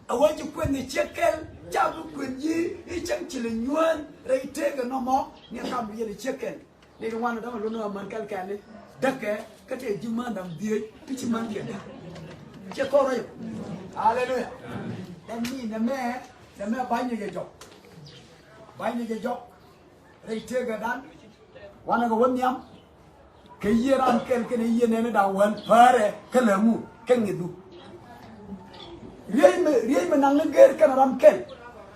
A wä ji̱ kuɛn ni ciɛ kɛl ca bi kuɛn ji̱ i̱ cäŋ ci lɛ nyuään rɛy tëëkɛ nɔmɔ. Ni kam bi yɛn i̱ ciɛ kɛl. Ni di ŋuan dämɛ lun ɣä män kɛl kɛl ni däkɛ kä tëë ji̱ män dam dhieec ti ci män kɛl däk. Ciɛ kɔr rɛy. Aleluya. Ɛn ni nɛmɛ nɛmɛ ba̱ny ni jɛ jɔk. Ba̱ny ni jɛ jɔk. Rɛy tëëkädan wanɛ kɛ wä nhiam. Kɛ yiëë ram kɛl kɛnɛ yiëë nɛni da̱ŋ wäl päärɛ kä lɛ ŋu kɛ ŋi̱thu. Riey mi riey mi naŋ ni gër kɛnɛ ram kɛl.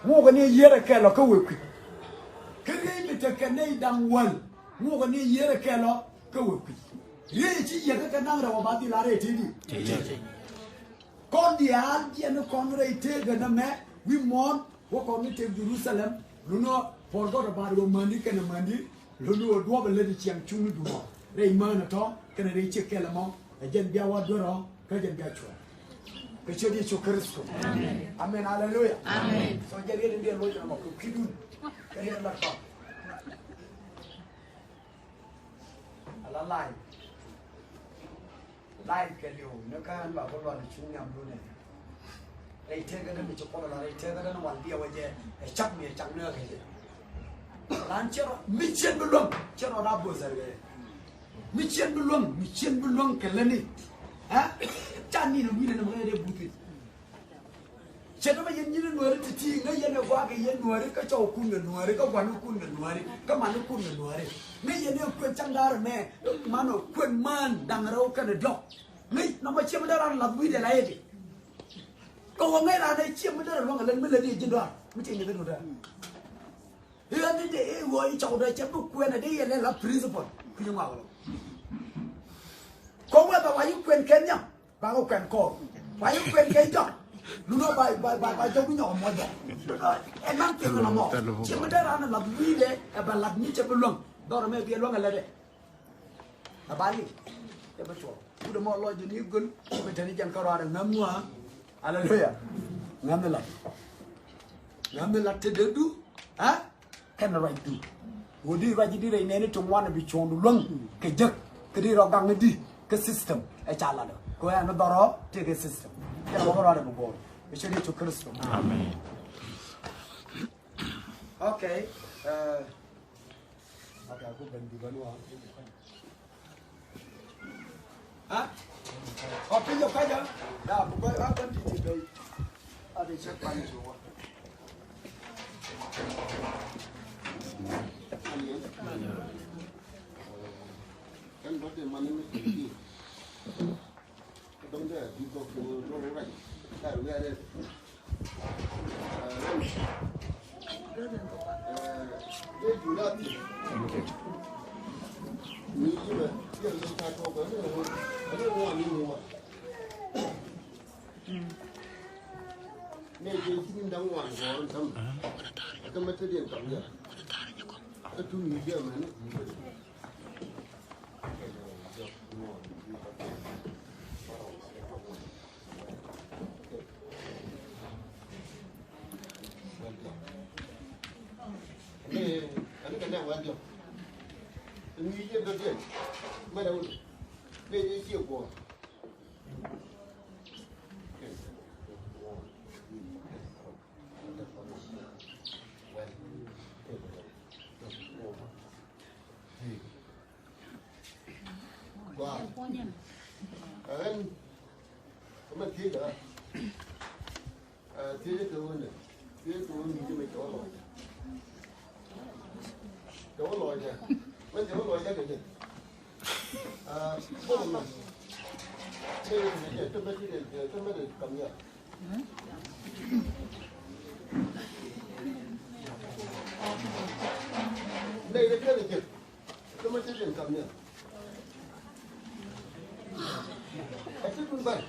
Ŋuɔkɛ ni yiëërɛ kɛl ɔ kä wëë kui̱. Kä riey mi tekɛ nɛy da̱ŋ wäl ŋuɔkɛ ni yiëërɛ kɛl ɔ kä wëë kui̱. Riey ci yiëë kä kɛ naŋ rɛw ɔ ba dhil a rɛy tëëdi. Kɔn diaal jiɛn ni kɔn rɛy tëëkä nɛmɛ wi̱i̱ muɔ̱ɔ̱n. Wä kɔn ni tëëk Jerusalem. Lun ɔ puɔl gɔt ɔ baat wä mändi kɛnɛ mändi. Lun ɔ duɔp ɛ lät ɛ ciɛŋ cuŋni duɔ̱ɔ̱r rɛy mään ɛ tɔ̱ kɛnɛ rɛy ciek kɛl ɛmɔ. Ɛ jɛn bia wa duer ɔ kä jɛn bia cuɔ̱ɔ̱ŋ. Kɛ ciöt Yecu Kritho. Amen. Aleluya. Amen. So jɛn riet in diɛn loc ɛmɔ kɛ kui̱dun. Kɛ riet lat kɔn. Ala la̱a̱c. La̱a̱c kɛ li̱w ni kä ɣän ba bä luɔt ni cuŋ nhiam lunɛ. Rɛy tëëkä däni ci Kuoth ala rɛy tëëkä däni wal biɛ wä jɛ ɛ cak mi ɛ cak ni ɣä kɛ jɛ. Lan cɛ rɔ mi cien bi luäŋ cɛ rɔ daa bo̱th sɛr kɛ. Mi cien bi luäŋ mi cien bi luäŋ kɛ läni. Ɛ ca ni ni wi̱nɛ ni mɛ kɛ dee buthi. Cɛ dämɛ yɛn nyin nuääri ti̱ti̱ ŋäc yɛn ɛ gua̱a̱k yɛn nuääri kä cɔwkun kɛ nuääri kä gua̱nikun kɛ nuääri kä manikun kɛ nuääri. Ŋäc yɛn ɛ kuën caŋ da̱rä mɛ man ɔ kuën mään da̱ŋ rɛw kɛnɛ diɔ̱k. Ŋäc nɔmɔ ciɛ mi dee raan lath wi̱i̱dɛ la yɛ di. Kɛ wä ŋäc raan ɛ ciɛ mi dee rɛ luäŋ ɛ lɛn mi lät yɛ ji̱n dɔaar mi tiɛ nyɛ kɛ duɔ̱tdä. I̱ ɣän ni dee i̱ ɣöö i̱ cɔwdä cɛ bi kuën ɛ dee yɛ lɛ la principal kui̱ ŋuak lɔ. Kɔ wee bɛ wa yi kuën kɛ nhiam. Ba kɛ kuɛn kɔɔr. Ba yɛ kuɛn kɛ jɔk. Lunɔ ba, ba, ba, ba jɔk bi nyɔk mɔ jɔk. Ɛ naŋ tiɛk nɔmɔ. Ciɛ mi dee ran ɛ lath wi̱i̱dɛ ɛ bɛ lath mi cɛ bi luäŋ. Dhɔr mɛ bi ɛ luäŋ ɛ lɛ dɛ. Ɛ ba liŋ. Ɛ bɛ cuɔl. Wut ɛmɔ lɔc jɛ ni göl. Ɛ bɛ tɛni jɛn kä ruaadɛ ŋäm ŋuaa. Aleluya. Ŋäm ni lath. Ŋäm ni lath te dee du. Ɛ? Kɛn ruacdu. Wä di ruac di rɛy nɛɛni ti ŋuan bi cuɔ̱ŋdu luäŋ kɛ jek kɛ di rɔ gaŋ di kɛ system ɛ ca latdä kɛ ɣän dhɔrɔ tëëkɛ system. Kɛn wä kɛ ruac bi guɔ̱ɔ̱r. Ɛ cɛ Yecu Kritho. Amen. Okay. Uh, okay, aku ben di banua. Ha? Ɔ piny ɔ kɔcä. Ya, bu kɔc a ben di ti bei. A di cɛ pan ti wä. Kɛn bä te man ni mi ti. Dɔŋ dɛ bi gɔk kɛ wä rɔ rɔ rɔ. Kar wiarɛ. Gua. Ɛn. Kama thiec a. Ɛ, thiec kɛ wä nɛ. Thiec kɛ wä mi jɛ mɛ cɛ wä lɔcdɛ. Cɛ wä lɔcdɛ. Mɛ cɛ wä lɔcdɛ kɛ jɛ. Ɛ, kɔn mɛ. Cɛ yɛ kɛ jɛ, cɛ mɛ ti dɛ, cɛ mɛ dɛ kam ya. Nɛ yɛ kɛ jɛ. Kä ma cä liŋ kam nial. A cä kun bar.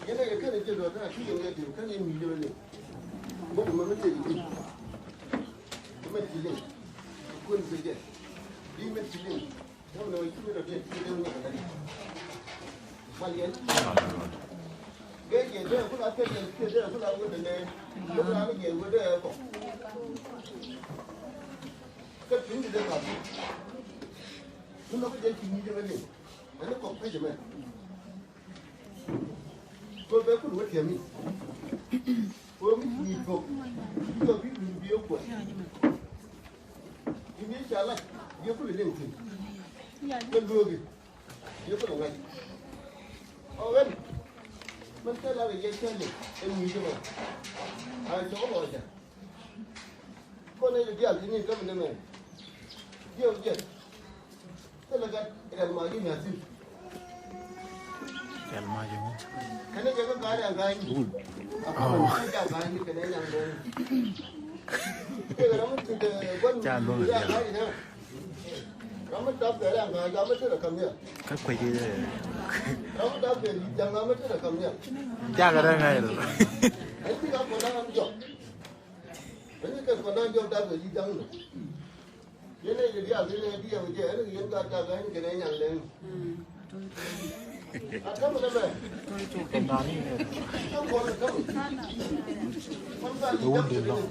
Yɛn a yɛ kɛn a jɛ luɔt a ki yɛn a diw kɛn yɛn mi jɛ liŋ. Mɔ mɔ mi tëë di. Kä ma ci liŋ. Kun kɛ jɛ. Bi ma ci liŋ. Ko bɛ kun wä tiɛmi. Ko mi ni tok. Ko bi kun bi ko. Ini chala. Ye kun le tin. Ko luogi. Yɛ kulɛ ŋa̱c. Ɔ ɣän. Mɛn thilɛ ɣä yɛ thilɛ ɛ ŋi̱i̱c ɛmɔ. A cɔk lɔcdä. Kɔn nɛy ti diaal ti ni käm nɛmɛ. Diɛw jɛ. Thilɛ gat rɛl ma ji̱ nya̱thi̱n. Rɛl ma ji̱ ŋu? Kɛnɛ jɛ kä gat rɛl gat ni. Ɔ. Kɛnɛ jɛ gat ni kɛnɛ nyaŋ dɔɔni. Ca luɔ̱ŋ diaal. Kä kuec i̱ jakɛ rɛŋ ŋa̱c rɔ. Kɛ wun di lɔŋ.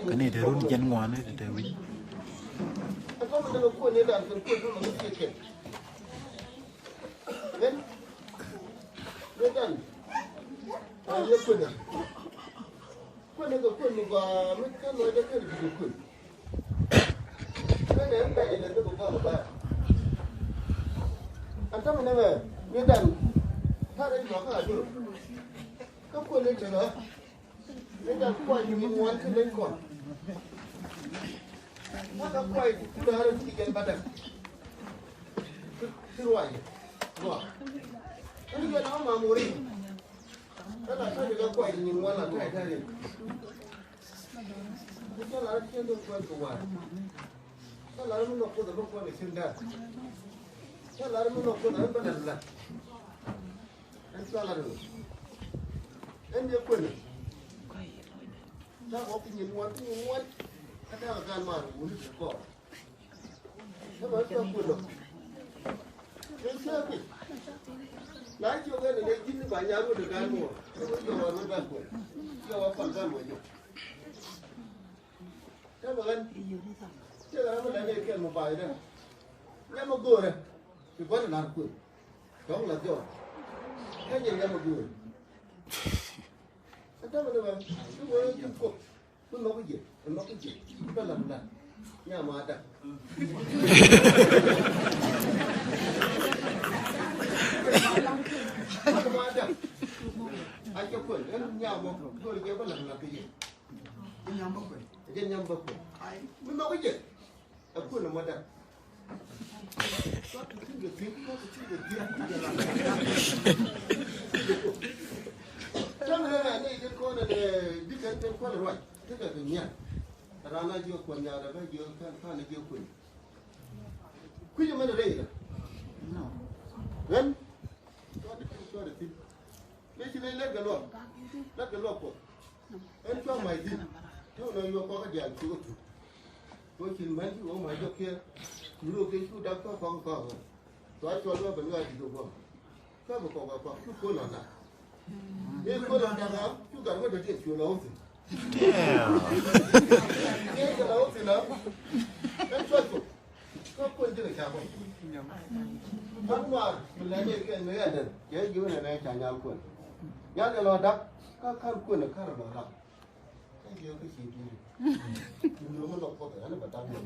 Kɛ ni te run jɛn ŋuan ni te te wi̱c. Kuäär ni kɛ kuäär ni gɔaa mi kä lɔcdä kä ri bi kɛ kuäär. Kä nɛ mi bɛc ilɛ bi kɛ gɔaa gɔaa. An tɔmi nɛ mɛ mi dan tarɛ jɔkä a jur. Kä kuäär ni tekɛ ni dan kuay ni mi ŋuan kä leny kɔn. Kä kuay ti da̱rɛ ti jɛn batdä. Ti ruac gɔaa. Kä ni jɛn a ma mori. Kä la ta̱a̱ ni kä kuay ni ŋuan la ta̱a̱ ta̱a̱ ni. Kä ca lar cien dee kuɛn kɛ wa̱a̱. Ca lar mi nɔ kuoth a bä kuɛn kɛ cien da̱a̱. Ca lar mi nɔ kuoth a bä nɛ lat. Ɛn ca lar mi. Ɛn yɛ kuɛn. Ca kɔ ki nyin ŋuan, ki nyin ŋuan. Kä ca kɛ gan maar wuni kɛ kɔɔr. Kä ba ca kuɛn lɔ. Kɛ ca kuɛn. Na ci wee ni lɛ ji̱n ni ba nyaar wä ni gan mɔ. Kɛ wee yɔ wa ni gan kuɛn. Yɔ wa kuan gan mɔ jɔ. Kä bɛ ɣän. Cɛ ɣän mi lɛ ni kɛn mɔ ba idɛ. Nyɛ mɔ go̱o̱rɛ. Ci gua̱n nar kuël. Tɔ̱ŋ la jɔɔr. Kä nyɛ nyam a duël. Kä tämɛ ni mɛ, ti wee ti kok. Mi mɔk jɛ, mi mɔk jɛ, mi bä lam lam. Nyam a dak. Nyam a dak. A jɛ kuɛn, ɛn nyam mɔ, duël jɛ bä lam lam kɛ jɛ. Jɛ nyam bä kuɛn. Jɛ nyam bä kuɛn. Mi mɔk jɛ. Ɛ kuën ɛmɔ däk. Täämɛ nɛ nɛ nɛ i̱ kɔn nɛ bikɛ kɛn kuäl ruac. Tekɛ kɛ nyian. Raan a jiök kuäl nyaat ɛ bä jiök kɛn kuäl jiök kuën. Kui̱c ɛmɛn rɛy rɛ. Ɣän. Cuɔt i̱ cuɔt i̱ thi̱n. Mëë ci lec lɛt kɛ luɔk. Lɛt kɛ luɔk kuɔth. Ɛn cua mac thi̱n. Tëë wä nɔ yuɔk kɔk kä diaal cuk kä thuk. Cua cin män ci wä mac jɔk kiɛ. Cu rok kɛ cu dak kɔk kɔk kɔk. Cua cua luɔk bɛ luɔk a di̱t wä guɔm. Cua bɛ kɔk kɔk kɔk cu ko̱l lɔn dak. Mëë ko̱l lɔn dak a cu gat wä dɔ̱diɛn cu lɔ wä thi̱n. Mëë cɛ lɔ wä thi̱n a. Ɛn cua cuk. Kä kuën cikɛ ca bä. Kä ŋuar mi lɛ ni kɛn mi yɛ dɛn cɛ ji̱ wä nɛ nɛ ca nyal kuën. Nyal jɛ lɔ dak kä kän kuën ɛ kär lɔ dak. Kä jiɛ kä ci duuri. Duuri mi lɔ kuɔth ɛ ɣän bɛ dak mɛ.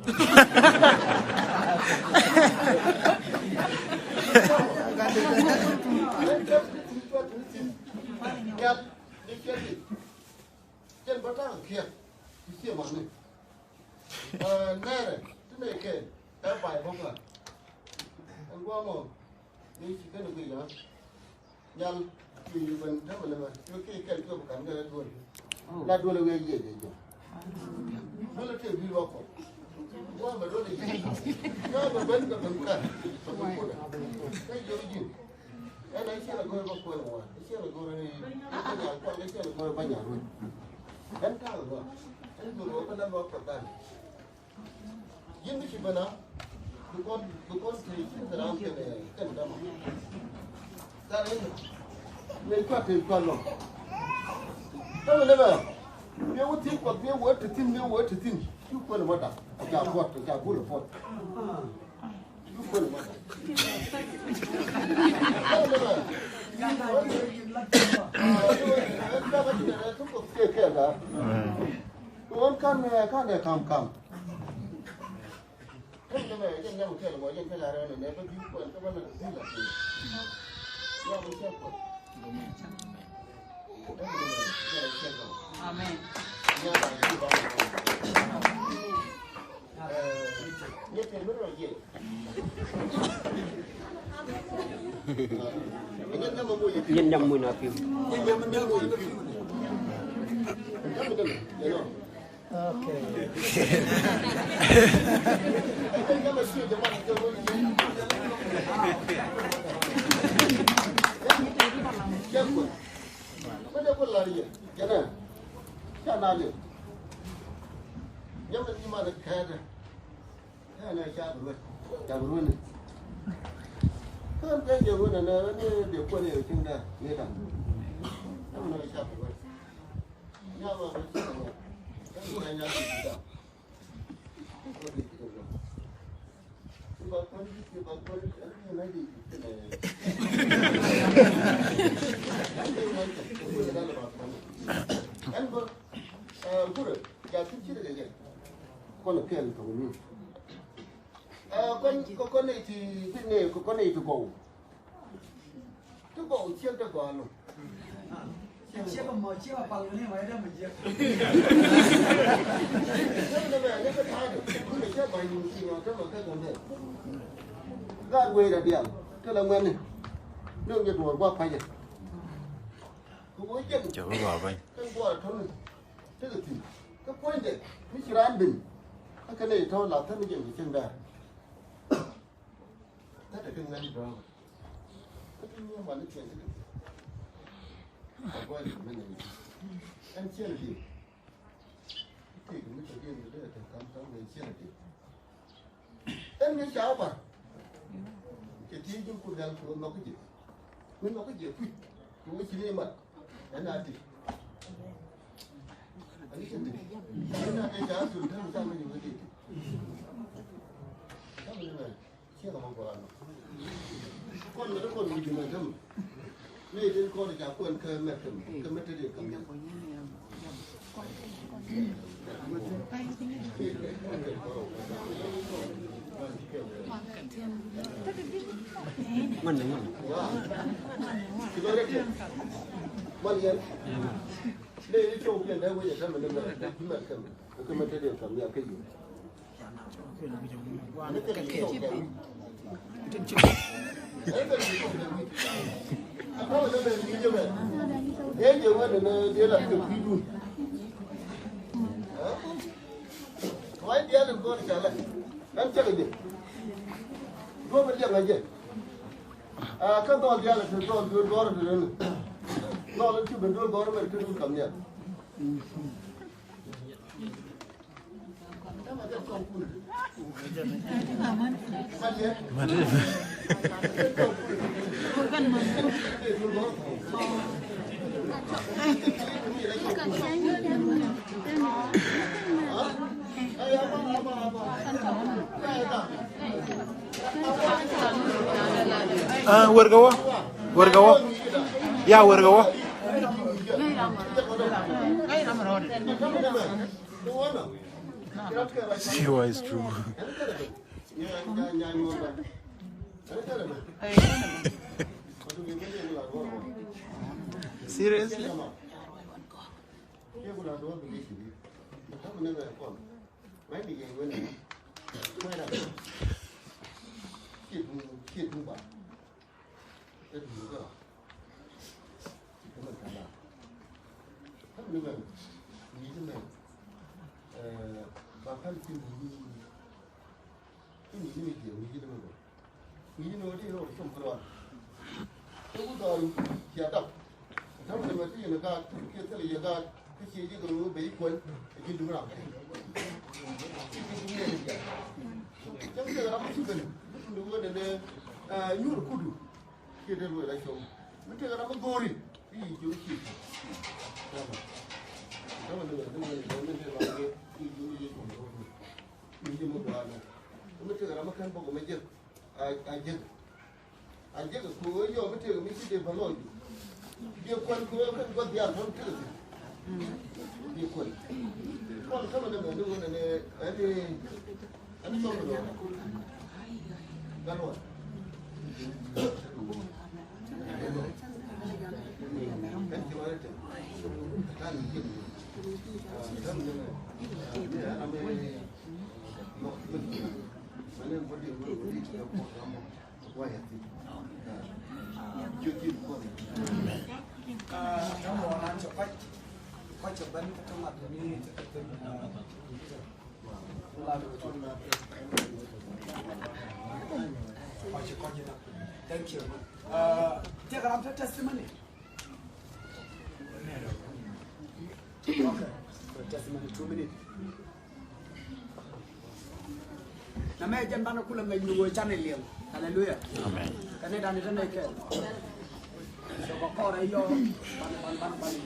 Nyal ni cɛ di. Jɛn bä ta̱a̱ kiɛt ti ciɛ mani. Nɛrɛ ti nɛ kɛ ɛ bay bä ka. Ɛn guamɔ ni ci kɛn kui̱ ya̱ nyal kui̱ ben tämɛ lɛ mɛ ti kiɛ kɛn kiɛ bä kan kɛ duɔl. La duɔl wee yiëë jɛ jɛ. Duɔl tëë bil wä kɔ. Guamɔ duɔl yiëë. Guamɔ ben kɛ ben kan. Kɛ jiɔk ji̱. Ɛn a ciɛl a go̱r bä kuɛn wan, a ciɛl a go̱r ni bä nyal kuan, a ciɛl a go̱r bä nyal ruec. Ɛn ta̱a̱ bä, ɛn go̱r bä na bä kuɛn dan. Ji̱n bi ci bä na, because, because te ci kɛ ram kɛn, kɛn dama. Ta̱a̱ ɛn, ne cua te cua lɔm. Dama ne bɛ, ne wä ti kuɔth, ne wä te thin, ne wä te thin. Cu kuɛn wä dak, a ca puɔt, a ca gul a puɔt. Amen. Yin nyam mun a piu. Okay. Bä dee ku la̱r yɛ jɛnɛ. Ca na liŋ. Nyɛmɛ ni manɛ kɛɛtɛ. Kɛɛnɛ ca bi ruet. Ca bi ruet ni. Kä ɛn kɛ jɛ ruet ɛnɛ ni dee kuɔn yɛ cieŋdɛ ni da̱ŋ. Nyɛmɛ ni ca bi ruet. Nyamɛ bi ci ruet. Ɛn kɛ nya bi ci da̱ŋ. Kɔn kɛl tɔŋ ni. Kɔn, kɔn, kɔn nɛy ti, ti nɛy, kɔn nɛy ti gɔw. Ti gɔw ciek ti gɔw alo. Ciek mɔ ciek a pal ni ma ida ma jiek. Ni bɛ ni bɛ ta̱a̱ ni bɛ cɛ ba ni ti ma kɛ ma kɛ kɛ mɛ. Gaat wee da dial ti la ŋuɛni. Ni ŋuɛt wä gua pajɛ. Kɛ wä jɛn. Cɛ wä gua pajɛ. Kɛ gua tɔni. Ti kɛ ti kɛ puɔ̱nydɛ mi ci raan ben. Kɛ kɛ nɛy tɔ̱ la thän ni jɛn kɛ cieŋ dɛr. That I think many drama. That I think many things. I go to many. And charity. Take me to be in the day to come, come and charity. And we shall. Kɛ ti ji̱ ku dal ku nɔk ji̱. Ku nɔk ji̱ kui̱. Ku wi̱c ni mat. Ɛn a ti. Ani kɛ ti. Ɛn a ti ca sul dal ca mi ni wä ti ti. Ca mi ni wä. Ciɛ kɛ mɔ gɔaa nɔ. Kɔn mɛ ni kɔn mi ji̱ mɛ däm. Ni tin kɔn ca kuɛn kä mɛt kä mɛt kä mɛt kä mɛt. Man ni man. Ci bɛ rɛ kɛ. Man yɛn. Ni ni cɔw piɛn dɛ wecɛ kä mɛt kä mɛt kä mɛt. Kä mɛt kä mɛt kä mɛt. Kä dhɔl diaal ti dhɔl duel gɔr ti ren. Dhɔl ti ben duel gɔr ben ti duel kam nial. Ah, werkɛ wä. Werkɛ wä. Ya, werkɛ wä. Siwa is true. Seriously? Ŋi̱i̱c ni wä ti rɔ com kɛ luɔt. Kä ku dhɔl cia dap. Ta̱m ni mɛ ti yɛn gaat kiɛ thilɛ yɛ gaat kä cie ji̱ kɛ lo̱o̱ ben i̱ kuɛn. Ɛ ji̱ duŋ ram kɛ cäŋ tëë ram mi ci ben. Mi tun di wee nɛnɛ nyuur kudu. Kiɛ dee luee la com mi tëë ram mi go̱o̱ri. I̱ ji̱ ji̱ ci. Ta̱m ni mɛ ti wee nɛnɛ mi tëë ram mi go̱o̱ri. I̱ ji̱ ji̱ com. Mi ji̱ mi gɔaa nɔ mi tëë ram mi kɛn bɔk mɛ jek. A jek a jek ku ɣöö yɔm mi tëëk mi ci dee bä lɔc. Biɛ kuɛn ku ɣöö kɛn gua̱th diaal tɔ̱ mi tëëk. Biɛ kuɛn. Kɔn kämɛ nɛ mɛ ni ɣöö nɛ ni ɛn ni ɛn ni cɔm ni lɔc. Gat luɔt. Ɛn ci lɔc tɛm. Gat ni jek ni. Gat ni jek ni. Gat ni jek ni. Thank you. Uh, take a testimony. Okay. Testimony, two minutes. Na mɛ jɛn banɛ kulɛ ŋäc ni wee canɛ liɛŋ. Haleluya. Amen. Kɛ ni dani te nɛy kɛɛl. So kɛ kɔrɛ yɔ. Banɛ banɛ banɛ banɛ.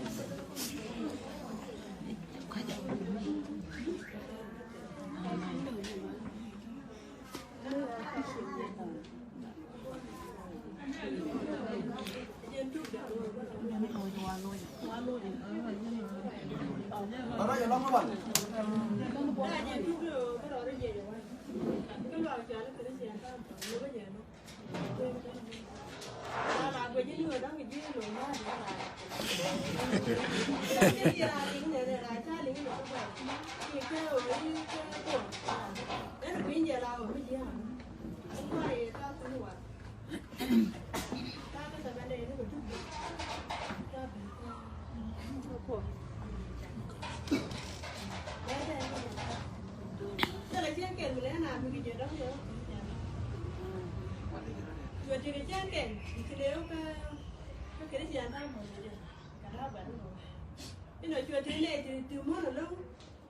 Inɔ cuɛ ti nɛy ti ti muɔ̱n alo̱ŋ.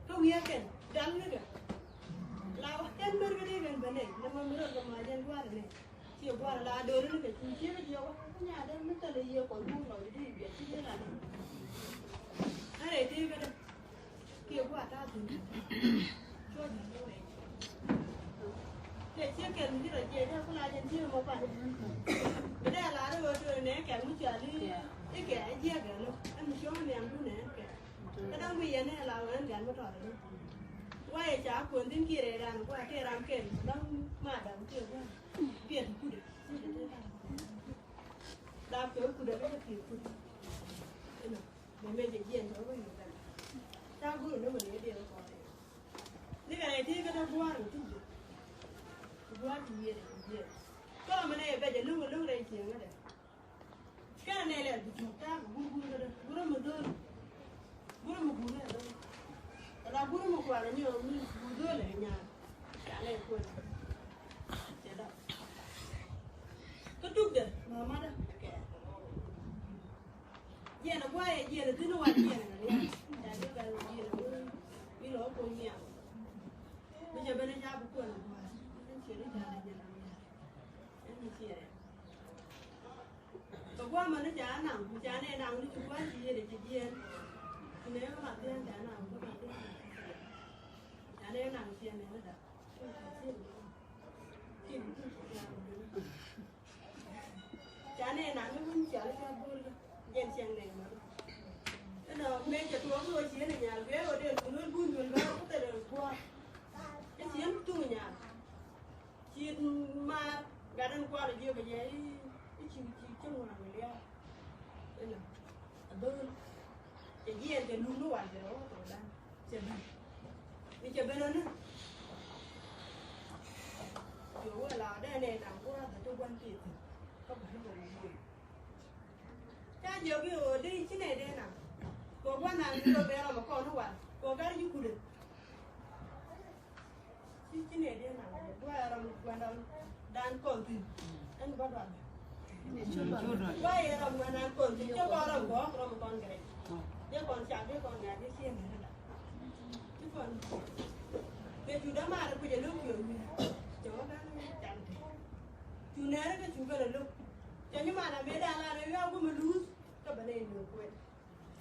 Kä wi̱i̱ akɛn dal ni kɛ la wä kɛn mär kä ri kɛn bä nɛy ni mɛ mɛ rot kɛ ma jɛn gua̱a̱r nɛy. Ciɛ gua̱a̱r la do̱r ni kɛ cu ciek jiɛ wä kä nya dee mi thɛl i̱ yiëë kɔn muɔ̱n lɔ di di biɛ ci dee la ni. Kä rɛy tëë kä dee kiɛ gua̱a̱r ta̱a̱ thi̱n. Cuɔ ji̱ ni wɛy. Cɛ ciek Kɛl mi ci rɔ jiɛc dee ku la jɛn ti mɔ pan. Bi dee la rɛ wä tuɛ nɛ kɛl mi cuali. Ikɛ jiɛk ɛlɔ ɛn mi cuɔ̱ŋ niaŋ du nɛ kɛl. Kä da̱ŋ mi yɛn ɛ la wä ɛn gɛl mi tɔt ɛlɔ. Wa yɛ ca kuɔn thin kiɛ rɛ ran kua kɛ ram kɛl da̱ŋ ma da̱ŋ kɛ wä. Piɛt kudɛ. La kɛ kudɛ kɛ piɛt kudɛ. Ɛnɔ. Mɛ mɛ jɛ jiɛn tɔ wä yɛ gɛl. Ca gurɛ ni wä ni dee kɔn. Ni kɛ rɛy ti kä dee gua̱a̱r mi ti jɛ. Gua̱a̱r ti wiee rɛy ti jiɛn. Tɔrɔ mi nɛ yɛ bɛ jɛ luŋ luŋ rɛy cieŋ kä dee. Kɛnɛ nɛ lɛ bi cuɔ̱k ta̱a̱ kɛ guur guur kä dee. Guur mi dho̱l. Guur mi guur nɛ dho̱l. Kɛ la guur mi kualɛ nyɔɔk mi guur dho̱l ɛ nyaal. Ca lɛ kuɛn. Cɛ dɔk. Kä tuk dee mama dee. Kɛ. Jiɛn a guayɛ jiɛn a thin a wat jiɛn a lia̱a̱. Ca jɛ gal jiɛn a wuri. Bi lɔ kuɔn nhiam. Bi cɛ ben a ca bi kuɛn a guayɛ. Ɛn ciɛ di ca la jiɛn a lia̱a̱. Ɛn ni ciɛ rɛ. Kɛ guamɛ ni ca naŋ, ca nɛ naŋ ni ci gua̱n ci yet a ci jiɛn. Ci nɛ ma thia̱a̱n ca naŋ ku ma thia̱a̱n. Ca nɛ naŋ ciɛ nɛ ni da. Ci nɛ naŋ ni wun cial ca go̱o̱r kä jɛn cɛŋ nɛy mɔ. Ɛnɔ mëë cɛ tuɔɔk ni wä cieen a nyal bee wä dee kun wä bun duel bee wä kuthɛ dee guɔ̱ɔ̱r. Kä cieen tuŋ nyal. Ciet maar gat in kual a jiök a jɛ i̱ ci ci ci ŋuan a liaar. Ɛnɔ a dho̱l. Cɛ jiɛɛn cɛ luk ni wal cɛ rɔ wä thokdan. Cɛ ben ni cɛ ben ɔni. Cɛ wä la dee nɛ naŋ kua̱r dhɛ ti gua̱n ti thi̱n. Kä bä ti bä wä wä. Ca jiök i̱ ɣöö dee ci nɛ dee naŋ. Kɛ gua̱n naŋ ti lɔ bɛ rɔm a kɔn ni wal kɛ gat ji̱ kudɛ. Ci ci nɛ dee naŋ gua̱a̱ rɔm gua̱a̱ rɔm dan kɔn thi̱n. Ɛn bä dɔl. Gua̱a̱ yɛ rɔm gua̱a̱ dan kɔn thi̱n cɛ kɔn rɔm gɔɔk rɔm kɔn gɛrɛ. Dee kɔn cak dee kɔn ŋa̱a̱k dee ciɛ mɛrɛ la. Ci kɔn kɛ cu dämaari kucɛ lo̱k kiɔ wi̱i̱. Cɛ wä ga̱n wi̱i̱ cak dee cu nɛɛrɛ kɛ cu kɛn a lo̱k. Cɛ nyi man a mëë da̱a̱n lar ɛ wi̱i̱ a gumɛ luuth. Kä bɛ nɛy nöök kuɛn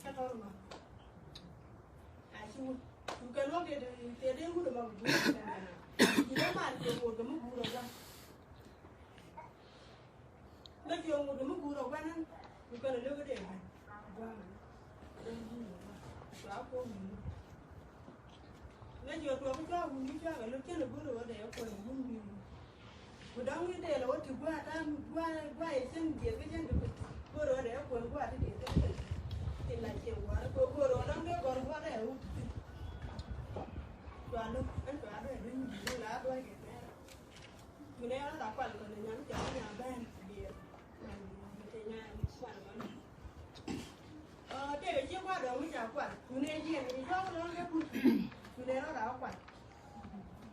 kä tɔr ma. A ci wut cu kɛn wä kɛ tëë dee wut ɛmɔ kɛ guur kɛ mɛn. Ci dee mar kɛ guur kɛ mi guur ɛ gua̱n. Mɛ cuɛ ŋut kɛ mi guur ɛ gua̱n ɛn cu kɛn ɛ lek kä dee gua̱n. Gua̱n ɛn dee guur ɛ gua̱n cua kuɔk mi. Mɛ cuɛ tuɔk kä cua wun mi cua kɛ lek cɛn ɛ guur ɛ wä dee kuɛn wun mi. Ku dɔ̱ŋ ni dee lɛ wä ti gua̱a̱ ta̱a̱ gua̱a̱ gua̱a̱ yɛ cäŋ diɛth kä cäŋ ti go̱o̱r ɣän ɛ kuɛn gua̱a̱ ti diɛth kä cäŋ ti lac cɛ gua̱a̱r kɛ go̱o̱r ɣän dɔ̱ŋ dee gɔ̱r gua̱a̱r ɛ wut ti. Cua lo̱k ɛn cua dɔ̱ŋ ɛ lo̱k ni la dua̱c kɛ mɛr. Cu nɛ ɣän la kual kɔn ɛ nyam cɛ ɣän nya bɛn diɛth. Mɛ cɛ nya kual kɔn. Ɔ tëëkɛ ciek gua̱a̱r dɔ̱ŋ mi ca kual cu nɛ jiɛn i̱ cua kɛ lɔ̱ŋ kɛ kun cu nɛ ɣän la kual.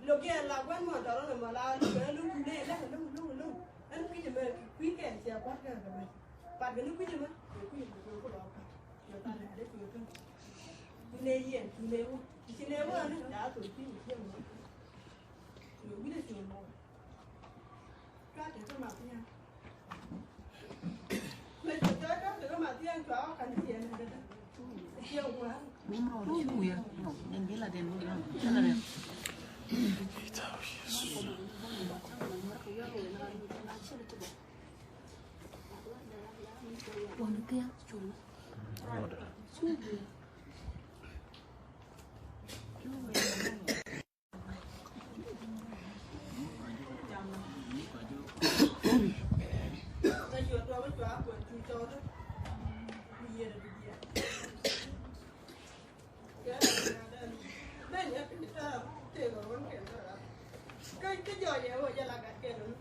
Lo̱k yɛ la gua̱n mɔ tɔrɔ nɔmɔ la lo̱k ɛ lo̱k nɛ lɛk ɛ lo̱k lo̱k lo̱k. Ɛn kui̱c ɛmɛ kui̱ kɛn cɛ kua̱r kɛn kɛ mɛ. Pat kɛ ni kui̱c ɛmɛ kɛ kui̱ ɛmɛ kɛ ku lɔ kua̱r. Yɔ than ɛ dee kui̱ ɛmɛ. Cu nɛ yɛn cu nɛ wä ci nɛ wä ni ca thol kui̱ ɛmɛ ciɛ mɔ. Cu nɛ wi̱n ɛ cu nɛ mɔ. Kä jɔɔc ɛ wä jɛ la gat kɛn ɔni.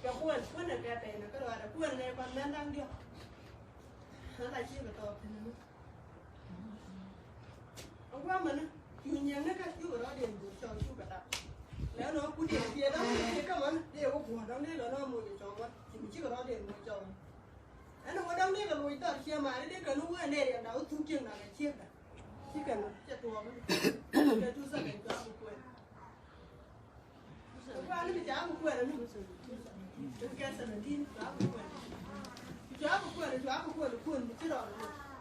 Kɛ kuɛn kuɛn ɛ kɛ tɛn ɛ kä rɔadɛ kuɛn ɛ kɔn mɛn da̱ŋ diɔ̱k. Ɣän la ciek ɛ tɔɔk thi̱n ɔni. A gua̱a̱mɛni cu nyiɛŋni kä cukɛ rɔ̱diɛn go̱o̱r cɔl cukɛ tap. Lɛ nɔ kudiɛn ciɛ dɔ̱ŋ ciɛ kä mɛn dee wä guɔ̱ɔ̱r dɔ̱ŋ dee lɔ nɔ moc ɛ cɔl wä ci mi cikɛ rɔ̱diɛn go̱o̱r cɔl wä. Ɛn wä dɔ̱ŋ dee kɛ loc dhɔr ciɛ mari dee kɛn wä ɛ nɛɛr yɛn da̱ŋ wä thuk ciek nak ɛ ciek da̱ŋ. Cikɛ nɔ cɛ tuɔɔk kɛ tu thak kɛ cua ku kuɛn. Kuan ni ca ku kuɛn ni. Kɛ seventeen ca ku kuɛn. Ca ku kuɛn ca ku kuɛn kuɛn ci rɔ.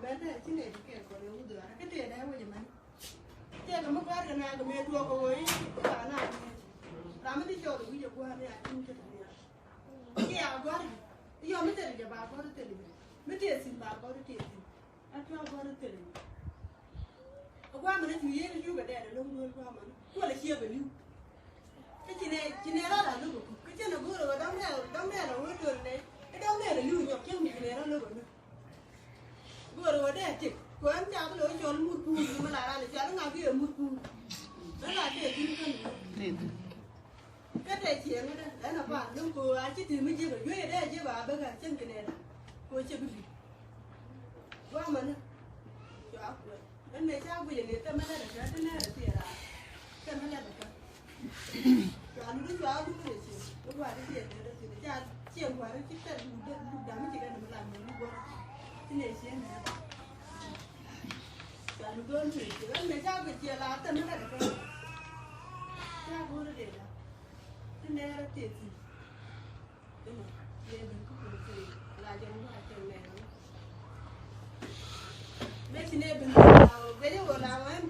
Mɛn tɛ ci nɛ ci kɛ kɔn yɛ wudhi ɣara kä tëë dɛ wec mɛn. Tëë kɛ mi kuɛr kɛ na kɛ mɛ tuɔɔk kɛ woi ka na. Ram mi di cɔɔl wi Gua̱a̱r ni a tim te te ni a. Kiɛ a gɔ̱r. Yɔ mi te te jɛ ba gɔ̱r te te ni. Mi te sin ba gɔ̱r te te ni. A tuɛ gɔ̱r te te ni. A gua̱a̱r mɛ ni cu yee ni cu bɛ dɛɛ ni lo̱ŋ duel gua̱a̱r mɛ ni. Kuɔlɛ ciɛ bɛ liu. Kä ci nɛ, ci nɛ rɔ la lo̱k a kuk. Kä cɛ ni go̱o̱r a wä dɔ̱ŋ dɛɛ, dɔ̱ŋ dɛɛ la wä duel nɛ. Ɛ dɔ̱ŋ dɛɛ la liu nyɔk cäŋ mi ci nɛ rɔ lo̱k a ni. Go̱o̱r wä dee tik. Kuɛ ɛn ca bi lo̱c cɔl mur kuur mi la ran cɔl ŋa ki ɛ mur kuur. Bä la tëë thi̱n kän. Kä tëë cieŋ dee ɛn a pa̱a̱n lo̱ŋ ko̱ a ci ti mi ji̱ bä juey dee ji̱ bä a bä kä cieŋ ki nɛn. Ko̱ cɛ bi bi. Guamani. Cua kuɛ. Ɛn mëë ca guic ni thɛmɛ lɛ dee kä ti nɛɛrɛ ti raa. Thɛmɛ lɛ dee kä. Cua lut cua lut ni ci. Ni gua̱a̱r ti ciɛ dee dee ci ni ca ciɛ gua̱a̱r ci tɛt lut dee lut dam ci kɛ ni mi la mi ni gua̱a̱r. Ti nɛ ciɛ ni. Cua lut dee ni ci. Ɛn mëë ca guic ciɛ la thɛmɛ lɛ dee kä. Ca guur dee la. Ti nɛɛrɛ ti ci. Mëë ci nɛ ben la wä guɛcä wä la wä ɛn.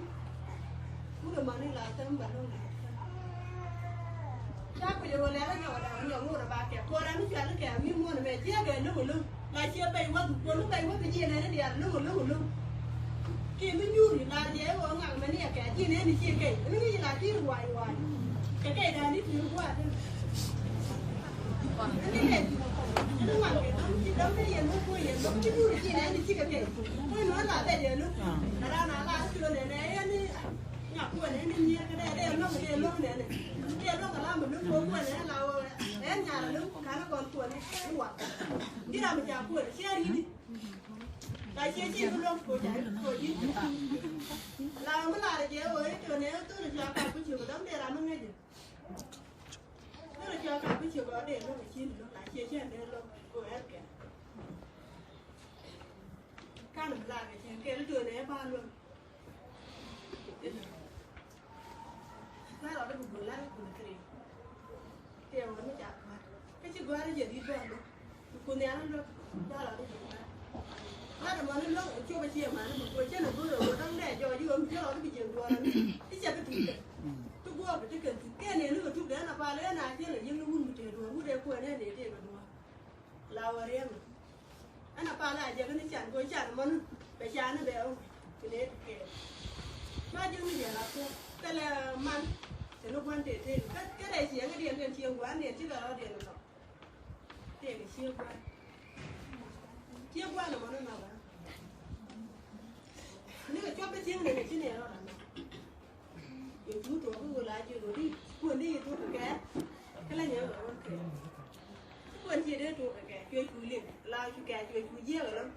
Wurɛ mani la thɛm ba lo̱ŋ. Ca kucä wä lɛl nyɔk da nyɔk wurɛ ba kɛ kuɔrɛ ni cual kɛ mi muɔn mɛ jiɛ bɛ lo̱ŋ lo̱ŋ. La ciɛ bɛy wä kuɔn ni bɛy wä bi jiɛ nɛn ni diaal lo̱ŋ lo̱ŋ lo̱ŋ. Ki mi nyuur i̱ lar jɛ ɣöö ŋak mɛ ni ɛ kɛ ji̱ nɛn i̱ ciɛ kɛy. Ɛn ŋi̱c i̱ la ti̱i̱r wa̱a̱ i̱ wa̱a̱. Kɛ kɛy da̱a̱n i̱ ti̱i̱r gua̱a̱th ɛn. Ɛn ni lɛ ji̱. Ɛn ni ŋuan kɛ dɔ̱ŋ ji̱ dɔ̱ŋ ni yɛn wä kuɔ yɛn dɔ̱ŋ ji̱ duur ji̱ nɛn i̱ ciɛ kɛ kɛy. Kuɔ ni wä la bɛ yɛn wä. Kɛ raan a la i̱ cuɔ nɛn ɛ yɛn ni. Nya kuɔ nɛn ni nyier kɛ dee dee lo̱ŋ dee lo̱ŋ nɛn. Dee lo̱ŋ kɛ la mi lo̱ŋ kuɔ kuɔ nɛn la wä. Ɛn nyal a lo̱ŋ ka̱n a gɔl kuɔ ni wa. Ji̱ ram mi ca kuɔ ni ciɛ ri̱t i̱. Ka cie ci bi luɔk ko jai ko ji̱. La mi lar jɛ wee to ne to ne ca kap bi ci ko dam de ram mi ŋäc. To ne ca kap bi ci ko de luɔk ci luɔk la cie ci ne luɔk ko ɛr kɛ. Kan mi lar kɛ cɛ kɛ to ne ba luɔk. Kä lɔ di bi guɔ lar kɛ kun kiri. Tëë wä mi ca kua̱r. Kä ci gɔ̱a̱r jɛ di̱t bä lo̱k. Kun nhial lo̱k. Kä lɔ di bi guɔ lar. Lar mɔ ni lo̱k cop a cie mani mi guɔ cɛ ni go̱o̱r a wä dɔ̱ŋ dee jɔɔc iwä mi cɛ lɔ di bi jiɛn duɔɔr ani. I̱ cɛ bi tuc kɛ. Ti guɔɔk bi ti kɛn tuc kɛn ni ni kɛ tuc dee na pal ɛn a cɛ lɛ yiëŋ ni wun mi tëë duɔɔr wut ɛ kuɛn ɛn ni tëë kɛ duɔɔr. La wä riɛm. Ɛn a pal a jɛ kɛ ni can kɛ can mɔni bɛ can ni bɛ ɔ kɛ ni ti kɛɛl. Ma ji̱ ni yɛn a kɛ thilɛ man. Ti ni gua̱n tëë tëë kä kä rɛy ciɛ ŋä diɛn diɛn ciɛ gua̱n diɛn ci kɛ rɔ diɛn nɔ. Tëë kɛ ciɛ gua̱n. Ciɛ gua̱n mɔni nɔ ba. Ni kɛ cuɔp bi cieŋ ni kɛ ci ni rɔ ran nɔ. Yɛ cu tuɔɔk i̱ ɣöö la jiök ɣöö di kuäär di yɛ tuɔɔk kɛ kɛ. Kä la nyɛ ɣöö ɣöö kɛ. Kuäär ci dee tuɔɔk kɛ kɛ cuɛ cu liŋ la cu kɛ cuɛ cu jiɛɛk ɛlɔ̱ŋ.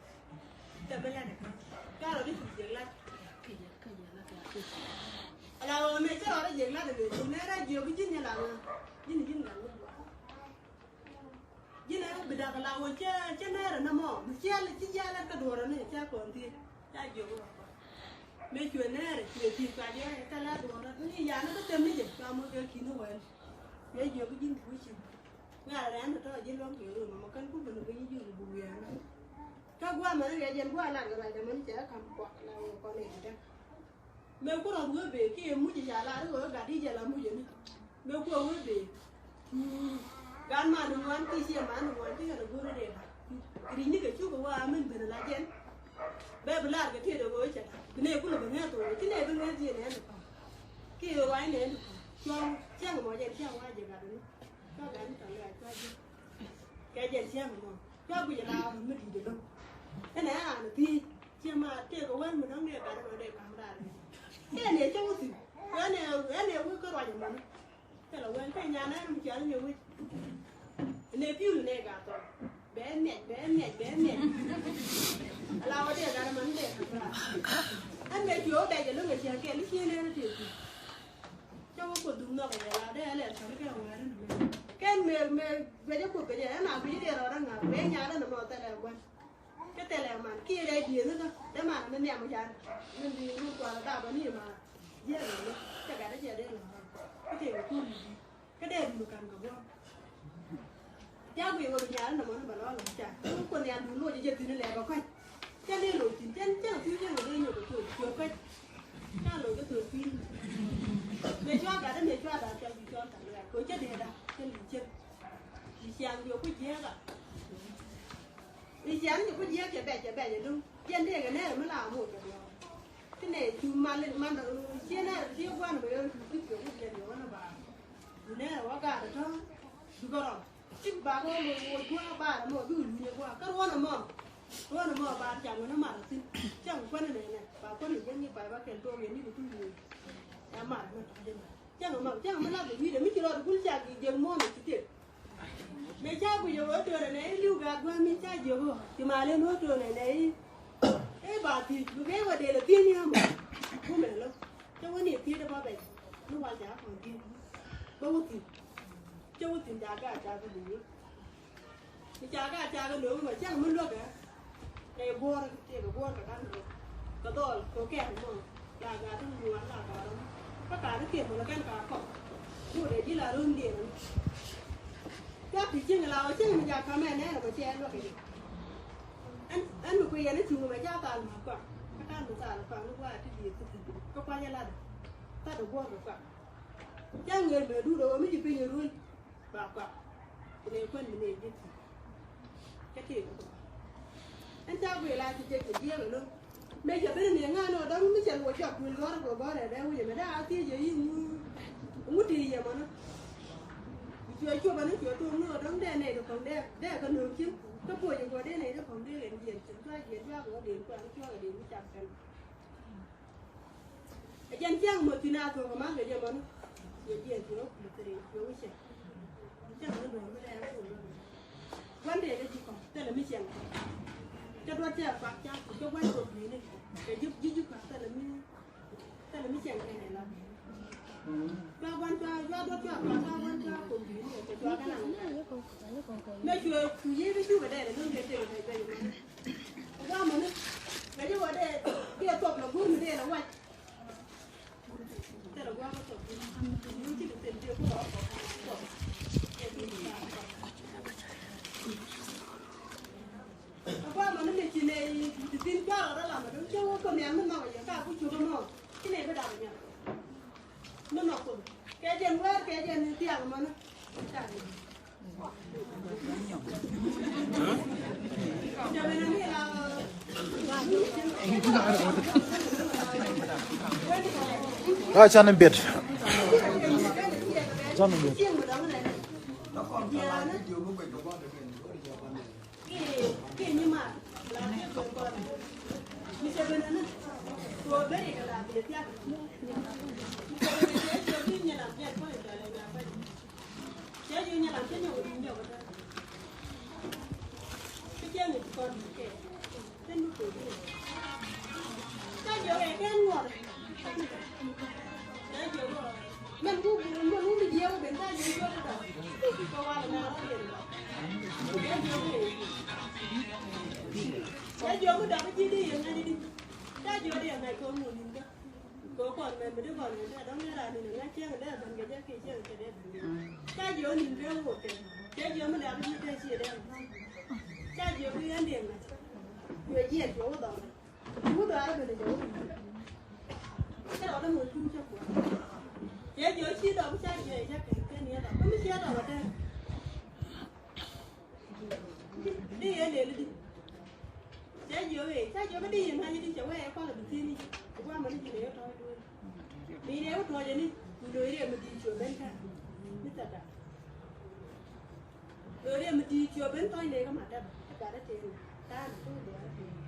Tɛ mi lat kɛ. Cuarɛ di cu jiɛk lat. Ala ɣöö mëë cä rɔɔdɛ jiɛk lat ɛlɔ̱ŋ cu nɛɛrɛ jiök i̱ ji̱n nyɛ la ɣöö ji̱n ji̱n gat ŋut gua̱a̱. Ji̱n ɛ bi dak la wä cä cä nɛɛrɛ nä mɔ mi ciɛl ci jial ɛ kä duɔrä ni cä kɔn thiec. Ca jiök wä kɔn mëë cuɛ nɛɛrɛ cuɛ thiec cua jɛ ɛ thɛlɛ duɔrä ni yanä kä them ni jɛ cua mɔ kɛ ki̱n wɛl. Cuɛ jiök ji̱n ti wä cin. Ŋa̱rɛ rɛn tɔ̱ ji̱ luɔ̱ŋ kɛ rum mɔ kän ku ben bi ji̱ jiök bi wiɛɛn. Kä gua̱a̱ mɛn kɛ jɛn gua̱a̱ lat kɛ ruacdɛ mɛn cɛ kam kuak la wä kɔn ɛ ji̱ däk. Mëë ku rɔth wee bee kiɛ muc ca lar i̱ ɣöö gat i̱ jɛ la muc ɛni. Mëë kuɔ wee bee. Gat man ni ŋuan kiɛ ciɛ man ni ŋuan ti kɛn a go̱r i̱ dee gat. Ri̱c ni kɛ cuk kɛ wa min ben la jɛn. Bɛ bi lar kɛ tëë dee ɣöö cɛ gat bi nee kulɛ bi ŋäth ɣöö ci nee bi ŋäth jiɛ nɛɛni pa̱a̱m. Kiɛ ɣöö ruac nɛɛni pa̱a̱m cuɔ̱ŋ cäŋ mɔ jɛn cäŋ wa jɛ gat ɛni. Cua gat ni tɔ̱ lɛɛr cua ji̱. Kɛ jɛn cäŋ mɔ cua guic la mi di̱i̱t ɛlɔ̱ŋ. Ɛn ɛ ran thiec. Ciɛ ma tëëk ɛ wän mi dɔ̱ŋ ni ɛ gat ɛ dɔ̱ŋ dee ka̱m raar. Kɛ ni ɛ cä wä thi̱n. Ɛ ni ɛ ni ɛ wä kä ruac ɛmɔni. Thilɛ wän kä nyan ɛn mi cial ni wec. Ni piul ni gat thɔn. Bɛ miɛc bɛ miɛc bɛ miɛc. Ala wä dee gat ɛmɔni dee ka̱m raar. Ɛn bɛ cuɛ wä bɛc ɛlɔ̱ŋ ɛ ciɛ kɛl i̱ ciɛ ni ɛn tëëk thi̱n. Cä wä kuoth dhuk nhɔk ɛ la dee ɛlɛl thɔn kɛ wä ɛn. Kɛn mëë mëë guɛcä kuoth kɛ jɛ ɛn a guic dee rɔɔdä ŋa̱k bɛ nyan ɛn ɛmɔ thilɛ gua̱n. Kä thilɛ man kiɛ rɛy diëëŋä kä dee man mi nhiam wi̱can. Min bi rut kual a dap ani ma jiɛɛn ni cɛ gat a cɛ dee lɔ. Kä tëë kɛ kuur mi di̱i̱t kä dee dun ka̱n kɛ guɔ̱m. Thiak wi̱i̱ wä bi nyaal ni mɔni bɛ lɔ lɔ ca. Kä kun nhial dun loc jɛ thi̱n lɛ bɛ kɔc. Cɛ ni loc thi̱n cɛn cɛn a kui̱ cɛn kɛ dee nyɔk kɛ tuɔɔk cuɔp kɔc. Ca loc kä tuɔɔk kui̱. Mëë cua gat mëë cua gat cua bi cua gat lɛ kɛ cɛ dee gat cɛ li̱c. Ciaŋ diɔ ku jiɛɛk a. Ni ciaŋ diɔ ku jiɛɛk cɛ bɛc, cɛ bɛc ɛlum. Jiɛn dee kɛ nɛɛr mi la moc kɛ diɔ. Ti nɛ cu mal, mal, ciɛ nɛɛr, ciɛ guan bɛ yɔ cu ti cu ku jiɛɛk diɔ wä ni ba. Cu nɛɛr wä gaat tɔ. Cu kɛ rɔ. Cik ba kɛ wä moc gua̱a̱ ba rɛ mɔ, bi wä luny gua̱a̱. Kä ruɔn ɛmɔ. Ruɔn ɛmɔ ba cam ni mar thin. Cam kuan ni nɛ nɛ. Ba kuan ni jɛn ni ba ba kɛl tɔɔk yɛ ni kɛ tu luny. Ɛ mar ni tɔ jɛn. Cäŋ ɛmɔ, cäŋ ɛmɔ la bɛ wi̱i̱dɛ mi ci rɔɔd gul cak ji̱ jiäk muɔ̱ɔ̱n ɛ ci tëk. Mëë ca guic ɛ ɣöö töönɛ nɛ i̱ li̱w gaat gua̱a̱m mi ca jiök ɣöö ci mal in ɣöö töönɛ nɛ i̱. I̱ ba thiec bi bee wä dee lɛ thiec ni ɣä mɔ. Kumɛ lɔ cä wä ni thiec ɛ bä bɛc. Ni wal ca kɔn thiec bä wä thiec. Cä wä thiec ca gaat ca bi luuc. Ni ca ka ca kɛ lo̱o̱k mɛ cäŋ mi luäk ɛ. Kɛ guɔ̱ɔ̱r tëëkɛ guɔ̱ɔ̱r kɛ da̱ŋ rɛw. Kɛ dhɔl kɛ kɛn mɔ la gat ti ŋuan la gat rɛw. Kä ka ti kiɛn mɔ la kɛn ka kɔk. Duɔ̱ɔ̱r ɛ ji̱ la ro̱o̱ŋ diɛn ɛn. Ca ti cieŋ la wä cieŋ mi ca ka̱m ɛ nɛɛn ɛ mɔ cɛ luäk ɛ. Ɛn ɛn mi kuiɛ ni cuŋ mɛ ca thal ma kɔak. Kä thal mi thal kɔak ni gua̱a̱ ti diɛ ti ti kä kua̱c ɛ lat ɛ. Thal ɛ guɔ̱ɔ̱r kɛ kɔak. Ca ŋi̱eer mɛ duut ɛ wä mi ci piny ɛ ruël. Ba kɔak. Ku nɛ kuän mi nɛ ji̱ ti. Cä tëëk kɛ kɔak. Ɛn ca guic la ci jek kɛ jiɛɛk ɛlɔ. Mëë cɛ ben ni ŋa̱a̱n ɔ dɔ̱ŋ mi cɛ luɔc jɔak kuël gɔ̱rä kɛ gɔ̱rä ɛ dee wi̱cɛ mɛ dee a thiec ɛ i̱ ŋu. Ŋu ti yɛ mɔnä. Cuɛ cuɔp ɛn cuɛ tuɔɔk ni ɔ dɔ̱ŋ dee nɛy ti kɔ̱ŋ dee dee kɛ nööŋ cin. Kä puɔc ɛ gɔ̱ dee nɛy ti kɔ̱ŋ dee kɛn jiɛn cin. Kä jiɛn juak ɛ ɣä dee kuan cuak ɛ dee mi cak kɛn. Ɛ jɛn cäŋ mɔ thi̱n a thuɔ̱k ɛ ma̱th kɛ jɛ mɔni. Yɛ jiɛn thiɔ̱k mi thiri yɛ wi̱cɛ. Cäŋ mɔ duɔ̱ɔ̱r mi lɛɛr a thuɔ̱k mɔ. Gua̱n dee kɛ ji̱ kɔ̱ŋ thilɛ mi cɛŋ. Cä duɔ̱t cɛ kuak ca ku cä gua̱n kɔ̱k bi̱i̱ni. Kɛ ji̱ ji̱ ji̱ kuak thilɛ mi thilɛ mi cɛŋ kɛn ɛ la. Cua gua̱n cua cua duɔ̱t cua kuak cua gua̱n cua kɔ̱k bi̱i̱ni kɛ cua kɛn a. Mɛ cuɛ cu yiëë bi cukɛ dee lɛ lun kɛ tëk kɛ bɛy mɔni. Guamani, bɛ jɛ wä dee, dee thop la gur mi dee la wac. Tɛlɛ guamani thop. Yun ci di thil dee ku la thop. Guamani mi ci ne ti thin cuarɔ dee la ma dee cɛ wä kɔ nian mi nhɔk yɛ ka ku cuk mɔ. Ci ne bi dak nyal. Mi nhɔk kɔ. Kɛ jɛn wɛɛr kɛ jɛn thiak mɔni. Aa, canɛ biɛt. Canɛ biɛt. Cɛ ji̱ nyɛ lam cɛ nyɔk wi̱i̱ nyɔk kä. Kä cɛ ŋi̱c kɔn kɛ. Kä nu kɛ wi̱i̱. Kä jiök ɛ kɛn ŋuɔ̱t. Kä jiök ɛ mɛn ku guur mɛn wun i̱ diɛw ben kä jiök jiök kä. Kɛ wal na rɔ yɛn. Kä jiök ɛ. Kä jiök kä dɔk ji̱ di yɛn ŋa̱c di. Kä jiök di yɛn ŋa̱c kɛ ŋuɔ̱t ni̱n kä. Kɛ kɔn mɛ mi di kɔn mɛ dee dɔ̱ŋ dee ran ni ŋa̱c cieŋ dee ben kɛ jɛ kiɛ cieŋ kɛ dee ben. Ca jiɔ ni dee wot kɛ. Ca jiɔ mi dee bi dee ci dee. Ca jiɔ bi ɣän dee ŋa̱c. Cuɛ jiɛn cuɛ wä dhɔr. Wä dhɔr ben jɛ wä. Cɛ rɔ dee mɔ tum cɛ kuɔ. Ca jiɔ ci dɔk ca jiɔ ca kɛ kɛ ni dɔk. Bi mi ci dɔk wä dee. Di yɛ lel di. Ca jiök i̱, ca jiök i̱ di yɛ ŋa̱c di cɛ wee kualɛ bi thieni. Kɛ guamɛ ni ji̱ lɛ yɛ tɔ̱ɔ̱c duel. Bi lɛ yɛ tɔ̱ɔ̱c ni, ku lo̱c riɛm mi di̱i̱t cuɛ ben kä. Mi thɛtha. Lo̱c riɛm mi di̱i̱t cuɛ ben tɔ̱ɔ̱c lɛ kä ma däbä. Kä gat ɛ tëë ni. Ta̱a̱ ni tuuc lɛ kä tëë ni.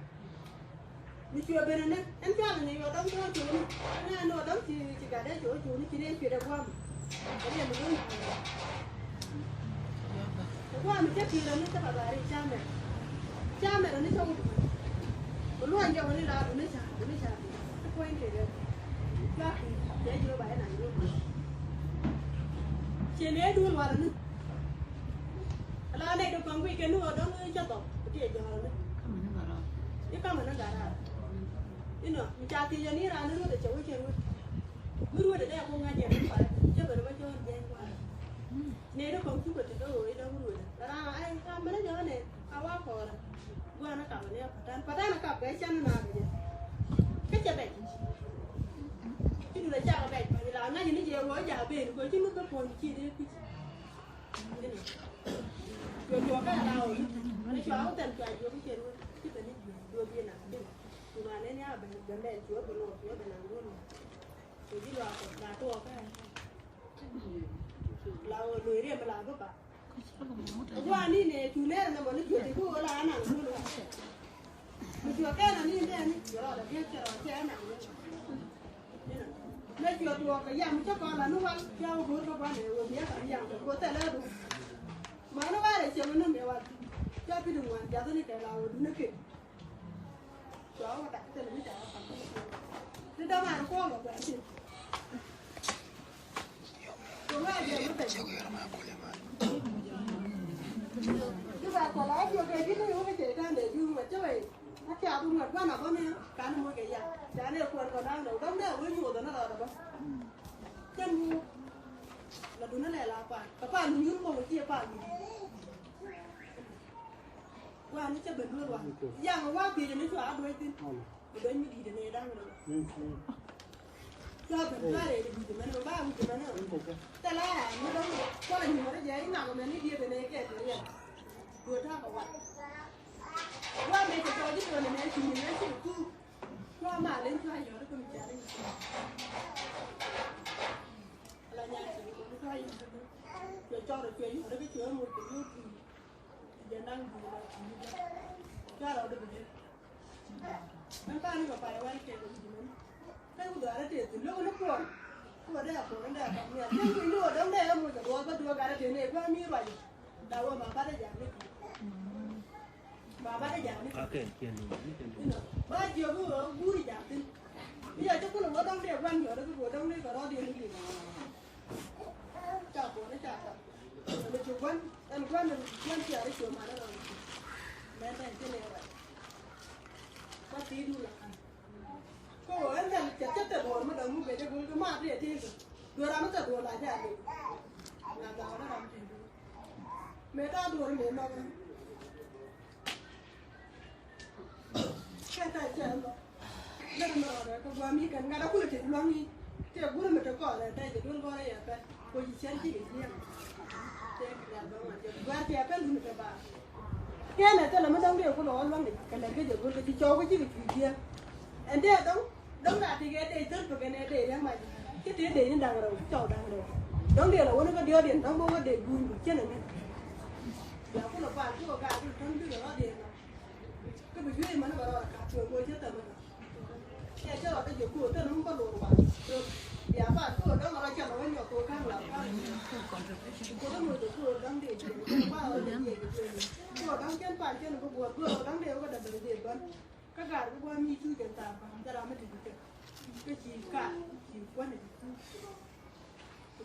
Mi cuɛ ben ɛnɛ, ɛn cɔal ni yɔ dɔ̱ŋ tɔ̱ cuɛ ni. Ɛn ɛn ɔ dɔ̱ŋ ci, ci gat dee cuɛ cuɛ ni ci dee cuɛ dee guam. Kɛ riɛm mi lo̱ŋ. Kɛ guam mi cä ki̱i̱r ɛn ni cä ba gari camɛ. Camɛ ɛn ni cä wut. Kɛ luɔ̱ny jɔk ni la duni ca, duni ca. Ti puɔ̱ny kɛ dee. Cua ki̱i̱r, cɛ ji̱ ba ɛn an ni. Ciɛ ni ɛ duul warɛ ni. Ala nɛy ti kɔŋ guic kɛ ni ɣöö dɔ̱ŋ cä dhɔk ti jɔɔl ni. I̱ kamɛ ni gat raar. Inɔ mi ca thiec ɛ ni raan ni ruɔ̱t ɛ cɛ wec kɛ ruɔ̱t. Mi ruɔ̱t ɛ dee ku ŋa̱c ɛ mi pal cä ben bä jɔɔl jiɛc kua̱r. Nɛy ti kɔŋ cukɛ ti dee ɣöö i̱ dɔ̱ŋ ruɔ̱t ɛ raan ɛ ram mi ni jɔɔl ɛ a wa kɔɔrɛ. Gua̱a̱n ɛ kap ɛ ni ɛ patan patan ɛ kap kɛ can ɛ na kɛ jɛ. Kä cɛ bɛc. Ci duundɛ cakɛ bɛc pany la ŋa̱c ni jɛ ɣöö ja̱ ben kɛ ci mi kä puɔ̱ny ci dee kui̱c. Inɔ. Cuɛ tuɔɔk kä la ɣöö ni cuɛ a wä thɛm cuɛ a juɔk i̱ cɛ ruɔ̱n ci ben i̱ juɔk juɔk biɛ naŋ di̱n. Cu ŋuan ni nia ben ben ben cuɛ ben ɣöö cuɛ ben naŋ duɔ̱n. Cuɛ ji̱ luaak kɔ la tuɔɔk kä la ɣöö lo̱c riɛm la bi ba. Gua̱a̱ ni nɛ cu nɛɛr nɛ mɔ ni cuɛ ti bi ɣöö la anaŋ duɔ̱n wa. Mi cuɛ kɛn ani nɛ ni cuɛ rɔ la biɛ cɛ rɔ cɛ anaŋ duɔ̱n. Nɛ cuɛ tuɔɔk kɛ yam cä kɔn la ni wal cä wä go̱o̱r kä gua̱n ɛ wä miɛ kɛ yam kɛ go̱o̱r thɛlɛ du. Ma ni wal ɛ cɛ mi ni mɛ wal cä pi di ŋuan jath ni kɛ la wä du ni kɛ. Cua wä dak thɛlɛ mi ca wä kam ni dama ni kuɔl wä gua̱n ti. Kɛ wä jɛ mi bɛ. Di ba kɔl a cuɛ kɛ di ni wä kɛ cɛ tan dɛ di wä cɛ wä. A kiath wä ŋuɛt gua̱n a bä ni kan moc kɛ yam. Ca ni kuɛn kɔ naŋ dɛ wä dɔ̱ŋ dɛ wä nyuɔth ni rɔɔdɛ bä. Cä nuuk la duŋni lɛ la paal kɛ paal mi nyuur kɔk ɛ kiɛ paal mi. Wa ni cä ben duer wa yaŋ wa piec ni cua duec thin. Bi duec mi di̱i̱t ni da̱ŋ ni. Cua ben duer ɛ di di̱i̱t mɛn ba wi̱c mɛn. Thɛla mi dɔ̱ŋ kuɔl a nyuɔr jɛ iŋak mɛn ni diet ni kɛ ti riɛn. Duer ta̱a̱ kɛ wa. Wa mɛ cɛ cɔɔc i̱ duer ni mɛ ci ni mɛ ci tuur. Cua mal in cua yɔr i̱ kä mi cɛ ri. Ala nyaar cɛ ni cua yɔr i̱ kä. Cuɛ cɔr cuɛ yɔr i̱ kä cuɛ mur kɛ yur ti. Jɛ naŋ duur la ti ni jɛ. Cua rɔ di bi dee. Mɛn paan ni kɛ pay wal kɛ kɛ wi̱c mɛn. Kä wi̱c dhɔaarä tëë thi lo̱k ni kuɔn. Ku wä dee a kuɔn ni dee a kam ni a. Cɛ wi̱c ni wä dɔ̱ŋ dee a muc kɛ duɔɔk bä duɔɔk gat a tëë ni kuɛ mi ruac. Da wä ma bat a ja̱a̱k ni. Ma bat a ja̱a̱k ni. Inɔ ba jiök wä guuri ja̱a̱k thin. Ni a cä kulɛ wä dɔ̱ŋ dee gua̱n jɔ̱ɔ̱r ki wä dɔ̱ŋ dee kɛ rɔɔd yɛn ni. Ca kuɔn ni ca kam. Ɛn ci gua̱n ɛn gua̱n ɛn gua̱n cia ri cuɛ man ɛn rɔɔd. Mɛn ɛn ci lɛ rɔɔd. Ba ti du la kan. Ko ɛn thɛl cɛ cɛ tɛ duɔ̱ɔ̱r mi dɔ̱ŋ mi bɛ jɛ go̱l kɛ maat riɛ tëëkɛ. Duɔ̱ɔ̱r ram mi tɛ duɔ̱ɔ̱r la jɛ a lëë. Na ga̱a̱ wä ram tëë duɔ̱ɔ̱r. Mëë ta̱a̱ duɔ̱ɔ̱r mëë nɔk. Cɛ ta̱a̱ cɛ nɔk. Lɛ ram mi rɔɔdɛ kɛ gua̱a̱ mi kɛn ŋa̱t a kulɛ tëë lua̱ŋ i̱. Tëë gurɛ mi te kɔɔrɛ tɛy jɛ duel gɔrɛ yɛ pɛl. Ko ji̱ cɛn ji̱ kɛ jiɛn. Tëë kɛ jɛ duɔ̱ŋ a jɛ gua̱a̱r tëë a pɛl duel kɛ baar. Kɛn ɛ thilɛ mi dɔ̱ŋ dee kulɛ ɣɔl lua̱ŋ kɛ lɛr kɛ jɛ guäl kɛ ji̱ cɔw kä ji̱ kɛ cui̱ jiäk. Ɛn dee dɔ̱ŋ dɔ̱ŋ daa ti kɛ dee thäl pekɛ nɛ dee riäŋ mac. Ci tëë dee ni da̱ŋ rɛw cɔw da̱ŋ rɛw. Dɔ̱ŋ dee lɛ wä ni kä diɔ̱ɔ̱diɛn dɔ̱ŋ bä wä dee guuny bi cien ɛmɛ. Bia kulɛ paal ci wä gaar kulɛ täŋ bikɛ rɔ̱diɛn nɔ. Kä bi juey mani bɛ rɔɔd ka̱p cuɛ go̱o̱r cä thɛmɛ. Cɛ cä rɔ dee jɛ ko̱o̱r thɛn wun bä lo̱r wa. Bia ba ko̱o̱r dɔ̱ŋ rɔ cɛ rɔ wä nyɔk ko̱o̱r ka̱n la ka̱n. Ko̱o̱r dɔ̱ŋ rɔ jɛ ko̱o̱r dɔ̱ŋ dee jɛ ko̱o̱r ba rɔ dee jɛ ko̱o̱r. Ko̱o̱r dɔ̱ŋ cɛn pan cɛn bä guɔ̱ɔ̱r go̱o̱r dɔ̱ŋ dee wä kä däbɛr dee bän. Kä gaar bä gua̱a̱r mi cu jɛn thaar pan cɛ ram mi ti jɛ kɛ. Kä ci kaar ci kuäni ti cu.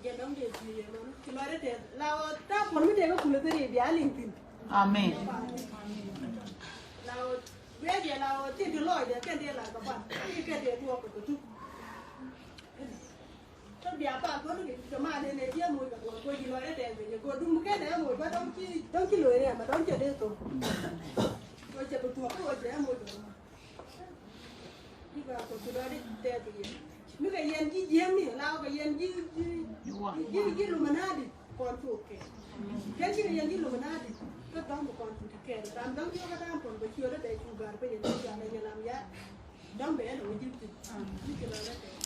Jɛ dɔ̱ŋ dee ji̱ yɛ mɔni ci lɔcdɛ tɛth la ɣöö ta̱a̱ puɔ̱n mi tëë kä kulɛ thil i̱ bia liŋ thi̱n. Amen. La ɣöö guiɛ jɛ la ɣöö thil ti lɔcdɛ kɛn dee la kɛ pan i̱ kɛn dee tuɔɔk kɛ kɛ thuk. Kä bia pa̱a̱l puɔ̱n kɛ kɛ mal in ɛ jiɛ moc kɛ duɔ̱ɔ̱r kuɔ ji̱ lɔcdɛ tɛth kɛ jɛ go̱o̱r duŋ kɛn ɛ moc bä dɔ̱ŋ ci dɔ̱ŋ ci loc rɛm ɛ dɔ̱ŋ cɛ dee thok. Ɣöö cɛ bi tuɔɔk kä ɣöö cɛ ɛ moc kɛ duɔ̱ɔ̱r. Ji̱ ba kɔ ci lɔcdɛ tɛth kɛ yɛ. Mi kɛ yɛn ji̱ jiäkni la kɛ yɛn ji̱ ji̱ ji̱ ji̱ Illuminati kɔn cu kɛ. Kɛn ci kɛ yɛn ji̱ Illuminati kä dɔ̱ŋ bi kɔn cu ti kɛɛl ram dɔ̱ŋ ci wä kä ta̱a̱m kɔn bɛ ci wä dee bɛ cu ga̱r bɛ yɛn ji̱ jɔak ɛ yɛn lam ya. Dɔ̱ŋ bɛ yɛn ɛ wä ji̱ ti. Ji̱ ci lɔcdɛ tɛth.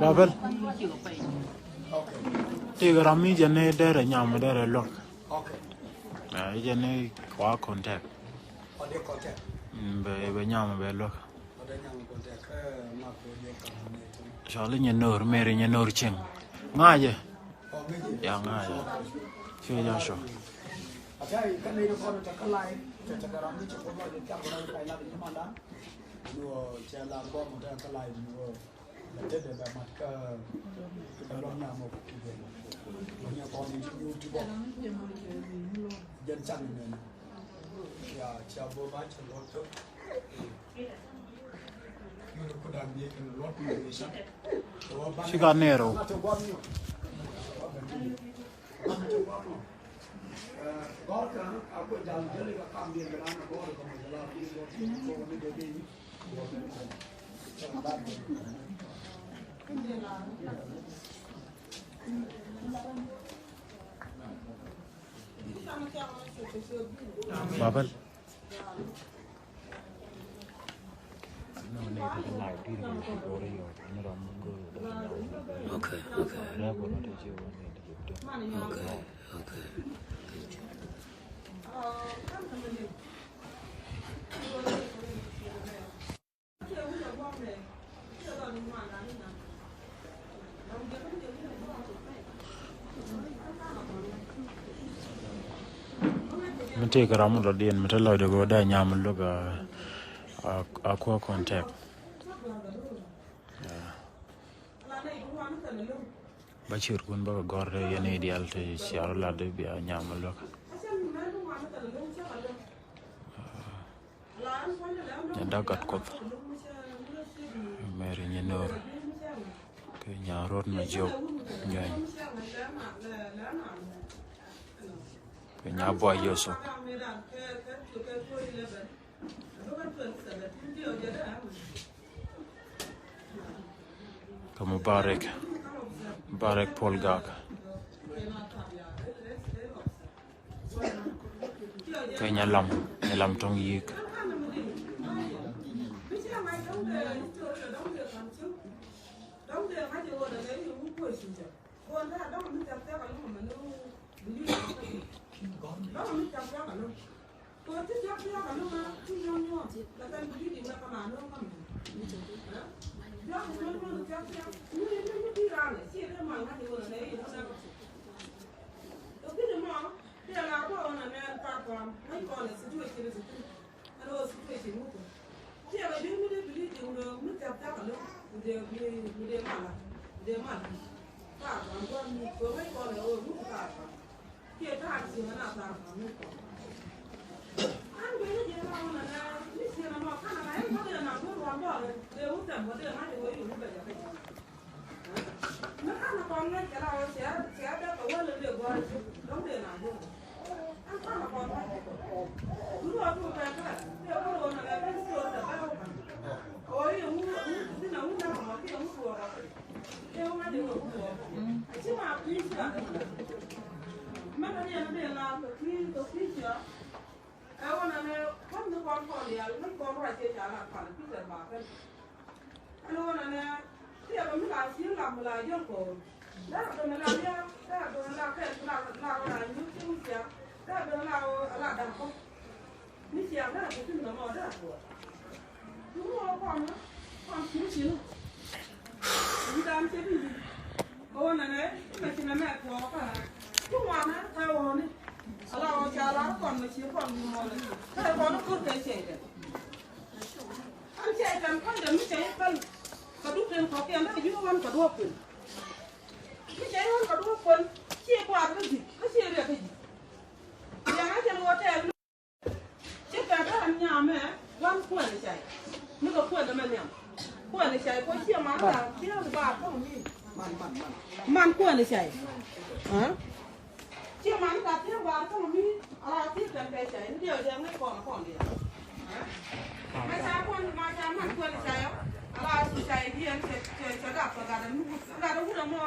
Babel. Ti kɛ ram mi jɛ ni derɛ nyam derɛ luɔk. Ɛ jɛ ni kua contact. Mm, bɛ bɛ nyam bɛ luɔk. Cɔl inyɛ no̱r meri inyɛ no̱r cieŋ. Ŋa̱cɛ. Ya ŋa̱cɛ. Ci Joshua. Jɛn can nɛn. Ya, cia bɔ ba cɛ lɔ tɔ. Ci ka nero. Babel. Okay, okay. Okay, okay. Mi tëë kɛ ram mi lɔ diɛn mi te lɔcdɛ kɛ wä dee nyam look a, a, a kuä contact. Yeah. Ba ciötkun bä kɛ gɔr te yɛn i̱ diaal te ciar lat dee bia nyam look. Nyan dak gat kuoth. Mary Nyanor. Kɛ nya rot ma jiɔk nyuɛny. Kɛ nya buay Yosop. Kɛ Mubarak. Mubarak Paul Gak. Kɛ Nyalam, Nyalam Tɔŋ Yik. An cɛ kɛn kɔn dɛ mi cɛ i̱ päl. Kɛ duk ten kɔkiɛn dee yuk ɣän kɛ duɔ̱ɔ̱p kuën. Mi cɛ i̱ ɣän kɛ duɔ̱ɔ̱p kuën ciɛ kuath kä ji̱ kä ciɛ riɛk kä ji̱. Riɛk ɣän cɛ luɔt tɛɛr. Ci pɛt ran nyamɛ wan kuɛn cay. Ni kɛ kuɛn mɛ nhiam. Kuɛn cay kɔ ciɛ man la tiɛŋ ba kɔŋ ni. Man, man, man. Man kuɛn cay. Hä? Ci man ka tiɛŋ ba kɔŋ ni. Ala ti pɛn kɛ cay ni diɛw diɛŋ ni kɔn kɔn diɛŋ. Hä? Ma ca kuɛn, ma ca man kuɛn cay. Ala ci cay diɛŋ cɛ, cɛ, cɛ dak kɛ gat ni wut. Gat wut mɔ.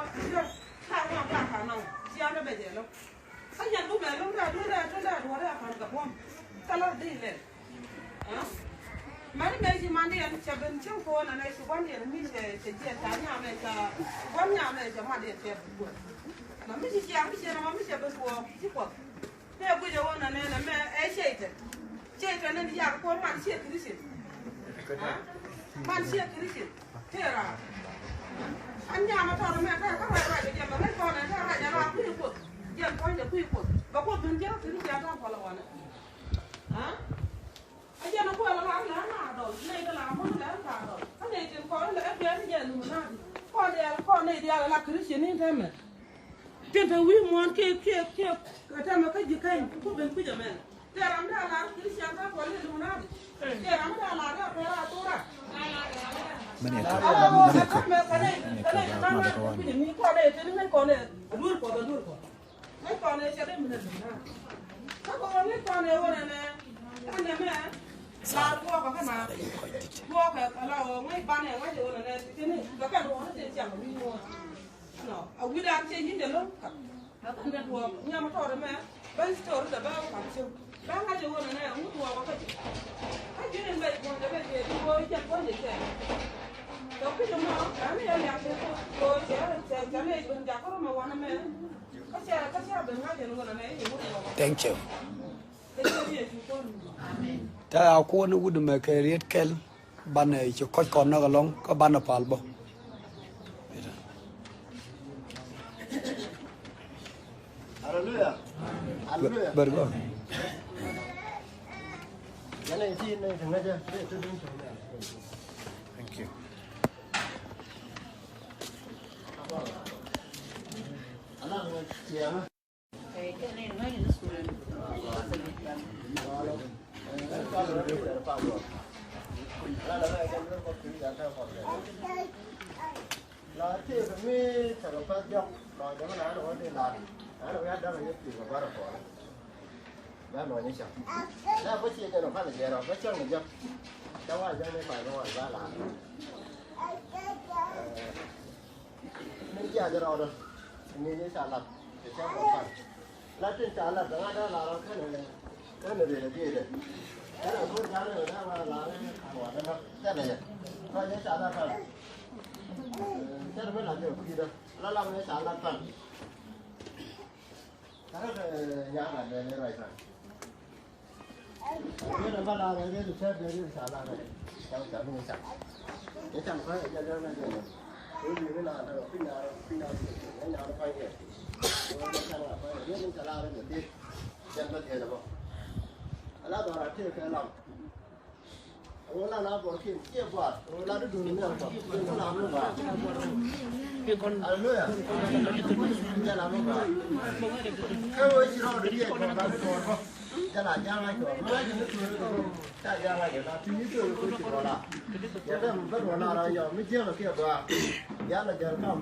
Ka ma ba ka naŋ. Ci an bɛ jɛ lɔ. Kä nyɛn bumɛ lo̱ŋ rɛɛ duɔ̱n rɛɛ tun rɛɛ duɔ̱n rɛɛ ka̱n kɛ buɔ̱m. Kä lär di lɛl. Mɛni mëë ci mandiɛn cɛ ben cieŋ ko̱o̱n ɛn ɛ ci gua̱ndiɛn mi cɛ, cɛ jiɛn ca nyamɛ ca gua̱n nyamɛ cɛ mandiɛn cɛ ben kuɔn. Mɛ mi ci ciaŋ mi ciɛn ɛmɔ mi cɛ ben kuɔɔk ci kuɔth. Tëë guic ɛ ɣöö nɛ nɛnɛ mɛ ɛ Cɛytan. Cɛytan ni yak kɔn man ciɛ Christian. Man ciɛ Christian. Tëë raar. An nyam a tɔt mɛ tɛɛ kä ruac ruac kɛ jɛ mɛ ŋäc kɔn ɛ tɛɛ ruac ala kui̱ kuoth. Jɛ puɔ̱ny jɛ kui̱ kuoth. Bɛ kuoth dun jɛ Christian tɔt kɔlɛ wanɛ. A jɛn a kuɛl a la la na dɔl. Nɛy kɛ la mɔn lɛ ka dɔl. Kä nɛy tin kɔn lɛ ɛ biɛn jɛ Illuminati. Kɔn diaal kɔn nɛy diaal la Christian ni tɛmɛ. Tin te wi̱i̱ muɔ̱ɔ̱n kiɛ, kiɛ, kiɛ, kɛ tɛmɛ kä ji̱ keny ku ben kui̱c ɛmɛn. Tëë ram dee a lar Christian kä kuɔl Illuminati. Tëë ram dee a lar dee a pɛr a thora. Mɛn ɛ kɛ, mɛn ɛ kɛ, mɛn ɛ kɛ, mɛn ɛ kɛ, mɛn ɛ kɛ. Thank you. Amen. Ta a kuɔn wut mɛ kɛ riet kɛl. Banɛ ci kɔc kɔn näk alɔŋ kä banɛ pal bä. Hallelujah. Hallelujah. Very good. Thank you. Ni jiath rɔɔdä ni ni ca lat kɛ cäŋ kɛ pan. Lat tin ca lat ŋa̱t dee lar ɔ kɛnɛ kɛnɛ rɛl a diet dɛ. Kɛnɛ go̱r ja̱a̱n rɛl dee ŋa̱t lar ɛ ka̱n wa dee ŋa̱t kɛnɛ yɛ. Kɔc ni ca lat pan. Kɛnɛ mi lat jɛ kui̱dä la lam ni ca lat pan. Kɛnɛ kɛ nya̱a̱k lat dee ni ruac pan. Hallelujah. Kɛ ɣöö ci rɔɔdɛ diɛɛk kɔn la bi tɔɔr bä. Jɛ la ja̱a̱ŋ a cɔɔr mi la ji̱ ni tueeri kɛ rɔ. Ca ja̱a̱ŋ a jɛ la ti ni tueeri kɛ ci rɔ la. Yɛ bɛ mi bä duɔl la rɔ yɔ mi jiäk a kiɛ gɔaa. Ya la jɛl kam.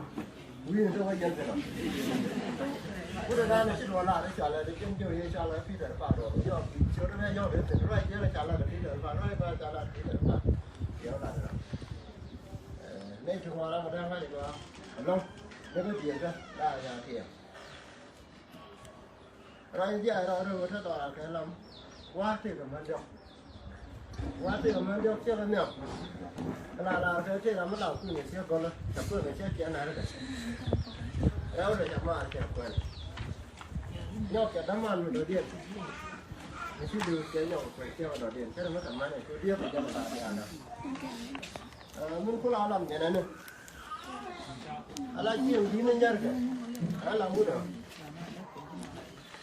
Wi̱i̱ ni te wä yɛn te lɔ. Wut ɛ naan ci duɔl la rɔ cɔal ɛ di cin jiök yɛ cɔal ɛ Peter pa duɔl yɔ. Ci rɔ bɛ yɔ bɛ te rɔ jiäk a cɔal ɛ Peter pa rɔ bɛ cɔal ɛ Peter pa. Yɛ la rɔ. Ɛ nɛy ti ŋuan ram kɛ da̱a̱ŋ ŋa̱c ɛ gɔaa. Ɛlɔ̱ŋ ni bä diɛɛkä la ya kiɛ. Raan jiac rɔ röw tä dhɔra kɛ lam. Wa̱a̱ tëëk ɛmän diɔ̱k. Wa̱a̱ tëëk ɛmän diɔ̱k ciek ɛ nhiam. Ɛn a laar kɛ tëëk ram mi lam kui̱n ɛ ciek gɔlä. Cɛ kui̱n ɛ ciek ciɛ nɛ̈r kɛ. Rɛw dɛ cɛ maar cɛ kuɛn. Nyɔk cɛ däman mi dɔ̱diɛn. Mi ci li̱w cɛ nyɔk kuɛn ciek ɛ dɔ̱diɛn. Cɛ rɛ mi kɛ män ɛ cu diɛk kɛ jɛ mi laar diaal dä. Ɛ, min kula lam jɛnɛ ni. Ala jiɛn bi ni nyɛrkɛ. Ala lam wudɔ.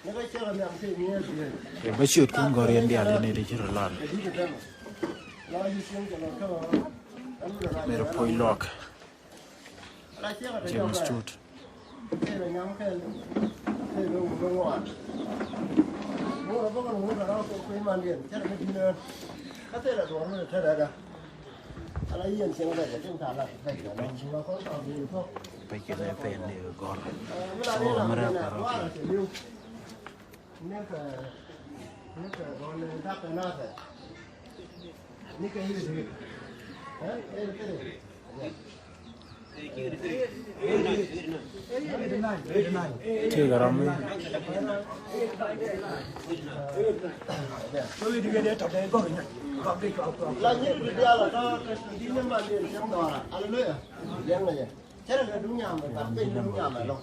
Ni ka cɛ ka niam kɛ ni ɛ biɛn. Ɛ bä ciöt kun gɔr yɛn diaal yɛn ɛ di ci rɔ lar. Ɛ di kɛ tɛmɛ. La yi siɛn kɛ lɔ kɛ lɔ. Ɛn wudɔ la. Mɛrɛ puɔy lɔk. Ala cɛ ka tɛ James jɔk. Tut. Tëë bɛ nyam kɛl. Tëë bɛ wut bɛ ŋuan. Ŋuan bä kɔn ŋuan bɛ rɔ kɛ kui̱ mandiɛn. Cɛ rɛ mi di̱n ɣän. Kä tëë rɛ duɔ̱ɔ̱r mi rɛ tɛrɛ da. Ala yien cieŋ bɛ jɛ tin ka lat bɛ jɛ lɔŋ. Ŋuan kɔn ka bi kɔ. Bɛ kɛ lɛ pɛn ni gɔr. Ɛ, mi la ni la mi rɛ kɛ rɔ kɛ. Ni kɛ, ni kɛ gɔn ni dak kɛ nathɛ. Ni kɛ yiri diri. Ɛ, ɛ, kɛ. Ti garam mi. La nyiri di dial a tɔ kɛ di ni man di ni cɛm dɔra. Aleluya. Cɛ rɛ duŋ nyam bɛ bak piny duŋ nyam ɛlɔŋ.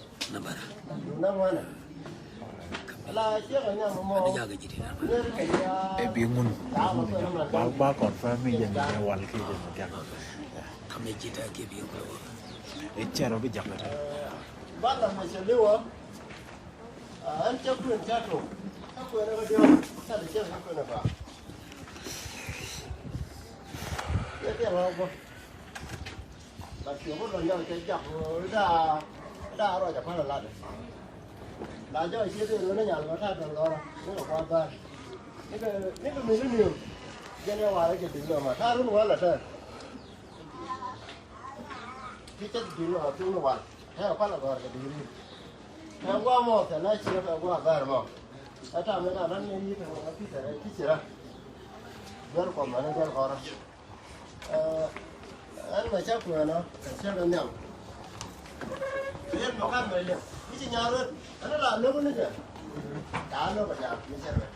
Duŋ na ŋuanɛ. Ɛ bi ŋun ba ba confirm mi jɛ ni wal ki jɛ ni tiak. Kam ni jita ki bi ŋun. Ɛ cɛ rɔ bi jak. Ba la mɛ cɛ liwa. An cɛ kuen cɛ to. Ka kuen ka diɔ. Ka de cɛ ka kuen ba. Yɛ kɛ ba ba. Ba tiɛ bä lɔ nyɔk cɛ jak daa daa rɔ jɛ pal lat. La jɔ cie dee rɔ ni nyal ba ta dɔl gɔrɔ ni kɛ kuath bär. Ni kɛ ni kɛ millennium. Jɛn ɛ warɛ kɛ dik lɔ ma ta run wal la tɛr. Ti cɛ duŋ a tuŋ wal. Ɛ kual a gɔr kɛ duŋ ri. Ɛ gua mɔ kɛ na ciɛ kɛ gua bɛr mɔ. Ɛ tam ni ka nan ni yi kɛ mɔ na ti kɛ ti ci ra. Bɛr kɔ mɔ ni bɛr kɔrɔ. Ɛ ɛn mɛ cɛ kuɛ na kɛ cɛ kɛ niam. Riet mɔ kan mɛ liam. Ni ci nyar wet. Ɛn la lok ni kɛ. Ta lok kɛ ja ni cɛ wet.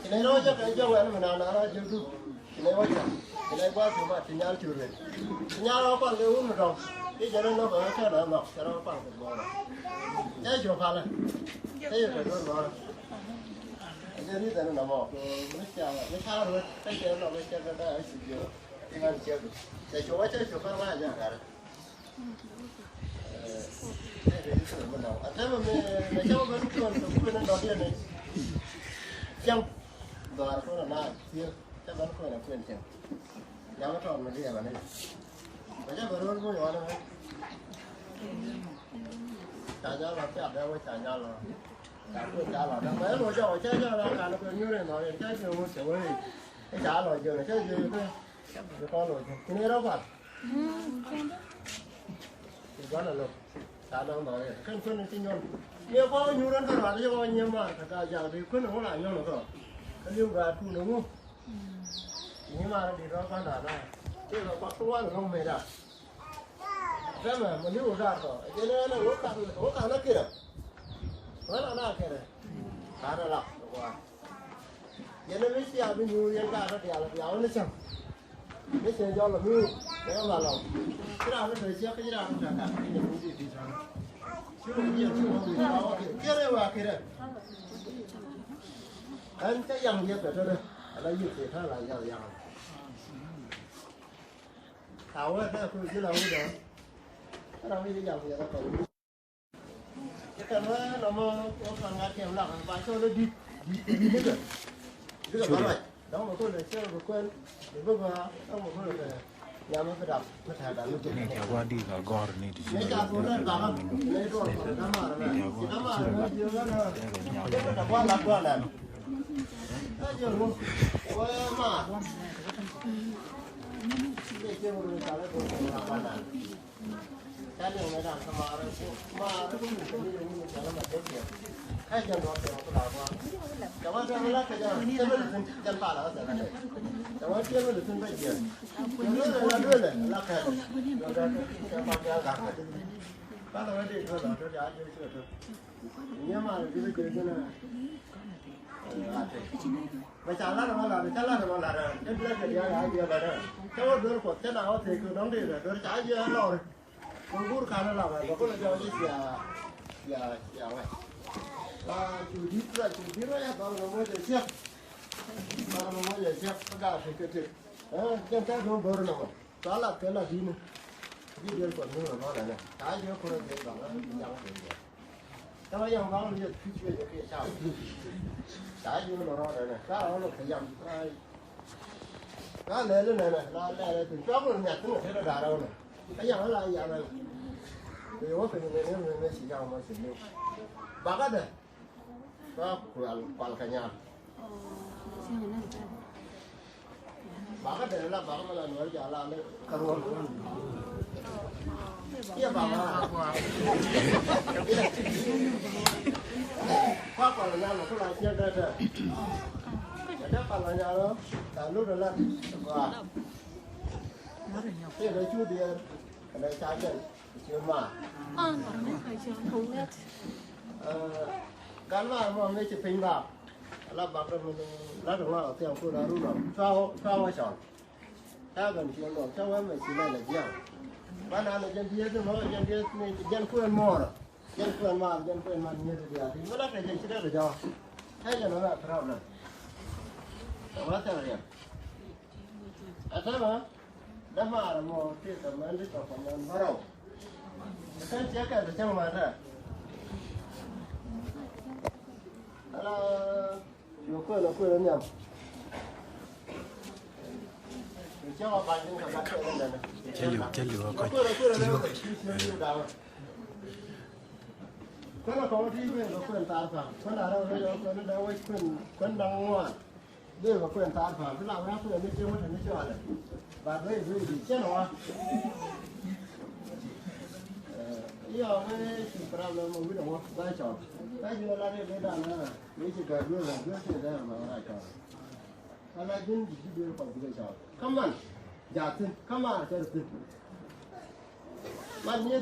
Ci nɛy rɔ jɛ kɛ jɛ wɛn mi naan naan rɔ jɛ du. Ci nɛy wä cam. Ci nɛy gua̱a̱th ci ma ci nyal ci ruet. Ci nyal rɔ kual kɛ wun mi tɔŋ. I̱ jɛ rɔ nɔk kɛ kɛn rɔ nɔk cɛ rɔ kual kɛ guɔ̱ɔ̱rɔ. Cɛ ci palɛ. Cɛ yɛ kɛ duɔ̱r gɔ̱rɔ. Ɛ jɛ ri dhɛn nɔmɔ. Mi ca mi ca ruet. Cɛ cɛ nɔk cɛ kɛ kɛ ci jiö. I̱ ŋa̱n cɛ du. Cɛ ci wä cɛ ci pal ma jɛ kɛ rɛ. Ɛ tɛmɛ mi mɛ cɛ wä ben kuɛn kɛ kuɛn in dɔ̱diɛn in. Cɛŋ dhɔaar kuɛn in a thier cɛ ben kuɛn in kuɛn cɛŋ. Jam tɔɔt mi diɛɛk ani. Mɛ cɛ ben ro̱l muc ɣɔn in. Ca nyal lɔ piath dee wä ca nyal lɔ. Ca kuɛn ca lɔ dee mɛ in wä jɔk cɛ jɔk la kan kuɛn nyuur in dhɔriɛn cɛ jiök wä cɛ wä in. Ca lɔ jiök cɛ jiök kɛ. Ci kɔn lɔ jiök. Ci ni rɔ kual. Ci gua̱n a lo̱k ca da̱ŋ dhɔriɛn kɛn kuën ci nyɔn. Ni kɔn nyuur ɛn kärɔa ni kɔn nyiɛ maar kɛ ka ja̱a̱ŋ di kuën ŋu la nyɔn kärɔa. Kä li̱w gaat tuun ɛŋu. Ci nyiɛ maar di rɔ gua̱n a na. Ci kɛ kuak tuan ɛŋu mɛ da. Tɛmɛ mɛ li̱w gaat kɔ. Jɛn ɛn ɛŋu kan ɛŋu kan a kirɛ. Ɣän a na kirɛ. Kan a lak kɛ kuak. Yɛn mi cia bi nyuur yɛn ka rɔ diaal diaal ni cäŋ. Ni cɛ jɔl mi kɛ ma lɔ. Ci raan ni tɔ ciek ci raan ni tɔ ka ni jɛ mi di di tɔ. Ci wä yɛ ci wä mi tɔ wä kɛ kɛrɛ wä kɛrɛ. Ɛn cɛ yaŋ yɛ kɛ tɔ dɛ. Ala yɛ kɛ tɔ la yaŋ yaŋ. Ka wä kɛ ku jila wä dɔ. Kɛ raan ni yaŋ yɛ kɛ tɔ. Ni diawa di ka gɔr ni ti ci ni diawa ti ci ni diawa. Mɛ ca lar mɔ lar, ca lar mɔ lar, ɛ blɛ kɛ diaal a jiɛ lar. Ca wä duer Kuɔth, ca na wä thek kɛ dɔ̱ŋ dee duer, ca jiɛ lɔr. Kɛ gur kan lar, bɛ kulɛ jɔw ji̱ cia, cia, cia wɛ. Cu di̱t, cu di̱t wä ya dhɔl mɔ mɔ jɛ ciek. Dhɔl mɔ mɔ jɛ ciek, kä gaa tek kɛ tek. Ɛ jɛn ca duer bör nɔmɔ. Ca lat kɛ lat di̱t ni. Ji̱ duer Kuɔth ni mɔ mɔ nɛnɛ. Ca jiɛ kurɛ jɛ dhɔl, ɛ jaŋ kɛ jɛ. Tama yam ba wani yɛ tuc yɛ kɛ ca. Ca ji̱ wani rɔ dɛ nɛ. Ca rɔ wani kɛ yam. Ca lɛli nɛ nɛ. La lɛli tin cua wani nyat tin kɛ da rɔ nɛ. Ka yam la yam nɛ. Kɛ yɛ wani kɛ nɛ nɛ nɛ ci yam ma ci nɛ. Ba ka dɛ. Ba kual kual kɛ nyam. Bakä dee la bakä mɛ la nuɔr jala ni kɛ ruɔm. Kiɛ bakä. Kua kɔn la nyal ku la ciek dee dee. Kɛ dee kɔn la nyal ka lut la gɔaa. Kiɛ dee cu diɛɛr kɛ dee ca jɛn. Ciöt maar. Ɛ, gat maar mɔ mëë ci piny bak. Ala bak dɔ mɛ la dɔ ŋɔak a thiaŋ kun a run ɔ. Cua wä, cua wä cɔl. Ca ben ciöt dɔ, ca wä mɛ ci lɛl a jiaŋ. Banɛ ni jɛn dieth mɔ, jɛn dieth ni jɛn kuɛn mɔɔrɔ. Jɛn kuɛn maar, jɛn kuɛn maar nyieet diaal. Ti mi la kɛ jɛ ci dee rɛ jɔɔ. Ɛ jɛn ɔ la problem. Ɛ wa thɛl riɛk. Ɛ tɛmɛ dämaar mɔ ti kɛ mɛn di tɔk kɛ mɛn bärɔw. Ɛ kɛn ciɛ kɛn ti cäŋ mɛn dɛ. Ala. Cä liw, cä liw a kɔc. Liw. Kuɛn a kɔn ti ben kɛ kuɛn thar pa̱a̱m. Kuɛn a rɛw rɛw kuɛn da̱ŋ wec kuɛn, kuɛn da̱ŋ ŋuan. Dee kɛ kuɛn thar pa̱a̱m. Ti la wee kuɛn ni cieŋ wä te ni cɔalɛ. Ba duec duec di cien wa. Ɛ, iɔ wee ci problem mɔ wi̱n a wä ba cɔl. Ba ji̱ wä la dee dee dan na. Wee ci gak duel la duel ci dee ma wä ra cɔl. Ala ji̱n ji̱ ji̱ duel kɔn ji̱ kɛ cɔl. Kä man. Jathin. Kä man a cɔl thin. Man ni